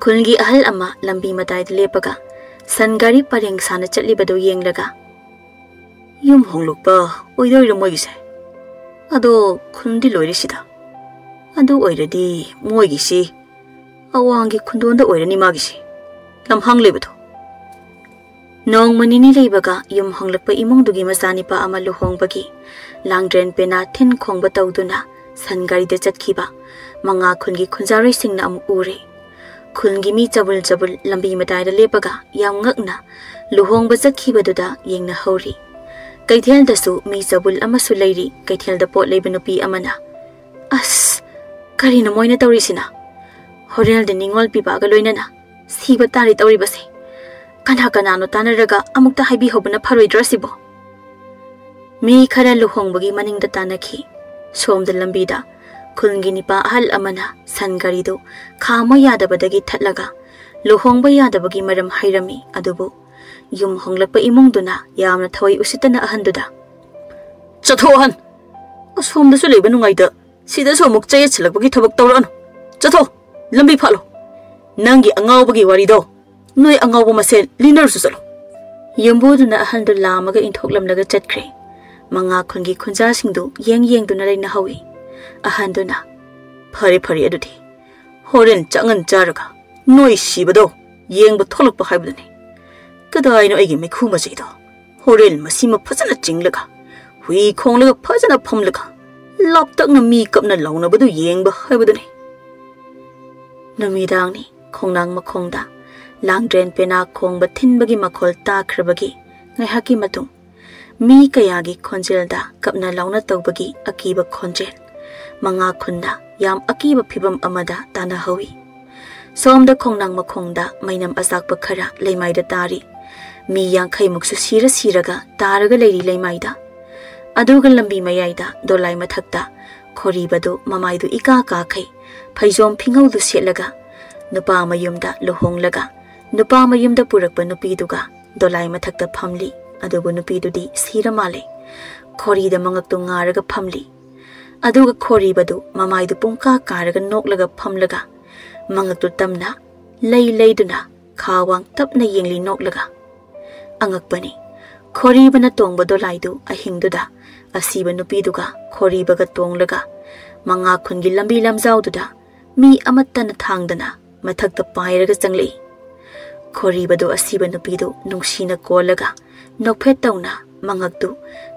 ꯈꯨꯜꯒꯤ ꯑꯍꯜ ꯑꯃ ꯂꯝꯕꯤ ꯃꯇꯥꯏꯗ ꯂꯦꯞꯄꯒ ꯁꯟ ꯒꯥꯔꯤ ꯄꯔꯦꯡ ꯁꯥꯅ ꯆꯠꯂꯤꯕꯗꯨ ꯌꯦꯡꯂꯒ, "ꯌꯨꯝ ꯍꯣꯡꯂꯛꯄ ꯑꯣꯏꯗꯣꯏꯔꯣ ꯃꯣꯏꯒꯤꯁꯦ? ꯑꯗꯣ ꯈꯨꯟꯗꯤ ꯂꯣꯏꯔꯦ ꯁꯤꯗ꯫ ꯑꯗꯨ ꯑꯣꯏꯔꯗꯤ ꯃꯣꯏꯒꯤꯁꯤ ꯑꯋꯥꯡꯒꯤ ꯈꯨꯟꯗꯣꯟꯗ ꯑꯣꯏꯔꯅꯤ ꯃꯥꯒꯤꯁꯤ, ꯂꯝꯍꯥꯡ ꯂꯩꯕꯗꯣ꯫" ꯅꯣꯡꯃ ꯅꯤꯅꯤ ꯂꯩꯕꯒ ꯌꯨꯝ ꯍꯣꯡꯂꯛꯄ ꯏꯃꯨꯡꯗꯨꯒꯤ ꯃꯆꯥꯅꯤꯄꯥ ꯑꯃ ꯂꯨꯍꯣꯡꯕꯒꯤ ꯂꯥꯡꯗ꯭ꯔꯦꯟ ꯄꯦꯅꯥ ꯊꯤꯟ ꯈꯣꯡꯕ ꯇꯧꯗꯨꯅ ꯁꯟ ꯒꯥꯔꯤꯗ ꯆꯠꯈꯤꯕ ꯃꯉꯥ ꯈꯨꯟꯒꯤ ꯈꯨꯟꯖꯥꯔꯣꯏꯁꯤꯡꯅ ꯑꯃꯨꯛ ꯎꯔꯦ꯫ ꯈꯨꯜꯒꯤ ꯃꯤ ꯆꯕꯨꯜ ꯆꯕꯨꯜ ꯂꯝꯕꯤ ꯃꯇꯥꯏꯗ ꯂꯦꯞꯄꯒ ꯌꯥꯝ ꯉꯛꯅ ꯂꯨꯍꯣꯡꯕ ꯆꯠꯈꯤꯕꯗꯨꯗ ꯌꯦꯡꯅꯍꯧꯔꯤ꯫ ꯀꯩꯊꯦꯜꯗꯁꯨ ꯃꯤ ꯆꯕꯨꯜ ꯑꯃꯁꯨ ꯂꯩꯔꯤ꯫ ꯀꯩꯊꯦꯜꯗ ꯄꯣꯠ ꯂꯩꯕ ꯅꯨꯄꯤ ꯑꯃꯅ, "ꯑꯁ, ꯀꯔꯤꯅꯣ ꯃꯣꯏꯅ ꯇꯧꯔꯤꯁꯤꯅ? ꯍꯣꯔꯦꯟꯗꯤ ꯅꯤꯉꯣꯜ ꯄꯤꯕꯥꯒ ꯂꯣꯏꯅꯅ ꯁꯤꯕ ꯇꯥꯔꯦ ꯇꯧꯔꯤꯕꯁꯦ꯫ ꯀꯅꯥ ꯀꯅꯥꯅꯣ ꯇꯥꯟꯅꯔꯒ ꯑꯃꯨꯛꯇ ꯍꯥꯏꯕꯤꯍꯧꯕꯅ ꯐꯔꯣꯏꯗ꯭ꯔꯣ ꯁꯤꯕꯣ?" ꯃꯤ ꯈꯔ ꯂꯨꯍꯣꯡꯕꯒꯤ ꯃꯅꯤꯡꯗ ꯇꯥꯟꯅꯈꯤ꯫ ꯁꯣꯝꯗ ꯂꯝꯕꯤꯗ ꯈꯨꯜꯒꯤ ꯅꯤꯄꯥ ꯑꯍꯜ ꯑꯃꯅ ꯁꯟ ꯒꯥꯔꯤꯗꯨ ꯈꯥꯝꯃꯣ ꯌꯥꯗꯕꯗꯒꯤ ꯊꯠꯂꯒ ꯂꯨꯍꯣꯡꯕ ꯌꯥꯗꯕꯒꯤ ꯃꯔꯝ ꯍꯥꯏꯔꯝꯃꯤ꯫ ꯑꯗꯨꯕꯨ ꯌꯨꯝ ꯍꯣꯡꯂꯛꯄ ꯏꯃꯨꯡꯗꯨꯅ ꯌꯥꯝꯅ ꯊꯋꯥꯏ ꯎꯁꯤꯠꯇꯅ ꯑꯍꯟꯗꯨꯗ, "ꯆꯠꯊꯣꯛ ꯑꯍꯟ! ꯑꯁꯣꯝꯗꯁꯨ ꯂꯩꯕ ꯅꯨꯡꯉꯥꯏꯇ ꯁꯤꯗꯁꯨ ꯑꯃꯨꯛ ꯆꯌꯦꯠꯁꯤꯜꯂꯛꯄꯒꯤ ꯊꯕꯛ ꯇꯧꯔꯛꯑꯅꯨ꯫ ꯆꯠꯊꯣꯛ, ꯂꯝꯕꯤ ꯐꯥꯠꯂꯣ꯫ ꯅꯪꯒꯤ ꯑꯉꯥꯎꯕꯒꯤ ꯋꯥꯔꯤꯗꯣ ꯅꯣꯏ ꯑꯉꯥꯎꯕ ꯃꯁꯦꯟ ꯂꯤꯅꯔꯁꯨ ꯆꯠꯂꯣ꯫" ꯌꯨꯝꯕꯨꯗꯨꯅ ꯑꯍꯟꯗꯨ ꯂꯥꯝꯃꯒ ꯏꯟꯊꯣꯛꯂꯝꯂꯒ ꯆꯠꯈ꯭ꯔꯦ꯫ ꯃꯉꯥ ꯈꯨꯟꯒꯤ ꯈꯨꯟꯖꯥꯁꯤꯡꯗꯨ ꯌꯦꯡ ꯌꯦꯡꯗꯨꯅ ꯂꯩꯅꯍꯧꯏ꯫ ꯑꯍꯟꯗꯨꯅ, "ꯐꯔꯦ, ꯐꯔꯦ, ꯑꯗꯨꯗꯤ ꯍꯣꯔꯦꯟ ꯆꯥꯛꯉꯟ ꯆꯥꯔꯒ ꯅꯣꯏ ꯁꯤꯕꯗꯣ ꯌꯦꯡꯕ ꯊꯣꯛꯂꯛꯄ ꯍꯥꯏꯕꯗꯨꯅꯤ꯫ ꯀꯗꯥꯏꯅꯣ ꯑꯩꯒꯤ ꯃꯩꯈꯨ ꯃꯆꯩꯗꯣ? ꯍꯣꯔꯦꯟ ꯃꯁꯤꯃ ꯐꯖꯅ ꯆꯤꯡꯂꯒ, ꯍꯨꯏ ꯈꯣꯡꯂꯒ ꯐꯖꯅ ꯐꯝꯂꯒ, ꯂꯥꯞꯇꯛꯅ ꯃꯤ ꯀꯞꯅ ꯂꯥꯎꯅꯕꯗꯨ ꯌꯦꯡꯕ ꯍꯥꯏꯕꯗꯨꯅꯤ꯫" ꯅꯨꯃꯤꯗꯥꯡꯅꯤ꯫ ꯈꯣꯡꯅꯥꯡ ꯃꯈꯣꯡꯗ ꯂꯥꯡꯗ꯭ꯔꯦꯟ ꯄꯦꯅꯥ ꯈꯣꯡꯕ ꯊꯤꯟꯕꯒꯤ ꯃꯈꯣꯜ ꯇꯥꯈ꯭ꯔꯕꯒꯤ ꯉꯥꯏꯍꯥꯛꯀꯤ ꯃꯇꯨꯡ, ꯃꯤ ꯀꯌꯥꯒꯤ ꯈꯣꯟꯖꯦꯜꯗ ꯀꯞꯅ ꯂꯥꯎꯅ ꯇꯧꯕꯒꯤ ꯑꯀꯤꯕ ꯈꯣꯟꯖꯦꯜ, ꯃꯉꯥ ꯈꯨꯟꯗ ꯌꯥꯝ ꯑꯀꯤꯕ ꯐꯤꯕꯝ ꯑꯃꯗ ꯇꯥꯅꯍꯧꯏ꯫ ꯁꯣꯝꯗ ꯈꯣꯡꯅꯥꯡ ꯃꯈꯣꯡꯗ ꯃꯩꯅꯝ ꯑꯆꯥꯛꯄ ꯈꯔ ꯂꯩꯃꯥꯏꯗ ꯇꯥꯔꯤ꯫ ꯃꯤ ꯌꯥꯡꯈꯩꯃꯨꯛꯁꯨ ꯁꯤꯔ ꯁꯤꯔꯒ ꯇꯥꯔꯒ ꯂꯩꯔꯤ ꯂꯩꯃꯥꯏꯗ꯫ ꯑꯗꯨꯒ ꯂꯝꯕꯤ ꯃꯌꯥꯏꯗ ꯗꯣꯂꯥꯏ ꯃꯊꯛꯇ ꯈꯣꯔꯤꯕꯗꯨ ꯃꯃꯥꯏꯗꯨ ꯏꯀꯥ ꯀꯥꯈꯩ, ꯐꯩꯖꯣꯝ ꯐꯤꯉꯧꯗꯨ ꯁꯦꯠꯂꯒ, ꯅꯨꯄꯥ ꯃꯌꯨꯝꯗ ꯂꯨꯍꯣꯡꯂꯒ ꯅꯨꯄꯥ ꯃꯌꯨꯝꯗ ꯄꯨꯔꯛꯄ ꯅꯨꯄꯤꯗꯨꯒ ꯗꯣꯂꯥꯏ ꯃꯊꯛꯇ ꯐꯝꯂꯤ꯫ ꯑꯗꯨꯕꯨ ꯅꯨꯄꯤꯗꯨꯗꯤ ꯁꯤꯔ ꯃꯥꯜꯂꯦ꯫ ꯈꯣꯔꯤꯗ ꯃꯉꯛꯇꯨ ꯉꯥꯔꯒ ꯐꯝꯂꯤ꯫ ꯑꯗꯨꯒ ꯈꯣꯔꯤꯕꯗꯨ ꯃꯃꯥꯏꯗꯨ ꯄꯨꯡꯀꯥ ꯀꯥꯔꯒ ꯅꯣꯛꯂꯒ ꯐꯝꯂꯒ, ꯃꯉꯛꯇꯨ ꯇꯝꯅ ꯂꯩ ꯂꯩꯗꯨꯅ ꯈꯥ ꯋꯥꯡ ꯇꯞꯅ ꯌꯦꯡꯂꯤ ꯅꯣꯛꯂꯒ꯫ ꯑꯉꯛꯄꯅꯤ, ꯈꯣꯔꯤꯕꯅ ꯇꯣꯡꯕ ꯗꯣꯂꯥꯏꯗꯨ ꯑꯍꯤꯡꯗꯨꯗ ꯑꯁꯤꯕ ꯅꯨꯄꯤꯗꯨꯒ ꯈꯣꯔꯤꯕꯒ ꯇꯣꯡꯂꯒ, ꯃꯉꯥ ꯈꯨꯟꯒꯤ ꯂꯝꯕꯤ ꯂꯝꯖꯥꯎꯗꯨꯗ ꯃꯤ ꯑꯃꯠꯇꯅ ꯊꯥꯡꯗꯅ ꯃꯊꯛꯇ ꯄꯥꯏꯔꯒ ꯆꯪꯂꯛꯏ꯫ ꯈꯣꯔꯤꯕꯗꯨ ꯑꯁꯤꯕ ꯅꯨꯄꯤꯗꯨ ꯅꯨꯡꯁꯤꯅ ꯀꯣꯜꯂꯒ, ꯅꯣꯛꯐꯦꯠ ꯇꯧꯅ ꯃꯉꯛꯇꯨ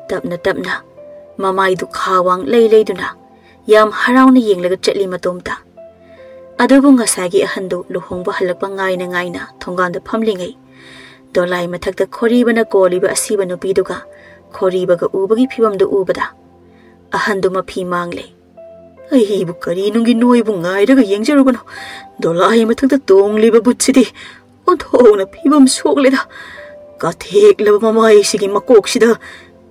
ꯇꯞꯅ ꯇꯞꯅ, ꯃꯃꯥꯏꯗꯨ ꯈꯥ ꯋꯥꯡ ꯂꯩ ꯂꯩꯗꯨꯅ, ꯌꯥꯝ ꯍꯔꯥꯎꯅ ꯌꯦꯡꯂꯒ ꯆꯠꯂꯤ ꯃꯇꯣꯝꯇ꯫ ꯑꯗꯨꯕꯨ ꯉꯁꯥꯏꯒꯤ ꯑꯍꯟꯗꯨ ꯂꯨꯍꯣꯡꯕ ꯍꯜꯂꯛꯄ ꯉꯥꯏꯅ ꯉꯥꯏꯅ ꯊꯣꯡꯒꯥꯟꯗ ꯐꯝꯂꯤꯉꯩ, ꯗꯣꯂꯥꯏ ꯃꯊꯛꯇ ꯈꯣꯔꯤꯕꯅ ꯀꯣꯜꯂꯤꯕ ꯑꯁꯤꯕ ꯅꯨꯄꯤꯗꯨꯒ ꯈꯣꯔꯤꯕꯒ ꯎꯕꯒꯤ ꯐꯤꯕꯝꯗꯨ ꯎꯕꯗ, ꯑꯍꯟꯗꯨ ꯃꯐꯤ ꯃꯥꯡꯂꯦ꯫ "ꯑꯩꯕꯨ ꯀꯔꯤ ꯅꯨꯡꯒꯤ ꯅꯣꯏꯕꯨ ꯉꯥꯏꯔꯒ ꯌꯦꯡꯖꯔꯨꯕꯅꯣ? ꯗꯣꯂꯥꯏ ꯃꯊꯛꯇ ꯇꯣꯡꯂꯤꯕ ꯕꯨꯠꯁꯤꯗꯤ ꯑꯣꯟꯊꯣꯛꯅ ꯐꯤꯕꯝ ꯁꯣꯛꯂꯦꯗ꯫ ꯀꯥꯊꯦꯛꯂꯕ ꯃꯃꯥꯏꯁꯤꯒꯤ ꯃꯀꯣꯛꯁꯤꯗ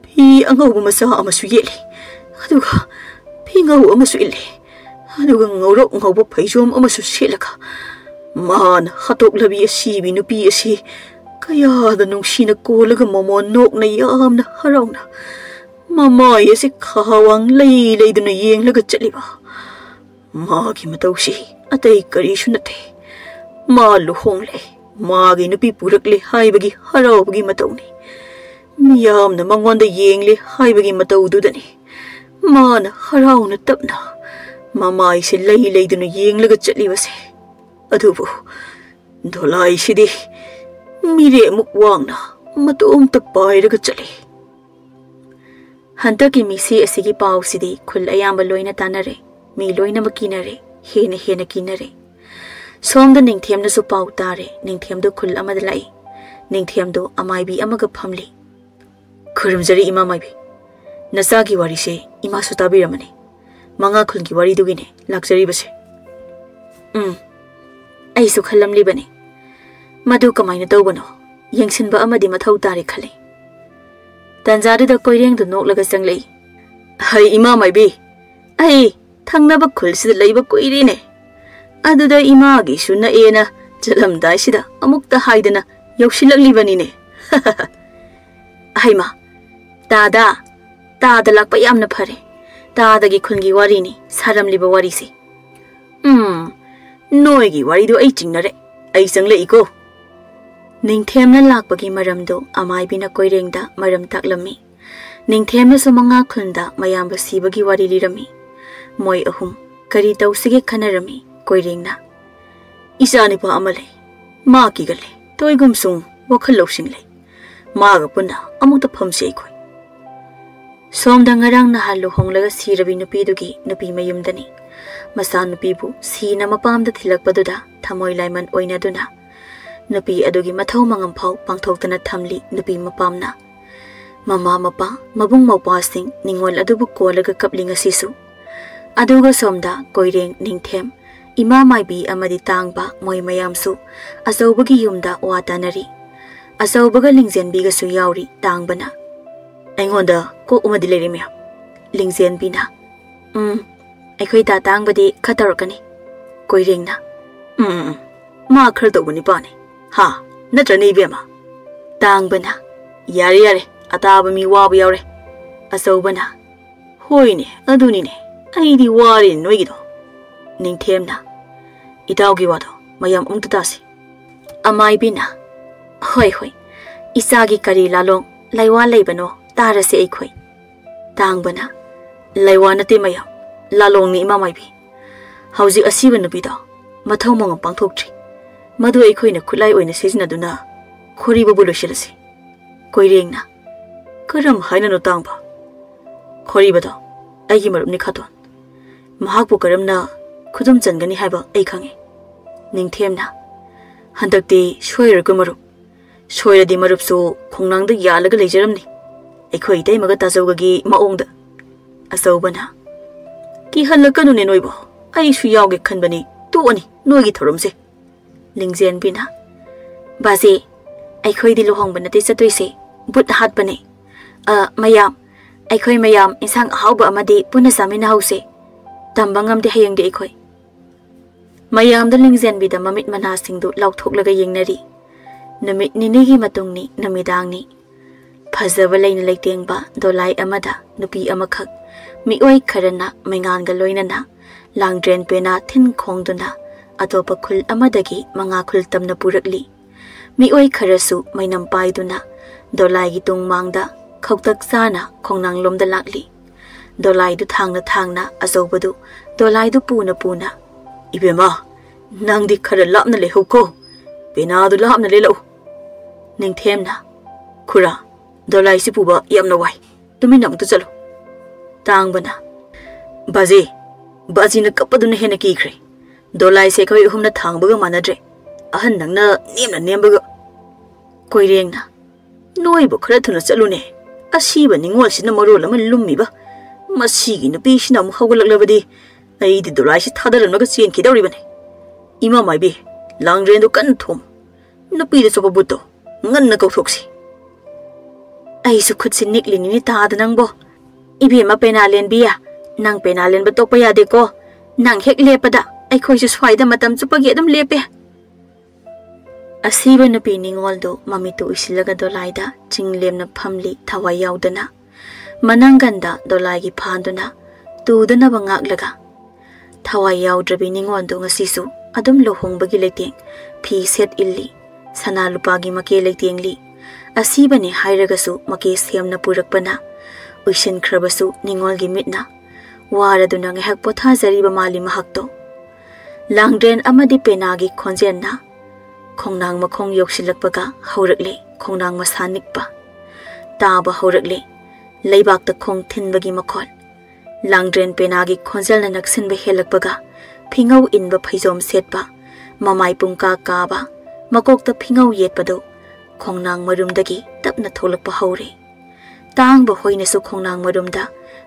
ꯐꯤ ꯑꯉꯧꯕ ꯃꯆꯥ ꯑꯃꯁꯨ ꯌꯦꯠꯂꯤ, ꯑꯗꯨꯒ ꯐꯤꯉꯧ ꯑꯃꯁꯨ ꯏꯜꯂꯤ, ꯑꯗꯨꯒ ꯉꯧꯔꯣꯛ ꯉꯧꯕ ꯐꯩꯖꯣꯝ ꯑꯃꯁꯨ ꯁꯦꯠꯂꯒ, ꯃꯥꯅ ꯍꯥꯠꯇꯣꯛꯂꯕꯤ ꯑꯁꯤꯕꯤ ꯅꯨꯄꯤ ꯑꯁꯤ ꯀꯌꯥꯗ ꯅꯨꯡꯁꯤꯅ ꯀꯣꯜꯂꯒ ꯃꯃꯣꯟ ꯅꯣꯛꯅ ꯌꯥꯝꯅ ꯍꯔꯥꯎꯅ ꯃꯃꯥꯏ ꯑꯁꯤ ꯈꯥꯋꯥꯡ ꯂꯩ ꯂꯩꯗꯨꯅ ꯌꯦꯡꯂꯒ ꯆꯠꯂꯤꯕ꯫ ꯃꯥꯒꯤ ꯃꯇꯧꯁꯤ ꯑꯇꯩ ꯀꯔꯤꯁꯨ ꯅꯠꯇꯦ꯫ ꯃꯥ ꯂꯨꯍꯣꯡꯂꯦ, ꯃꯥꯒꯤ ꯅꯨꯄꯤ ꯄꯨꯔꯛꯂꯦ ꯍꯥꯏꯕꯒꯤ ꯍꯔꯥꯎꯕꯒꯤ ꯃꯇꯧꯅꯤ꯫ ꯃꯤꯌꯥꯝꯅ ꯃꯉꯣꯟꯗ ꯌꯦꯡꯂꯦ ꯍꯥꯏꯕꯒꯤ ꯃꯇꯧꯗꯨꯗꯅꯤ ꯃꯥꯅ ꯍꯔꯥꯎꯅ ꯇꯞꯅ ꯃꯃꯥꯏꯁꯦ ꯂꯩ ꯂꯩꯗꯨꯅ ꯌꯦꯡꯂꯒ ꯆꯠꯂꯤꯕꯁꯦ꯫ ꯑꯗꯨꯕꯨ ꯗꯣꯂꯥꯏꯁꯤꯗꯤ ꯃꯤꯔꯦꯞꯃꯨꯛ ꯋꯥꯡꯅ ꯃꯇꯣꯝꯇ ꯄꯥꯏꯔꯒ ꯆꯠꯂꯤ꯫ ꯍꯟꯗꯛꯀꯤ ꯃꯤꯁꯤ ꯑꯁꯤꯒꯤ ꯄꯥꯎꯁꯤꯗꯤ ꯈꯨꯜ ꯑꯌꯥꯝꯕ ꯂꯣꯏꯅ ꯇꯥꯅꯔꯦ꯫ ꯃꯤ ꯂꯣꯏꯅꯃꯛ ꯀꯤꯅꯔꯦ, ꯍꯦꯟꯅ ꯍꯦꯟꯅ ꯀꯤꯅꯔꯦ꯫ ꯁꯣꯝꯗ ꯅꯤꯡꯊꯦꯝꯅꯁꯨ ꯄꯥꯎ ꯇꯥꯔꯦ꯫ ꯅꯤꯡꯊꯦꯝꯗꯨ ꯈꯨꯜ ꯑꯃꯗ ꯂꯥꯛꯏ꯫ ꯅꯤꯡꯊꯦꯝꯗꯨ ꯑꯃꯥꯏꯕꯤ ꯑꯃꯒ ꯐꯝꯂꯤ꯫ "ꯈꯨꯔꯨꯝꯖꯔꯤ, ꯏꯃꯥ ꯃꯥꯏꯕꯤ꯫ ꯅꯆꯥꯒꯤ ꯋꯥꯔꯤꯁꯦ ꯏꯃꯥꯁꯨ ꯇꯥꯕꯤꯔꯝꯃꯅꯤ꯫ ꯃꯉꯥ ꯈꯨꯜꯒꯤ ꯋꯥꯔꯤꯗꯨꯒꯤꯅꯦ ꯂꯥꯛꯆꯔꯤꯕꯁꯦ꯫" "ꯎꯝ, ꯑꯩꯁꯨ ꯈꯜꯂꯝꯂꯤꯕꯅꯤ꯫ ꯃꯗꯨ ꯀꯃꯥꯏꯅ ꯇꯧꯕꯅꯣ? ꯌꯦꯡꯁꯤꯟꯕ ꯑꯃꯗꯤ ꯃꯊꯧ ꯇꯥꯔꯦ ꯈꯜꯂꯤ꯫" ꯇꯟꯖꯥꯗꯨꯗ ꯀꯣꯏꯔꯦꯡꯗꯨ ꯅꯣꯛꯂꯒ ꯆꯪꯂꯛꯏ꯫ "ꯍꯩ, ꯏꯃꯥ ꯃꯥꯏꯕꯤ, ꯑꯩ ꯊꯪꯅꯕ ꯈꯨꯜꯁꯤꯗ ꯂꯩꯕ ꯀꯨꯏꯔꯦꯅꯦ꯫ ꯑꯗꯨꯗ ꯏꯃꯥꯒꯤꯁꯨ ꯅꯛꯑꯦꯅ ꯆꯠꯂꯝꯗꯥꯏꯁꯤꯗ ꯑꯃꯨꯛꯇ ꯍꯥꯏꯗꯅ ꯌꯧꯁꯤꯜꯂꯛꯂꯤꯕꯅꯤꯅꯦ꯫" "ꯍꯩꯃꯥ, ꯇꯥꯗ, ꯇꯥꯗ ꯂꯥꯛꯄ ꯌꯥꯝꯅ ꯐꯔꯦ꯫ ꯇꯥꯗꯒꯤ ꯈꯨꯜꯒꯤ ꯋꯥꯔꯤꯅꯤ ꯁꯥꯔꯝꯂꯤꯕ ꯋꯥꯔꯤꯁꯦ꯫" "ꯎꯝ, ꯅꯣꯏꯒꯤ ꯋꯥꯔꯤꯗꯣ ꯑꯩ ꯆꯤꯡꯅꯔꯦ꯫ ꯑꯩ ꯆꯪꯂꯛꯏꯀꯣ꯫" ꯅꯤꯡꯊꯦꯝꯅ ꯂꯥꯛꯄꯒꯤ ꯃꯔꯝꯗꯣ ꯑꯃꯥꯏꯕꯤꯅ ꯀꯣꯏꯔꯦꯡꯗ ꯃꯔꯝ ꯇꯥꯛꯂꯝꯃꯤ꯫ ꯅꯤꯡꯊꯦꯝꯅꯁꯨ ꯃꯉꯥ ꯈꯨꯟꯗ ꯃꯌꯥꯝꯕ ꯁꯤꯕꯒꯤ ꯋꯥꯔꯤ ꯂꯤꯔꯝꯃꯤ꯫ ꯃꯣꯏ ꯑꯍꯨꯝ ꯀꯔꯤ ꯇꯧꯁꯤꯒꯦ ꯈꯟꯅꯔꯝꯃꯤ꯫ ꯀꯣꯏꯔꯦꯡꯅ, "ꯏꯆꯥ ꯅꯨꯄꯥ ꯑꯃ ꯂꯩ꯫ ꯃꯥ ꯀꯤꯒꯜꯂꯦ꯫ ꯇꯣꯏꯒꯨꯝꯁꯨꯡ ꯋꯥꯈꯜ ꯂꯧꯁꯤꯡ ꯂꯩ꯫ ꯃꯥꯒ ꯄꯨꯟꯅ ꯑꯃꯨꯛꯇ ꯐꯝꯁꯤ ꯑꯩꯈꯣꯏ꯫" ꯁꯣꯝꯗ ꯉꯔꯥꯡ ꯅꯍꯥꯟ ꯂꯨꯍꯣꯡꯂꯒ ꯁꯤꯔꯕꯤ ꯅꯨꯄꯤꯗꯨꯒꯤ ꯅꯨꯄꯤ ꯃꯌꯨꯝꯗꯅꯤ꯫ ꯃꯆꯥꯅꯨꯄꯤꯕꯨ ꯁꯤꯅ ꯃꯄꯥꯝꯗ ꯊꯤꯜꯂꯛꯄꯗꯨꯗ ꯊꯃꯣꯏ ꯂꯥꯏꯃꯟ ꯑꯣꯏꯅꯗꯨꯅ ꯅꯨꯄꯤ ꯑꯗꯨꯒꯤ ꯃꯊꯧ ꯃꯉꯝ ꯐꯥꯎ ꯄꯥꯡꯊꯣꯛꯇꯅ ꯊꯝꯂꯤ ꯅꯨꯄꯤ ꯃꯄꯥꯝꯅ꯫ ꯃꯃꯥ ꯃꯄꯥ, ꯃꯕꯨꯡ ꯃꯧꯄ꯭ꯋꯥꯁꯤꯡ ꯅꯤꯡꯉꯣꯜ ꯑꯗꯨꯕꯨ ꯀꯣꯜꯂꯒ ꯀꯞꯂꯤ ꯉꯁꯤꯁꯨ꯫ ꯑꯗꯨꯒ ꯁꯣꯝꯗ ꯀꯣꯏꯔꯦꯡ, ꯅꯤꯡꯊꯦꯝ, ꯏꯃꯥ ꯃꯥꯏꯕꯤ ꯑꯃꯗꯤ ꯇꯥꯡꯕ ꯃꯣꯏ ꯃꯌꯥꯝꯁꯨ ꯑꯆꯧꯕꯒꯤ ꯌꯨꯝꯗ ꯋꯥ ꯇꯥꯅꯔꯤ꯫ ꯑꯆꯧꯕꯒ ꯂꯤꯡꯖꯦꯟꯕꯤꯒꯁꯨ ꯌꯥꯎꯔꯤ꯫ ꯇꯥꯡꯕꯅ, "ꯑꯩꯉꯣꯟꯗ ꯀꯣꯛ ꯑꯃꯗꯤ ꯂꯩꯔꯦ ꯃꯌꯥꯝ꯫" ꯂꯤꯡꯖꯦꯟꯕꯤꯅ, "ꯎꯝ, ꯑꯩꯈꯣꯏ ꯗꯥ ꯇꯥꯡꯕꯗꯤ ꯈꯔ ꯇꯧꯔꯛꯀꯅꯤ꯫" ꯀꯣꯏꯔꯦꯡꯅ, "ꯎꯝ, ꯎꯝ, ꯎꯝ, ꯃꯥ ꯈꯔ ꯇꯧꯕ ꯅꯨꯄꯥꯅꯤ꯫ ꯍꯥ, ꯅꯠꯇ꯭ꯔꯅꯦ ꯏꯕꯦꯝꯃ?" ꯇꯥꯡꯕꯅ, "ꯌꯥꯔꯦ, ꯌꯥꯔꯦ, ꯑꯇꯥꯕ ꯃꯤ ꯋꯥꯕ ꯌꯥꯎꯔꯦ꯫ ꯑꯆꯧꯕꯅ, "ꯍꯣꯏꯅꯦ, ꯑꯗꯨꯅꯤꯅꯦ, ꯑꯩꯗꯤ ꯋꯥꯔꯦꯅꯦ ꯅꯣꯏꯒꯤꯗꯣ꯫" ꯅꯤꯡꯊꯦꯝꯅ, "ꯏꯇꯥꯎꯒꯤ ꯋꯥꯗꯣ ꯃꯌꯥꯝ ꯑꯃꯨꯛꯇ ꯇꯥꯁꯤ꯫" ꯑꯃꯥꯏꯕꯤꯅ, "ꯍꯣꯏ ꯍꯣꯏ, ꯏꯆꯥꯒꯤ ꯀꯔꯤ ꯂꯥꯂꯣꯡ ꯂꯩꯋꯥ ꯂꯩꯕꯅꯣ ꯇꯥꯔꯁꯦ ꯑꯩꯈꯣꯏ꯫" ꯇꯥꯡꯕꯅ, "ꯂꯩꯋꯥ ꯅꯠꯇꯦ ꯃꯌꯥꯝ, ꯂꯥꯂꯣꯡꯅꯤ ꯏꯃꯥ ꯃꯥꯏꯕꯤ꯫ ꯍꯧꯖꯤꯛ ꯑꯁꯤꯕ ꯅꯨꯄꯤꯗꯣ ꯃꯊꯧ ꯃꯉꯝ ꯄꯥꯡꯊꯣꯛꯇ꯭ꯔꯤ꯫ ꯃꯗꯨ ꯑꯩꯈꯣꯏꯅ ꯈꯨꯠꯂꯥꯏ ꯑꯣꯏꯅ ꯁꯤꯖꯤꯟꯅꯗꯨꯅ ꯈꯣꯔꯤꯕꯕꯨ ꯂꯣꯏꯁꯤꯜꯂꯁꯤ꯫" ꯀꯣꯏꯔꯦꯡꯅ, "ꯀꯔꯝ ꯍꯥꯏꯅꯅꯣ ꯇꯥꯡꯕ?" "ꯈꯣꯔꯤꯕꯗꯣ ꯑꯩꯒꯤ ꯃꯔꯨꯞꯅꯤ ꯈꯥꯇꯣꯟ꯫ ꯃꯍꯥꯛꯄꯨ ꯀꯔꯝꯅ ꯈꯨꯗꯨꯝ ꯆꯟꯒꯅꯤ ꯍꯥꯏꯕ ꯑꯩ ꯈꯪꯏ꯫" ꯅꯤꯡꯊꯦꯝꯅ, "ꯍꯟꯗꯛꯇꯤ ꯁꯣꯏꯔꯣꯏꯀꯣ ꯃꯔꯨꯞ꯫ ꯁꯣꯏꯔꯗꯤ ꯃꯔꯨꯞꯁꯨ ꯈꯣꯡꯅꯥꯡꯗ ꯌꯥꯜꯂꯒ ꯂꯩꯖꯔꯝꯅꯤ, ꯑꯩꯈꯣꯏ ꯏꯇꯩꯃꯒ ꯇꯥꯖꯧꯒꯒꯤ ꯃꯑꯣꯡꯗ꯫" ꯑꯆꯧꯕꯅ, "ꯀꯤꯍꯜꯂꯛꯀꯅꯨꯅꯦ ꯅꯣꯏꯕꯣ, ꯑꯩꯁꯨ ꯌꯥꯎꯒꯦ ꯈꯟꯕꯅꯤ, ꯇꯣꯛꯑꯅꯤ ꯅꯣꯏꯒꯤ ꯊꯧꯔꯝꯁꯦ꯫" ꯂꯤꯡꯖꯦꯟꯕꯤꯅ, "ꯕꯥꯖꯤ, ꯑꯩꯈꯣꯏꯗꯤ ꯂꯨꯍꯣꯡꯕ ꯅꯠꯇꯦ ꯆꯠꯇꯣꯏꯁꯦ, ꯕꯨꯠ ꯍꯥꯠꯄꯅꯦ꯫ ꯑ, ꯃꯌꯥꯝ, ꯑꯩꯈꯣꯏ ꯃꯌꯥꯝ ꯏꯟꯁꯥꯡ ꯑꯍꯥꯎꯕ ꯑꯃꯗꯤ ꯄꯨꯟꯅ ꯆꯥꯃꯤꯟꯅꯍꯧꯁꯦ꯫ ꯇꯝꯕ ꯉꯝꯗꯦ ꯍꯌꯦꯡꯗꯤ ꯑꯩꯈꯣꯏ꯫" ꯃꯌꯥꯝꯗ ꯂꯤꯡꯖꯦꯟꯕꯤꯗ ꯃꯃꯤꯠ ꯃꯅꯥꯁꯤꯡꯗꯨ ꯂꯥꯎꯊꯣꯛꯂꯒ ꯌꯦꯡꯅꯔꯤ꯫ ꯅꯨꯃꯤꯠ ꯅꯤꯅꯤꯒꯤ ꯃꯇꯨꯡꯅꯤ, ꯅꯨꯃꯤꯗꯥꯡꯅꯤ꯫ ꯐꯖꯕ ꯂꯩꯅ ꯂꯩꯇꯦꯡꯕ ꯗꯣꯂꯥꯏ ꯑꯃꯗ ꯅꯨꯄꯤ ꯑꯃꯈꯛ, ꯃꯤꯑꯣꯏ ꯈꯔꯅ ꯃꯩꯉꯥꯟꯒ ꯂꯣꯏꯅꯅ ꯂꯥꯡꯗ꯭ꯔꯦꯟ ꯄꯦꯅꯥ ꯊꯤꯟ ꯈꯣꯡꯗꯨꯅ ꯑꯇꯣꯞꯄ ꯈꯨꯜ ꯑꯃꯗꯒꯤ ꯃꯉꯥ ꯈꯨꯜ ꯇꯝꯅ ꯄꯨꯔꯛꯂꯤ꯫ ꯃꯤꯑꯣꯏ ꯈꯔꯁꯨ ꯃꯩꯅꯝ ꯄꯥꯏꯗꯨꯅ ꯗꯣꯂꯥꯏꯒꯤ ꯇꯨꯡ ꯃꯥꯡꯗ ꯈꯧꯇꯛ ꯆꯥꯅ ꯈꯣꯡꯅꯥꯡꯂꯣꯝꯗ ꯂꯥꯛꯂꯤ꯫ ꯗꯣꯂꯥꯏꯗꯨ ꯊꯥꯡꯅ ꯊꯥꯡꯅ ꯑꯆꯧꯕꯗꯨ ꯗꯣꯂꯥꯏꯗꯨ ꯄꯨꯅ ꯄꯨꯅ, "ꯏꯕꯦꯝꯃ, ꯅꯪꯗꯤ ꯈꯔ ꯂꯥꯞꯅ ꯂꯩꯍꯧꯀꯣ, ꯄꯦꯅꯥꯗꯨ ꯂꯥꯞꯅ ꯂꯦꯜꯂꯛꯎ꯫" ꯅꯤꯡꯊꯦꯝꯅ, "ꯈꯨꯔꯥ, ꯗꯣꯂꯥꯏꯁꯤ ꯄꯨꯕ ꯌꯥꯝꯅ ꯋꯥꯏ, ꯇꯨꯃꯤꯟꯅ ꯑꯃꯨꯛꯇ ꯆꯠꯂꯨ꯫" ꯇꯥꯡꯕꯅ, "ꯕꯥꯖꯤ, ꯕꯥꯖꯤꯅ ꯀꯞꯄꯗꯨꯅ ꯍꯦꯟꯅ ꯀꯤꯈ꯭ꯔꯦ꯫ ꯗꯣꯂꯥꯏꯁꯦ ꯑꯩꯈꯣꯏ ꯑꯍꯨꯝꯅ ꯊꯥꯡꯕꯒ ꯃꯥꯟꯅꯗ꯭ꯔꯦ, ꯑꯍꯟ ꯅꯪꯅ ꯅꯦꯝꯅ ꯅꯦꯝꯕꯒ꯫" ꯀꯣꯏꯔꯦꯡꯅ, "ꯅꯣꯏꯕꯨ ꯈꯔ ꯊꯨꯅ ꯆꯠꯂꯨꯅꯦ, ꯑꯁꯤꯕ ꯅꯤꯡꯉꯣꯜꯁꯤꯅ ꯃꯔꯣꯜ ꯑꯃ ꯂꯨꯝꯃꯤꯕ, ꯃꯁꯤꯒꯤ ꯅꯨꯄꯤꯁꯤꯅ ꯑꯃꯨꯛ ꯍꯧꯒꯠꯂꯛꯂꯕꯗꯤ ꯑꯩꯗꯤ ꯗꯣꯂꯥꯏꯁꯤ ꯊꯥꯗꯔꯝꯂꯒ ꯆꯦꯟꯈꯤꯗꯧꯔꯤꯕꯅꯤ꯫ ꯏꯃꯥ ꯃꯥꯏꯕꯤ, ꯂꯥꯡꯗ꯭ꯔꯦꯟꯗꯨ ꯀꯟꯅ ꯊꯣꯝꯃꯨ, ꯅꯨꯄꯤꯗ ꯆꯣꯞꯄ ꯕꯨꯠꯇꯣ ꯉꯟꯅ ꯀꯧꯊꯣꯛꯁꯤ꯫" ꯑꯩꯁꯨ ꯈꯨꯠꯁꯤ ꯅꯤꯛꯂꯤꯅꯤꯅꯦ ꯇꯥꯗ ꯅꯪꯕꯣ꯫ ꯏꯕꯦꯝꯃ ꯄꯦꯅꯥ ꯂꯦꯟꯕꯤ, ꯅꯪ ꯄꯦꯅꯥ ꯂꯦꯟꯕ ꯇꯣꯛꯄ ꯌꯥꯗꯦꯀꯣ꯫ ꯅꯪ ꯍꯦꯛ ꯂꯦꯞꯄꯗ ꯑꯩꯈꯣꯏꯁꯨ ꯁ꯭ꯋꯥꯏꯗ ꯃꯇꯝ ꯆꯨꯞꯄꯒꯤ ꯑꯗꯨꯝ ꯂꯦꯞꯄꯦ꯫ ꯑꯁꯤꯕ ꯅꯨꯄꯤ ꯅꯤꯉꯣꯜꯗꯨ ꯃꯃꯤꯠꯇꯨ ꯎꯏꯁꯤꯜꯂꯒ ꯗꯣꯂꯥꯏꯗ ꯆꯤꯡ ꯂꯦꯝꯅ ꯐꯝꯂꯤ ꯊꯋꯥꯏ ꯌꯥꯎꯗꯅ꯫ ꯃꯅꯪꯒꯟꯗ ꯗꯣꯂꯥꯏꯒꯤ ꯐꯥꯟꯗꯨꯅ ꯇꯨꯗꯅꯕ ꯉꯥꯛꯂꯒ, ꯊꯋꯥꯏ ꯌꯥꯎꯗ꯭ꯔꯕꯤ ꯅꯤꯉꯣꯜꯗꯨ ꯉꯁꯤꯁꯨ ꯑꯗꯨꯝ ꯂꯨꯍꯣꯡꯕꯒꯤ ꯂꯩꯇꯦꯡ ꯐꯤ ꯁꯦꯠ ꯏꯜꯂꯤ꯫ ꯁꯅꯥ ꯂꯨꯄꯥꯒꯤ ꯃꯀꯦ ꯂꯩꯇꯦꯡꯂꯤ꯫ ꯑꯁꯤꯕꯅꯤ ꯍꯥꯏꯔꯒꯁꯨ ꯃꯀꯦ ꯁꯦꯝꯅ ꯄꯨꯔꯛꯄꯅ ꯎꯏꯁꯤꯟꯈ꯭ꯔꯕꯁꯨ ꯅꯤꯉꯣꯜꯒꯤ ꯃꯤꯠꯅ ꯋꯥꯔꯗꯨꯅ ꯉꯥꯏꯍꯥꯛ ꯄꯣꯊꯥꯖꯔꯤꯕ ꯃꯥꯜꯂꯤ ꯃꯍꯥꯛꯇꯣ꯫ ꯂꯥꯡꯗ꯭ꯔꯦꯟ ꯑꯃꯗꯤ ꯄꯦꯅꯥꯒꯤ ꯈꯣꯟꯖꯦꯜꯅ ꯈꯣꯡꯅꯥꯡ ꯃꯈꯣꯡ ꯌꯧꯁꯤꯜꯂꯛꯄꯒ ꯍꯧꯔꯛꯂꯦ ꯈꯣꯡꯅꯥꯡ ꯃꯁꯥ ꯅꯤꯛꯄ꯫ ꯇꯥꯕ ꯍꯧꯔꯛꯂꯦ ꯂꯩꯕꯥꯛꯇ ꯈꯣꯡ ꯊꯤꯟꯕꯒꯤ ꯃꯈꯣꯜ꯫ ꯂꯥꯡꯗ꯭ꯔꯦꯟ ꯄꯦꯅꯥꯒꯤ ꯈꯣꯟꯖꯦꯜꯅ ꯅꯛꯁꯤꯟꯕ ꯍꯦꯜꯂꯛꯄꯒ ꯐꯤꯉꯧ ꯏꯟꯕ ꯐꯩꯖꯣꯝ ꯁꯦꯠꯄ, ꯃꯃꯥꯏ ꯄꯨꯡꯀꯥ ꯀꯥꯕ, ꯃꯀꯣꯛꯇ ꯐꯤꯉꯧ ꯌꯦꯠꯄꯗꯨ ꯈꯣꯡꯅꯥꯡ ꯃꯔꯨꯝꯗꯒꯤ ꯇꯞꯅ ꯊꯣꯛꯂꯛꯄ ꯍꯧꯔꯦ꯫ ꯇꯥꯡꯕ ꯍꯣꯏꯅꯁꯨ ꯈꯣꯡꯅꯥꯡ ꯃꯔꯨꯝꯗ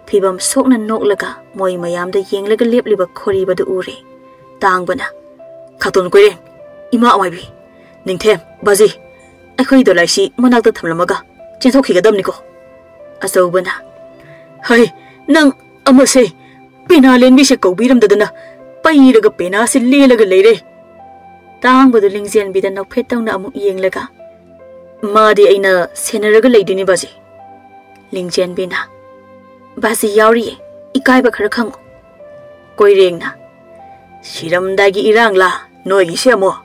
ꯐꯤꯕꯝ ꯁꯣꯛꯅ ꯅꯣꯛꯂꯒ ꯃꯣꯏ ꯃꯌꯥꯝꯗ ꯌꯦꯡꯂꯒ ꯂꯦꯞꯂꯤꯕ ꯈꯣꯔꯤꯕꯗꯨ ꯎꯔꯦ꯫ ꯇꯥꯡꯕꯅ, "ꯈꯥꯇꯣꯟ ꯀꯣꯏꯔꯦꯡ, ꯏꯃꯥ ꯑꯃꯥꯏꯕꯤ, ꯅꯤꯡꯊꯦꯝ, ꯕꯥꯖꯤ, ꯑꯩꯈꯣꯏ ꯗꯣꯂꯥꯏꯁꯤ ꯃꯅꯥꯛꯇ ꯊꯝꯂꯝꯃꯒ ꯆꯦꯟꯊꯣꯛꯈꯤꯒꯗꯕꯅꯤꯀꯣ?" ꯑꯆꯧꯕꯅ, "ꯍꯩ, ꯅꯪ ꯑꯃꯁꯦ ꯄꯦꯅꯥ ꯂꯦꯟꯕꯤꯁꯦ ꯀꯧꯕꯤꯔꯝꯗꯗꯅ ꯄꯩꯔꯒ ꯄꯦꯅꯥꯁꯦ ꯂꯦꯜꯂꯒ ꯂꯩꯔꯦ꯫" ꯇꯥꯡꯕꯗꯨ ꯂꯤꯡꯖꯦꯟꯕꯤꯗ ꯅꯣꯛꯐꯦꯠ ꯇꯧꯅ ꯑꯃꯨꯛ ꯌꯦꯡꯂꯒ, "ꯃꯥꯗꯤ ꯑꯩꯅ ꯁꯦꯟꯅꯔꯒ ꯂꯩꯗꯣꯏꯅꯤ ꯕꯥꯖꯤ꯫" ꯂꯤꯡꯖꯦꯟꯕꯤꯅ, "ꯕꯥꯖꯤ ꯌꯥꯎꯔꯤꯌꯦ, ꯏꯀꯥꯏꯕ ꯈꯔ ꯈꯪꯉꯨ꯫" ꯀꯣꯏꯔꯦꯡꯅ, "ꯁꯤꯔꯝꯗꯥꯏꯒꯤ ꯏꯔꯥꯡꯂꯥ ꯅꯣꯏꯒꯤꯁꯦ ꯑꯃꯨꯛ?"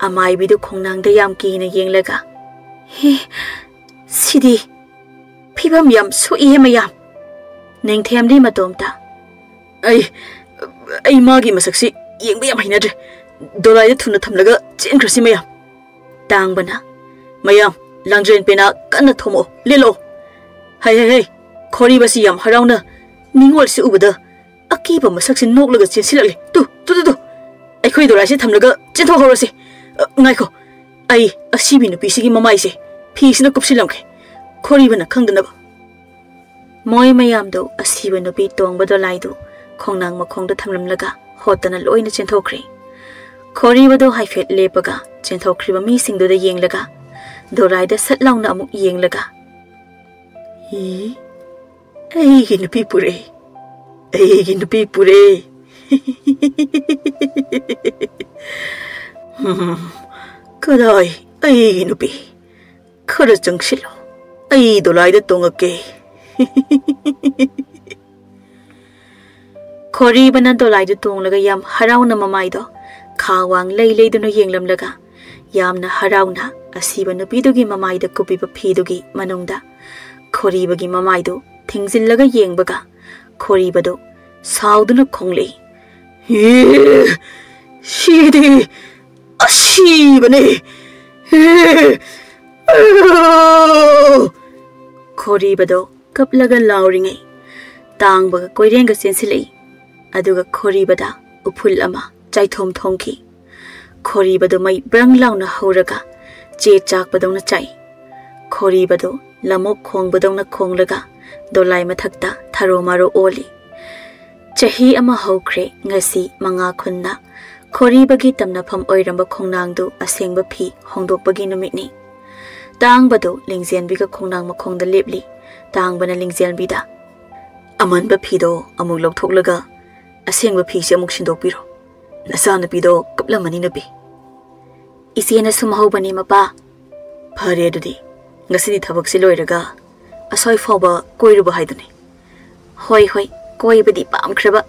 ꯑꯃꯥꯏꯕꯤꯗꯨ ꯈꯣꯡꯅꯥꯡꯗ ꯌꯥꯝ ꯀꯤꯅ ꯌꯦꯡꯂꯒ, "ꯍꯦ, ꯁꯤꯗꯤ ꯐꯤꯕꯝ ꯌꯥꯝ ꯁꯣꯛꯏꯍꯦ ꯃꯌꯥꯝ꯫" ꯅꯤꯡꯊꯦꯝꯗꯤ ꯃꯇꯣꯝꯇ, "ꯑꯩ, ꯑꯩ ꯃꯥꯒꯤ ꯃꯁꯛꯁꯤ ꯌꯦꯡꯕ ꯌꯥꯝ ꯍꯩꯅꯗ꯭ꯔꯦ꯫ ꯗꯣꯂꯥꯏꯗ ꯊꯨꯅ ꯊꯝꯂꯒ ꯆꯦꯟꯈ꯭ꯔꯁꯤ ꯃꯌꯥꯝ꯫" ꯇꯥꯡꯕꯅ, "ꯃꯌꯥꯝ, ꯂꯥꯡꯗ꯭ꯔꯦꯟ ꯄꯦꯅꯥ ꯀꯟꯅ ꯊꯣꯝꯃꯛꯑꯣ, ꯂꯦꯜꯂꯛꯑꯣ꯫ ꯍꯩ, ꯍꯩ, ꯍꯩ, ꯈꯣꯔꯤꯕꯁꯤ ꯌꯥꯝ ꯍꯔꯥꯎꯅ ꯅꯤꯡꯉꯣꯜꯁꯤ ꯎꯕꯗ ꯑꯀꯤꯕ ꯃꯁꯛꯁꯤ ꯅꯣꯛꯂꯒ ꯆꯦꯟꯁꯤꯜꯂꯛꯂꯦ꯫ ꯇꯨ, ꯇꯨ, ꯇꯨ, ꯇꯨ꯫ ꯑꯩꯈꯣꯏ ꯗꯣꯂꯥꯏꯁꯤ ꯊꯝꯂꯒ ꯆꯦꯟꯊꯣꯛꯍꯧꯔꯁꯤ꯫ ꯑ, ꯉꯥꯏꯈꯣ, ꯑꯩ ꯑꯁꯤꯕꯤ ꯅꯨꯄꯤꯁꯤꯒꯤ ꯃꯃꯥꯏꯁꯦ ꯐꯤꯁꯤꯅ ꯀꯨꯞꯁꯤꯜꯂꯝꯒꯦ, ꯈꯣꯔꯤꯕꯅ ꯈꯪꯗꯅꯕ꯫" ꯃꯣꯏ ꯃꯌꯥꯝꯗꯨ ꯑꯁꯤꯕ ꯅꯨꯄꯤ ꯇꯣꯡꯕ ꯗꯣꯂꯥꯏꯗꯨ ꯈꯣꯡꯅꯥꯡ ꯃꯈꯣꯡꯗ ꯊꯝꯂꯝꯂꯒ ꯍꯣꯠꯇꯅ ꯂꯣꯏꯅ ꯆꯦꯟꯊꯣꯛꯈ꯭ꯔꯦ꯫ ꯈꯣꯔꯤꯕꯗꯨ ꯍꯥꯏꯐꯦꯠ ꯂꯦꯞꯄꯒ ꯆꯦꯟꯊꯣꯛꯈ꯭ꯔꯤꯕ ꯃꯤꯁꯤꯡꯗꯨꯗ ꯌꯦꯡꯂꯒ, ꯗꯣꯂꯥꯏꯗ ꯁꯠ ꯂꯥꯎꯅ ꯑꯃꯨꯛ ꯌꯦꯡꯂꯒ, "ꯏ, ꯑꯩꯒꯤ ꯅꯨꯄꯤ ꯄꯨꯔꯦ, ꯑꯩꯒꯤ ꯅꯨꯄꯤ ꯄꯨꯔꯦ꯫" "ꯍꯝ, ꯀꯗꯥꯏ ꯑꯩꯒꯤ ꯅꯨꯄꯤ? ꯈꯔ ꯆꯪꯁꯤꯜꯂꯣ, ꯑꯩ ꯗꯣꯂꯥꯏꯗ ꯇꯣꯡꯉꯛꯀꯦ꯫" ꯈꯣꯔꯤꯕꯅ ꯗꯣꯂꯥꯏꯗꯨ ꯇꯣꯡꯂꯒ ꯌꯥꯝ ꯍꯔꯥꯎꯅ ꯃꯃꯥꯏꯗꯣ ꯈꯥ ꯋꯥꯡ ꯂꯩ ꯂꯩꯗꯨꯅ ꯌꯦꯡꯂꯝꯂꯒ, ꯌꯥꯝꯅ ꯍꯔꯥꯎꯅ ꯑꯁꯤꯕ ꯅꯨꯄꯤꯗꯨꯒꯤ ꯃꯃꯥꯏꯗ ꯀꯨꯞꯄꯤꯕ ꯐꯤꯗꯨꯒꯤ ꯃꯅꯨꯡꯗ ꯈꯣꯔꯤꯕꯒꯤ ꯃꯃꯥꯏꯗꯨ ꯊꯤꯡꯖꯤꯜꯂꯒ ꯌꯦꯡꯕꯒ, ꯈꯣꯔꯤꯕꯗꯨ ꯁꯥꯎꯗꯨꯅ ꯈꯣꯡꯂꯛꯏ, "ꯑꯦ, ꯁꯤꯗꯤ ꯑꯁꯤꯕꯅꯤ! ꯑꯦ, ꯑ!" ꯈꯣꯔꯤꯕꯗꯣ ꯀꯞꯂꯒ ꯂꯥꯎꯔꯤꯉꯩ, ꯇꯥꯡꯕꯒ ꯀꯣꯏꯔꯦꯡꯒ ꯆꯦꯟꯁꯤꯜꯂꯛꯏ꯫ ꯑꯗꯨꯒ ꯈꯣꯔꯤꯕꯗ ꯎꯐꯨꯜ ꯑꯃ ꯆꯥꯏꯊꯣꯝ ꯊꯣꯝꯈꯤ꯫ ꯈꯣꯔꯤꯕꯗꯨ ꯃꯩ ꯕ꯭ꯔꯪ ꯂꯥꯎꯅ ꯍꯧꯔꯒ ꯆꯦ ꯆꯥꯛꯄꯗꯧꯅ ꯆꯥꯛꯏ꯫ ꯈꯣꯔꯤꯕꯗꯨ ꯂꯃꯣꯛ ꯈꯣꯡꯕꯗꯧꯅ ꯈꯣꯡꯂꯒ ꯗꯣꯂꯥꯏ ꯃꯊꯛꯇ ꯊꯔꯣ ꯃꯥꯔꯣ ꯑꯣꯜꯂꯤ꯫ ꯆꯍꯤ ꯑꯃ ꯍꯧꯈ꯭ꯔꯦ ꯉꯁꯤ ꯃꯉꯥ ꯈꯨꯟꯅ ꯈꯣꯔꯤꯕꯒꯤ ꯇꯝꯅꯐꯝ ꯑꯣꯏꯔꯝꯕ ꯈꯣꯡꯅꯥꯡꯗꯨ ꯑꯁꯦꯡꯕ ꯐꯤ ꯍꯣꯡꯗꯣꯛꯄꯒꯤ ꯅꯨꯃꯤꯠꯅꯤ꯫ ꯇꯥꯡꯕꯗꯨ ꯂꯤꯡꯖꯦꯟꯕꯤꯒ ꯈꯣꯡꯅꯥꯡ ꯃꯈꯣꯡꯗ ꯂꯦꯞꯂꯤ꯫ ꯇꯥꯡꯕꯅ ꯂꯤꯡꯖꯦꯜꯕꯤꯗ, "ꯑꯃꯟꯕ ꯐꯤꯗꯣ ꯑꯃꯨꯛ ꯂꯧꯊꯣꯛꯂꯒ ꯑꯁꯦꯡꯕ ꯐꯤꯁꯦ ꯑꯃꯨꯛ ꯁꯤꯟꯗꯣꯛꯄꯤꯔꯣ꯫ ꯅꯆꯥꯅꯨꯄꯤꯗꯣ ꯀꯞꯂꯝꯃꯅꯤ, ꯅꯨꯄꯤ꯫" "ꯏꯆꯦꯅ ꯁꯨꯝ ꯍꯧꯕꯅꯤ, ꯃꯄꯥ꯫" "ꯐꯔꯦ ꯑꯗꯨꯗꯤ, ꯉꯁꯤꯗꯤ ꯊꯕꯛꯁꯤ ꯂꯣꯏꯔꯒ ꯑꯁ꯭ꯋꯥꯏ ꯐꯥꯎꯕ ꯀꯣꯏꯔꯨꯕ ꯍꯥꯏꯗꯨꯅꯤ꯫" "ꯍꯣꯏ, ꯍꯣꯏ, ꯀꯣꯏꯕꯗꯤ ꯄꯥꯝꯈ꯭ꯔꯕ꯫"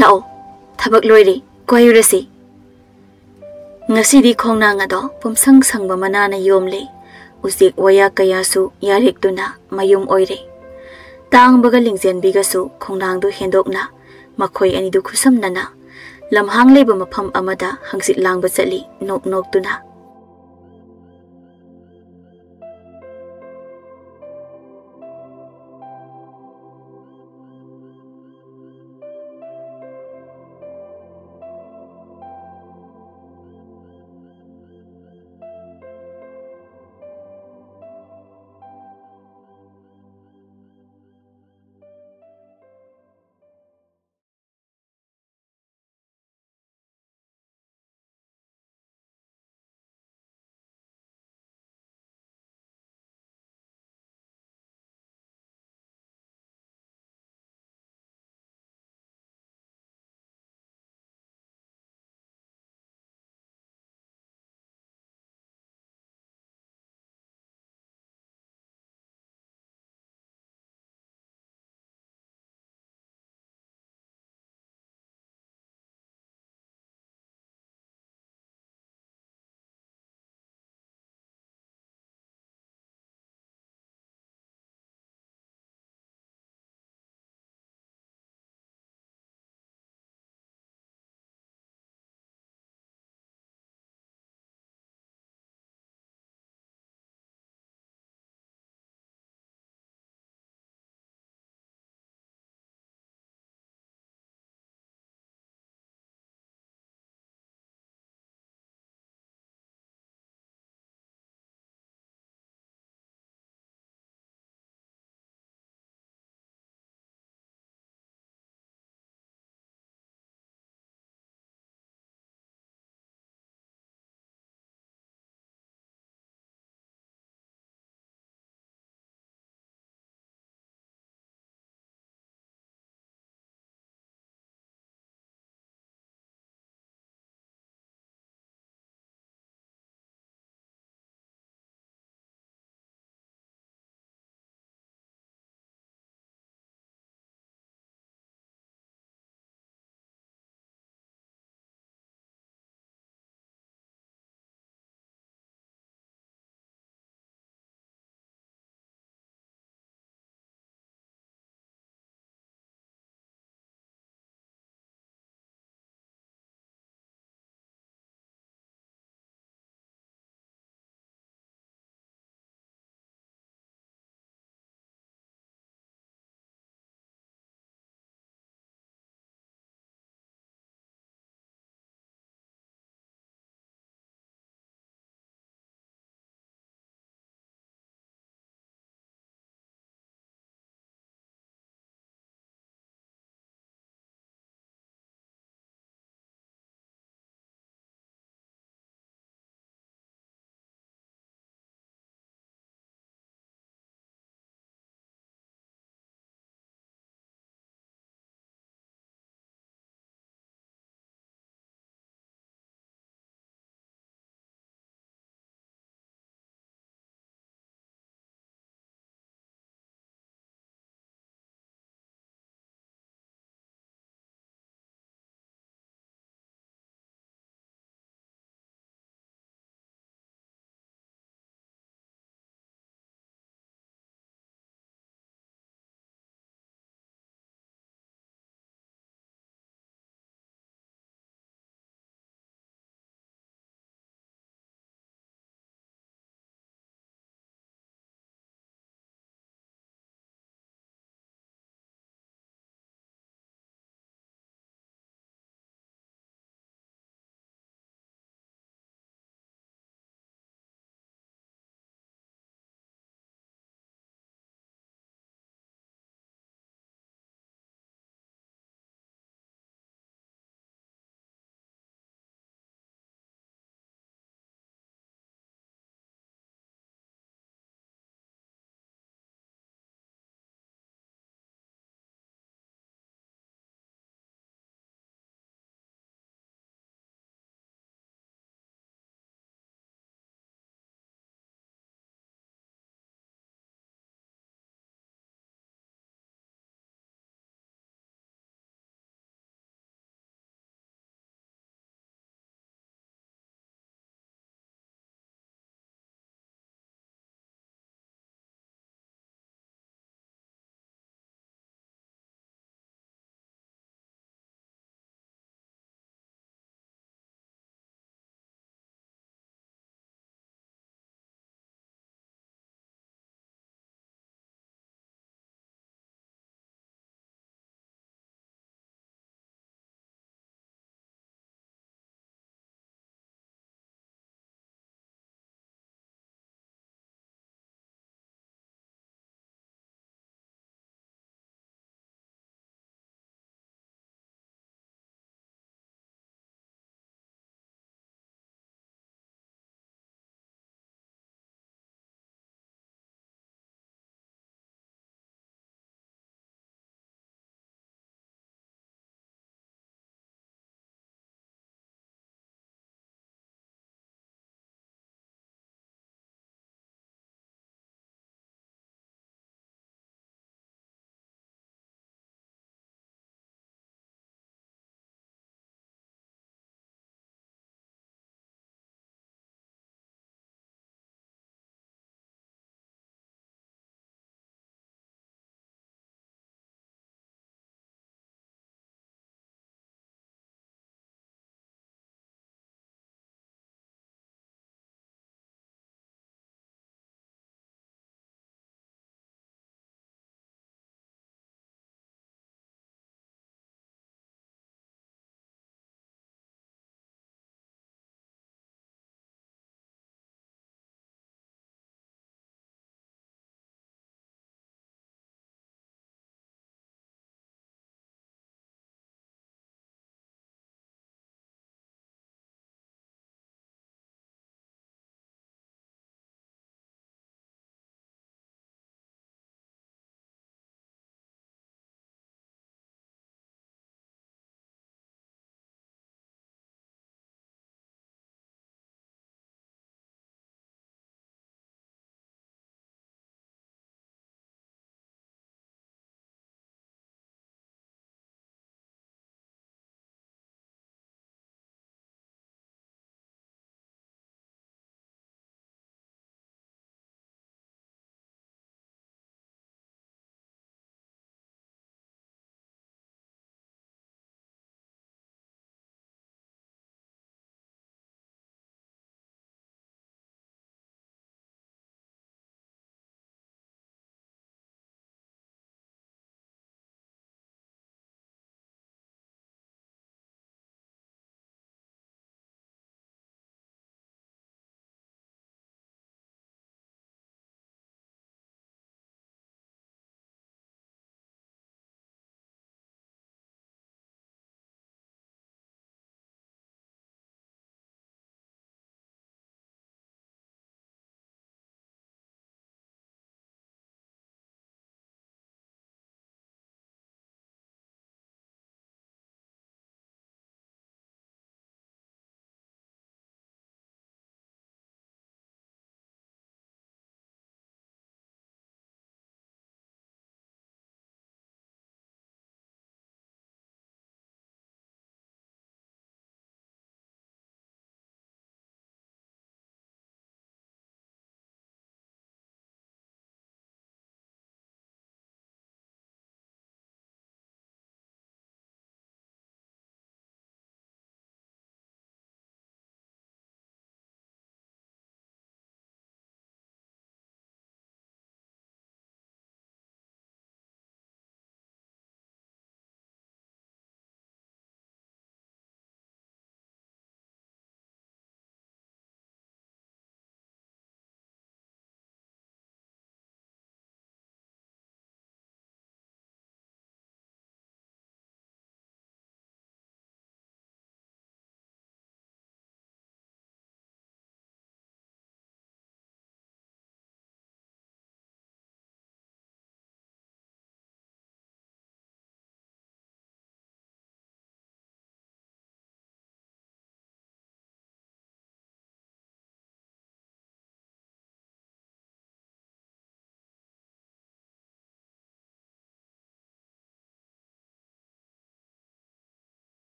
"ꯂꯥꯛꯑꯣ, ꯊꯕꯛ ꯂꯣꯏꯔꯦ, ꯀꯣꯏꯔꯨꯔꯁꯤ꯫" ꯉꯁꯤꯗꯤ ꯈꯣꯡꯅꯥꯡ ꯑꯗꯣ ꯄꯨꯝꯁꯪ ꯁꯪꯕ ꯃꯅꯥꯅ ꯌꯣꯝꯂꯦ꯫ ꯎꯆꯦꯛ ꯋꯥꯌꯥ ꯀꯌꯥꯁꯨ ꯌꯥꯔꯦꯛꯇꯨꯅ ꯃꯌꯨꯝ ꯑꯣꯏꯔꯦ꯫ ꯇꯥꯡꯕꯒ ꯂꯤꯡꯖꯦꯟꯕꯤꯒꯁꯨ ꯈꯣꯡꯅꯥꯡꯗꯨ ꯍꯦꯟꯗꯣꯛꯅ ꯃꯈꯣꯏ ꯑꯅꯤꯗꯨ ꯈꯨꯠꯁꯝꯅꯅ ꯂꯝꯍꯥꯡ ꯂꯩꯕ ꯃꯐꯝ ꯑꯃꯗ ꯍꯪꯆꯤꯠ ꯂꯥꯡꯕ ꯆꯠꯂꯤ, ꯅꯣꯛ ꯅꯣꯛꯇꯨꯅ꯫